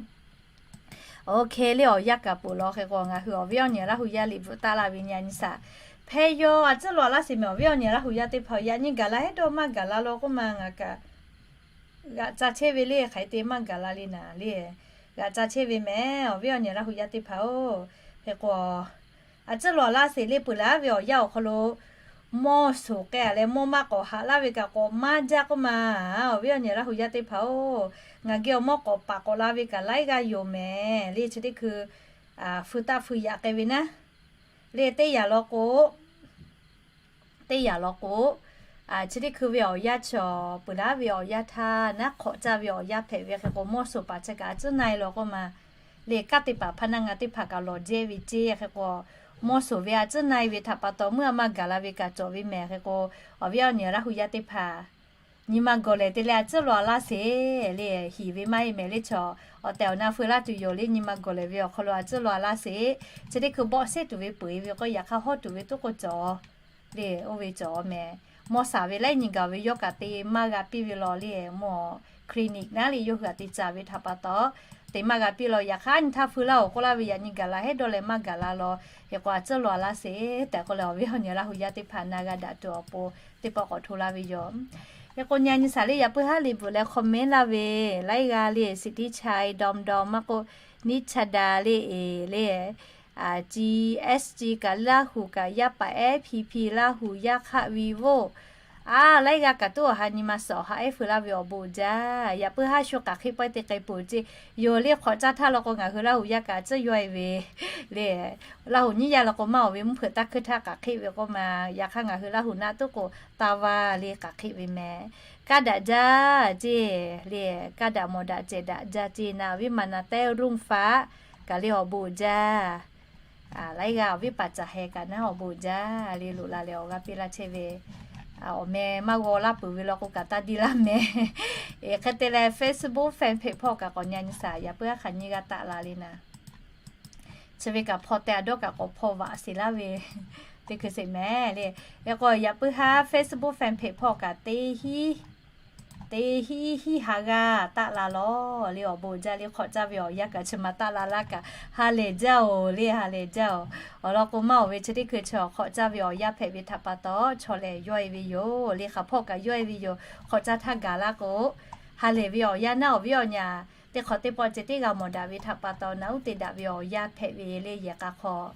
Oˇ hk'e le awˬ yanˇ kaꞈ peuˬ law hk'e k'o ngaˬ hui awˬ viˉ awˬ nyi Laˇ hu yaˇ liꞈ bvuhꞈ taˆ laˇ ve nyi nyi shaˍ. Hpehˇ yaw a ciˉ law laˇ sheˍ mehˍ awˬ viˉ awˬ nyi Laˇ hu yaˇ teˇ hpaˍ-oˬ. Yaꞈ nyi gaˬ la hehˉ dawˇ maˇ gaˬ la law k'oˆ ma ngaˬ kaꞈ g'aꞈ ca chehˇ ve le. Hk'aˬ hk'e te maˇ gaˬ la le naˍ le. G'aꞈ ca chehˇ ve mehˍ awˬ viˉ awˬ nyi Laˇ hu yaˇ teˇ hpaˍ-oˬ. Hk'e k'o a ciˉ law laˇ sheˍ le. Peuˬ laˇ ve awˬ yanˇ awˬ hk'aw lo mawˇ shoˍ k'ai-a leh mawˇ maˇ k'awꞈ haꞈ laˇ ve kaꞈ k'awꞈ maˇ jaˇ k'oˆ ma. Awˬ viˉ awˬ nyi Laˇ hu yaˇ teˇ hpaˍ-oˬ, ngaˬ geh awˬ mawˇ k'awꞈ paˍ k'awꞈ la ve kaꞈ laiˉ g'aˇ yoˬ mehˍ le. Chi teˇ hkui fuiˍ taˆ fuiˍ yaꞈ k'ai ve naˉ le. Teˇ yanˇ law k'o, teˇ yanˇ law k'o, chi teˇ hkui ve awˬ yanˇ chaw peuˬ laˇ ve awˬ yanˇ htaˇ naˉ hk'awꞈ caˇ ve awˬ yanˇ hpehꞈ ve hk'e k'o mawˇ shoˍ paˍ chi kaꞈ a ciˉ na-e law k'oˆ ma le. Kaˇ teˇ paˍ hpaˇ naˇ ngaˬ teˇ hpaˍ kaꞈ lawˬ jehˇ ve ceˇ. Hk'e k'o mawˇ shoˍ ve a ciˉ na-e ve htaꞈ pa taw meuˇ a maˇ gaˬ la ve kaꞈ cawˬ ve mehˍ. Hk'e k'o awˬ viˉ awˬ nyi Laˇ hu yaˇ teˇ hpaˍ nyi ma gawˬ lehˬ te leh a ciˉ law laˇ sheˍ le. Hiˍ ve maˇ heˆ mehˍ le. Chaw awˬ tehˬ awˬ na feu laˇ tuˬ yoˬ le. Nyi ma gawˬ lehˬ ve awˬ hk'aw lo a ciˉ law laˇ sheˍ. Chi teˇ hkui bawˆ sehˉ tuˬ ve peuˬ-e ve k'o yaꞈ hk'aˇ hawˉ tuˬ ve tuˉ k'o cawˬ le. Oˇ ve cawˬ mehˍ. Mawˇ shaˍ ve laiˉ nyi gaˬ ve yawˇ kaꞈ te maˇ g'a piˇ ve law le. Mawˇ clinic naˉ le yawˇ hui htaꞈ te caˍ ve htaꞈ pa taw te maˇ g'a piˇ law. Yaꞈ hk'aˇ nyi htaˇ feu laˇ-oˬ k'oˆ laˇ ve yaꞈ nyi gaˬ la hehˉ dawˇ leh maˇ gaˬ la law. Hk'e k'o a ciˉ law laˇ sheˍ tehꞈ k'oˆ leh awˬ viˉ awˬ nyi Laˇ hu yaˇ teˇ hpaˍ na g'a daꞈ tuˬ awˬ pon teˇ pawˆ k'awꞈ hto laˇ ve yoˬ. Hk'e k'o nyi nyi shaˍ le. Yaꞈ puiˉ haˉ liꞈ bvuhꞈ leh comment laˇ ve laiˉ g'aˇ le Siˍ tiˉ cha-e dawˇ dawˇ maˇ k'oˆ, Niˇ cha da le e le, Chi S G kaꞈ Laˇ huˍ kaꞈ yaˇ paˍ ehˉ hpi hpi Laˇ huˍ yaˇ hk'aˆ vi voˇ. A, laiˉ g'aˇ kaꞈ tuˉ awˬ ha nyi ma suhˍ awˬ ha ehˉ feu laˇ ve awˬ bon jaˇ. Yaꞈ puiˉ haˉ shu k'aˬ hk'eˆ pawehˇ te k'ai peuˬ ceˇ. Yoˬ le hk'awꞈ caˇ htaˇ law k'o ngaˬ hui Laˇ huˍ yaˇ kaꞈ a ciˉ yawˇ-e ve le. Laˇ huˍ nyiˇ yaˇ law k'o maˇ awˬ ve mvuhˇ hpeuꞈ taˇ hkuiˇ htaˇ k'aˬ hk'eˆ ve k'oˆ ma. Yaꞈ hk'aˇ ngaˬ hui Laˇ huˍ naˆ tuˉ k'o taˇ vaˇ le k'aˬ hk'eˆ ve mehˍ. Kaˇ daꞈ jaˇ ceˇ le. Kaˇ daꞈ mawˬ daꞈ cehˬ daꞈ jaˇ ceˇ. Na viˉ ma na tehˉ ruˇ faˆ kaꞈ le awˬ bon jaˇ. Laiˉ g'aˇ awˬ viˉ paˍ caˬ heh kaꞈ naˉ awˬ bon jaˇ le. Loꞈ la leh awˬ g'aˇ piˇ laˇ chehˇ ve awˬ meh maˇ g'aw laˇ peuˬ ve law k'o kaꞈ taˇ diˇ laˇ mehˍ. Hk'e te leh Facebook fan page hpawˇ kaꞈ k'awꞈ nyi nyi shaˍ. Yaꞈ puiˉ haˉ hk'aˬ nyiˇ g'aˇ taˆ la le naˍ. Chi ve kaꞈ hpaw teh a dawˇ kaꞈ k'awꞈ hpaw vaꞈ sheˍ laˇ ve teˇ hkui sheˍ mehˍ le. Hk'e k'o yaꞈ puiˉ haˉ Facebook fan page hpawˇ kaꞈ teˇ hinˉ teˇ hinˉ hinˉ ha g'aˇ taˆ la lawˬ le. Awˬ bon jaˇ le. Hk'awꞈ caˇ ve awˬ yanˇ kaꞈ chi ma taˆ la laˇ kaꞈ ha lehˬ jaˇ-oˬ le, ha lehˬ jaˇ-oˬ. Awˬ lawn k'o, maˇ awˬ ve chi teˇ hkui chi awˬ hk'awꞈ caˇ ve awˬ yanˇ hpehꞈ ve htaꞈ pa taw, chaw lehˬ yawˇ e ve yoˬ le. Hk'aˬ hpawˇ kaꞈ yawˇ e ve yoˬ. Hk'awꞈ caˇ htaˇ gaˬ laˇ k'o, ha lehˬ ve awˬ yanˇ naˉ awˬ viˉ awˬ nyi-a, teˇ hk'awꞈ teˇ pawˆ ceh teˇ g'a mawˬ daꞈ ve htaꞈ pa taw, naꞈ uˉ te daꞈ ve awˬ yanˇ hpehꞈ ve le. Yehˬ k'a hk'aw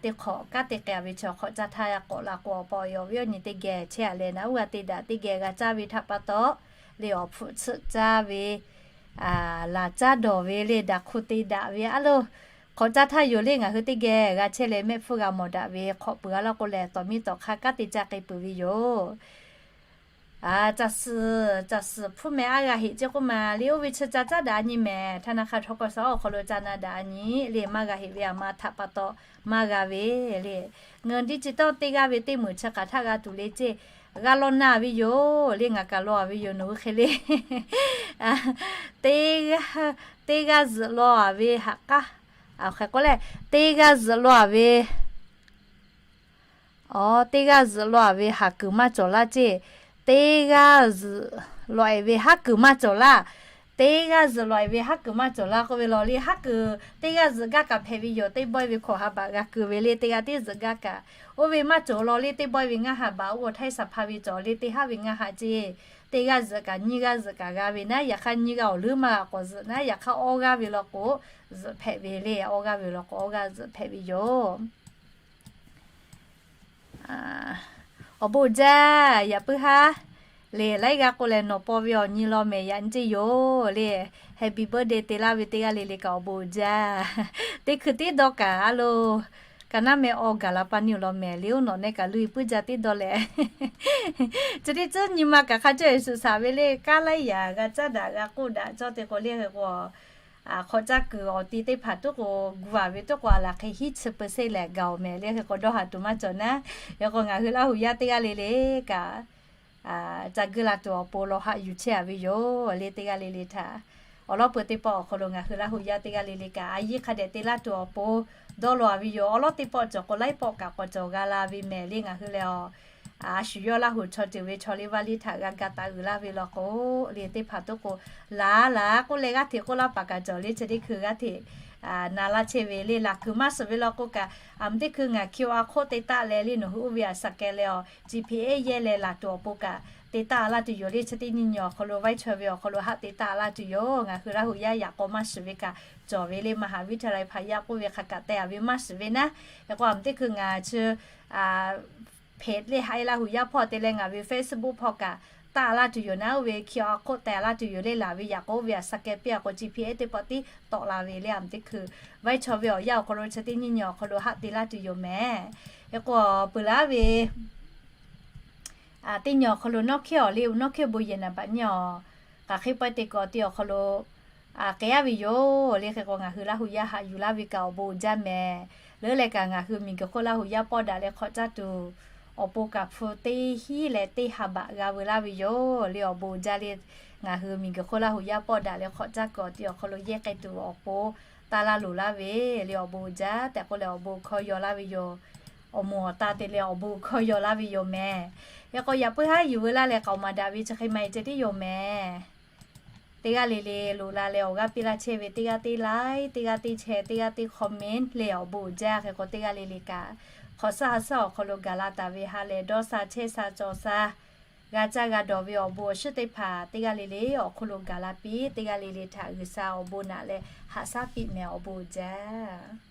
teˇ hk'awꞈ kanˉ te k'ai ve chi hk'awꞈ caˇ htaˇ k'awꞈ la k'o, awˬ pa awˬ e awˬ viˉ awˬ nyi teˇ geh chehˇ-a leh, naꞈ uˉ g'a te daꞈ teˇ geh g'a caˇ ve htaꞈ pa taw, le awˬ hpfuhˆ tsuhˆ caˇ ve, laˬ caˇ dawˬ ve le, daꞈ hk'u te daꞈ ve a loˬ. Hk'awꞈ caˇ htaˇ yoˬ le, ngaˬ hui teˇ geh g'a chehˇ leh mehˆ hpfuhˇ g'a mawˬ daꞈ ve hk'awꞈ peuˬ a laˇ k'o lehˬ, tawˍ miˇ tawˍ hk'aˇ kanˉ te caˇ k'ai peuˬ ve yoˬ. Caˬ suhˍ, caˬ suhˍ hpfuhˇ meh aˉ g'a heꞈ ceˇ k'oˆ ma le. Oˇ ve chi ca caˉ daꞈ a nyi mehˍ. Htaˇ na hk'a htaw k'aw sa awˬ hk'aw lo ca na daꞈ a nyi le, maˇ g'a heꞈ ve a ma htaꞈ pa taw maˇ g'a ve le. Ngaˬ diˇ chi tawˇ teˇ g'aˇ ve teˇ meunˍ chi hk'aˬ htaˆ g'a tuˬ le ceˇ, g'a law na ve yoˬ le. Ngaˬ kaꞈ law ve yoˬ nawˬ hui hk'e le. Teˇ g'aˇ, teˇ g'aˇ zuhꞈ law-a ve haꞈ k'aˉ, hk'e k'oˆ leh, teˇ g'aˇ zuhꞈ law-a ve Awˬ, teˇ g'aˇ zuhꞈ law-a ve haˍ kuiˬ maˇ cawˬ laˇ ceˇ. Teˇ g'aˇ zuhꞈ law-e ve haˉ kuiˬ maˇ cawˬ laˇ. Teˇ g'aˇ zuhꞈ law-e ve haˉ kuiˬ maˇ cawˬ laˇ k'oˆ ve law le. Haˉ kuiˬ teˇ g'aˇ zuhꞈ gaˇ kaꞈ hpehꞈ ve yoˬ. Teˇ bawehˇ ve hkawꞈ ha baꞈ g'a keu ve le. Teˇ g'aˇ tiˉ zuhꞈ gaˇ kaꞈ, oˇ ve maˇ cawˬ law le. Teˇ bawehˇ ve ngaˇ ha baꞈ, oˇ htaˇ saˍ hpa ve cawˬ le. Teˇ haˉ ve ngaˇ ha ceˇ. Teˇ g'aˇ zuhꞈ kaꞈ nyiˇ g'aˇ zuhꞈ kaꞈ g'a ve naˉ, yaꞈ hk'aˇ nyiˇ g'aˇ awˬ leuˉ maˇ g'a k'awꞈ zuhꞈ naˉ, yaꞈ hk'aˇ awˇ g'aˇ ve law k'o zuhꞈ hpehꞈ ve le. Awˇ g'aˇ ve law k'o awˇ g'aˇ zuhꞈ hpehꞈ ve yoˬ. Awˬ bon jaˇ. Yaꞈ puiˉ haˉ le, laiˉ g'aˇ k'oˆ leh nawˬ paw ve awˬ nyi law mehˍ yaꞈ nyi ceˇ yoˬ le. Happy birthday te laˇ ve teˇ g'aˇ le le kaꞈ awˬ bon jaˇ. Teˇ hkui tiˉ dawˇ kaꞈ a loˬ, ka naˉ meh awˬ gaˬ la pa niˇ-oˬ law mehˍ le. Oˇ nawˬ neh kaꞈ lu-e puiˉ jaˇ tiˉ dawˇ leh, chi teˇ tcuhˉ nyi ma kaꞈ hk'a cawˇ-e shuˍ shaˍ ve le. Kaˉ laiˉ yaꞈ g'a caˉ daꞈ g'a k'oˆ daꞈ cawˇ te k'o le. Hk'e k'o, hk'awꞈ caˇ kuiˬ awˬ ti teˇ hpaˍ tuˉ k'o, gu-a ve tuˉ k'o a laˬ hk'e hiˉ chi peuˬ seˇ lehˬ gaˬ-oˬ mehˍ le. Hk'e k'o dawˇ haꞈ tuˬ maˇ cawˬ naˉ. Hk'e k'o ngaˬ hui Laˇ huˍ yaˇ teˇ g'aˇ le le kaꞈ, ca geuˆ la tuˬ awˬ pon lawˬ haꞈ yuˬ chehˇ-a ve yoˬ le. Teˇ g'aˇ le le htaꞈ awˬ lawˉ peuˬ teˇ pawˆ awˬ hk'aw lo ngaˬ hui Laˇ huˍ yaˇ teˇ g'aˇ le le kaꞈ a yiˇ hk'a dehꞈ te laˇ tuˬ awˬ pon dawˇ law-a ve yoˬ. Awˬ lawˉ teˇ pawˆ cawˬ k'o laiˉ pawˆ kaꞈ k'awꞈ cawˬ g'a la ve mehˍ le. Ngaˬ hui leh a shu yawˇ Laˇ huˍ chaw ceuˬ ve chaw liˇ vaˇ liˇ htaꞈ g'a ga taˍ uiˍ laˇ ve law k'o, le teˇ hpaˍ tuˉ k'o, laˬ laˬ k'oˆ leh g'aˇ hteꞈ k'oˆ laˇ paˍ kaꞈ cawˬ le. Chi teˇ hkui g'aˇ hteꞈ na laˇ chehˇ ve le. Laˬ kuiˬ maˇ suhˍ ve law k'o kaꞈ, a meuˇ teˇ hkui ngaˬ QR code te taˆ leh le, nawˬ hui oˇ ve a scatter leh awˬ GPA yehˇ leh laˬ tuˬ awˬ pon kaꞈ te taˆ laˇ tuˬ yoˬ le. Chi teˇ nyi nyi awˬ hk'aw lo vaiˇ chaw ve awˬ hk'aw lo haˆ te taˆ laˇ tuˬ yoˬ. Ngaˬ hui Laˇ huˍ yaˇ yaꞈ k'aw maˇ suhˍ ve kaꞈ cawˬ ve le. มหาวิทยาลัยพายัพ k'oˆ ve hk'a kaꞈ teh-a ve maˇ suhˍ ve naˉ. Hk'e k'o a meuˇ teˇ hkui ngaˬ chi เพจ le haꞈ e Laˇ huˍ yaˇ hpawˇ te leh ngaˬ ve Facebook hpawˇ kaꞈ taˆ laˇ tuˬ yoˬ naˉ. Oˇ ve QR code teh laˇ tuˬ yoˬ le. Laˬ ve yaꞈ k'o oˇ ve a scatter piˇ-a k'o GPA teˇ pawˆ tiˉ tawˆ la ve le. A meuˇ teˇ hkui vaiˇ chaw ve awˬ yanˇ awˬ hk'aw lo chi teˇ nyi nyi awˬ hk'aw lo haˆ te laˇ tuˬ yoˬ mehˍ. Hk'e k'o peuˬ laˇ ve teˇ nyi awˬ hk'aw lo nawˉ hkehˇ awˬ le, nawˉ hkehˇ bon yehˬ naˍ baꞈ nyi awˬ k'aˬ hk'e pawehˇ te kuiˬ awˬ ti awˬ hk'aw lo k'ai-a ve yoˬ le. Hk'e k'o ngaˬ hui Laˇ huˍ yaˇ haꞈ yuˬ laˇ ve kaꞈ awˬ bon uiˍ jaˇ mehˍ. Leuˉ leh kaꞈ ngaˬ hui miˬguiˬ hk'oˆ Laˇ huˍ yaˇ pawˆ daꞈ leh hk'awꞈ caˇ tuˬ awˬ pon kaꞈ hpu teˇ hinˉ leh teˇ ha baꞈ g'a veu laˇ ve yoˬ le. Awˬ bon uiˍ jaˇ le. Ngaˬ hui miˬguiˬ hk'oˆ Laˇ huˍ yaˇ pawˆ daꞈ leh hk'awꞈ caˇ kuiˬ awˬ ti awˬ hk'aw lo yehˇ k'ai tuˬ awˬ pon taˇ laˇ loˍ laˇ ve le. Awˬ bon uiˍ jaˇ tehꞈ k'oˆ leh awˬ bon hkawˇ yaw laˇ ve yoˬ. Awˬ moˍ awˬ ta te leh awˬ bon hkawˇ yaw laˇ ve yoˬ mehˍ. Hk'e k'o yaꞈ puiˉ haˉ yuˬ veu laˇ leh k'aoˍ maˍ daꞈ ve chi hk'e ma-e ceh tiˉ yoˬ mehˍ. Teˇ g'aˇ le le loꞈ la leh awˬ g'aˇ piˇ laˇ chehˇ ve teˇ g'aˇ teˇ like, teˇ g'aˇ teˇ share, teˇ g'aˇ teˇ comment le awˬ bon uiˍ jaˇ. Hk'e k'o teˇ g'aˇ le le kaꞈ hk'awꞈ suhˉ ha suhˉ awˬ hk'aw lo gaˬ la taˍ ve ha lehˬ dawˇ sha chehˇ sha cawˬ sha g'a caˇ g'a dawˬ ve awˬ bon awˬ shiˉ teˇ hpaˍ teˇ g'aˇ le le awˬ hk'aw lo gaˬ la piˇ. Teˇ g'aˇ le le htaꞈ G'uiˬ sha awˬ bon naꞈ leh haꞈ shaˉ piˇ mehˍ. Awˬ bon uiˍ jaˇ.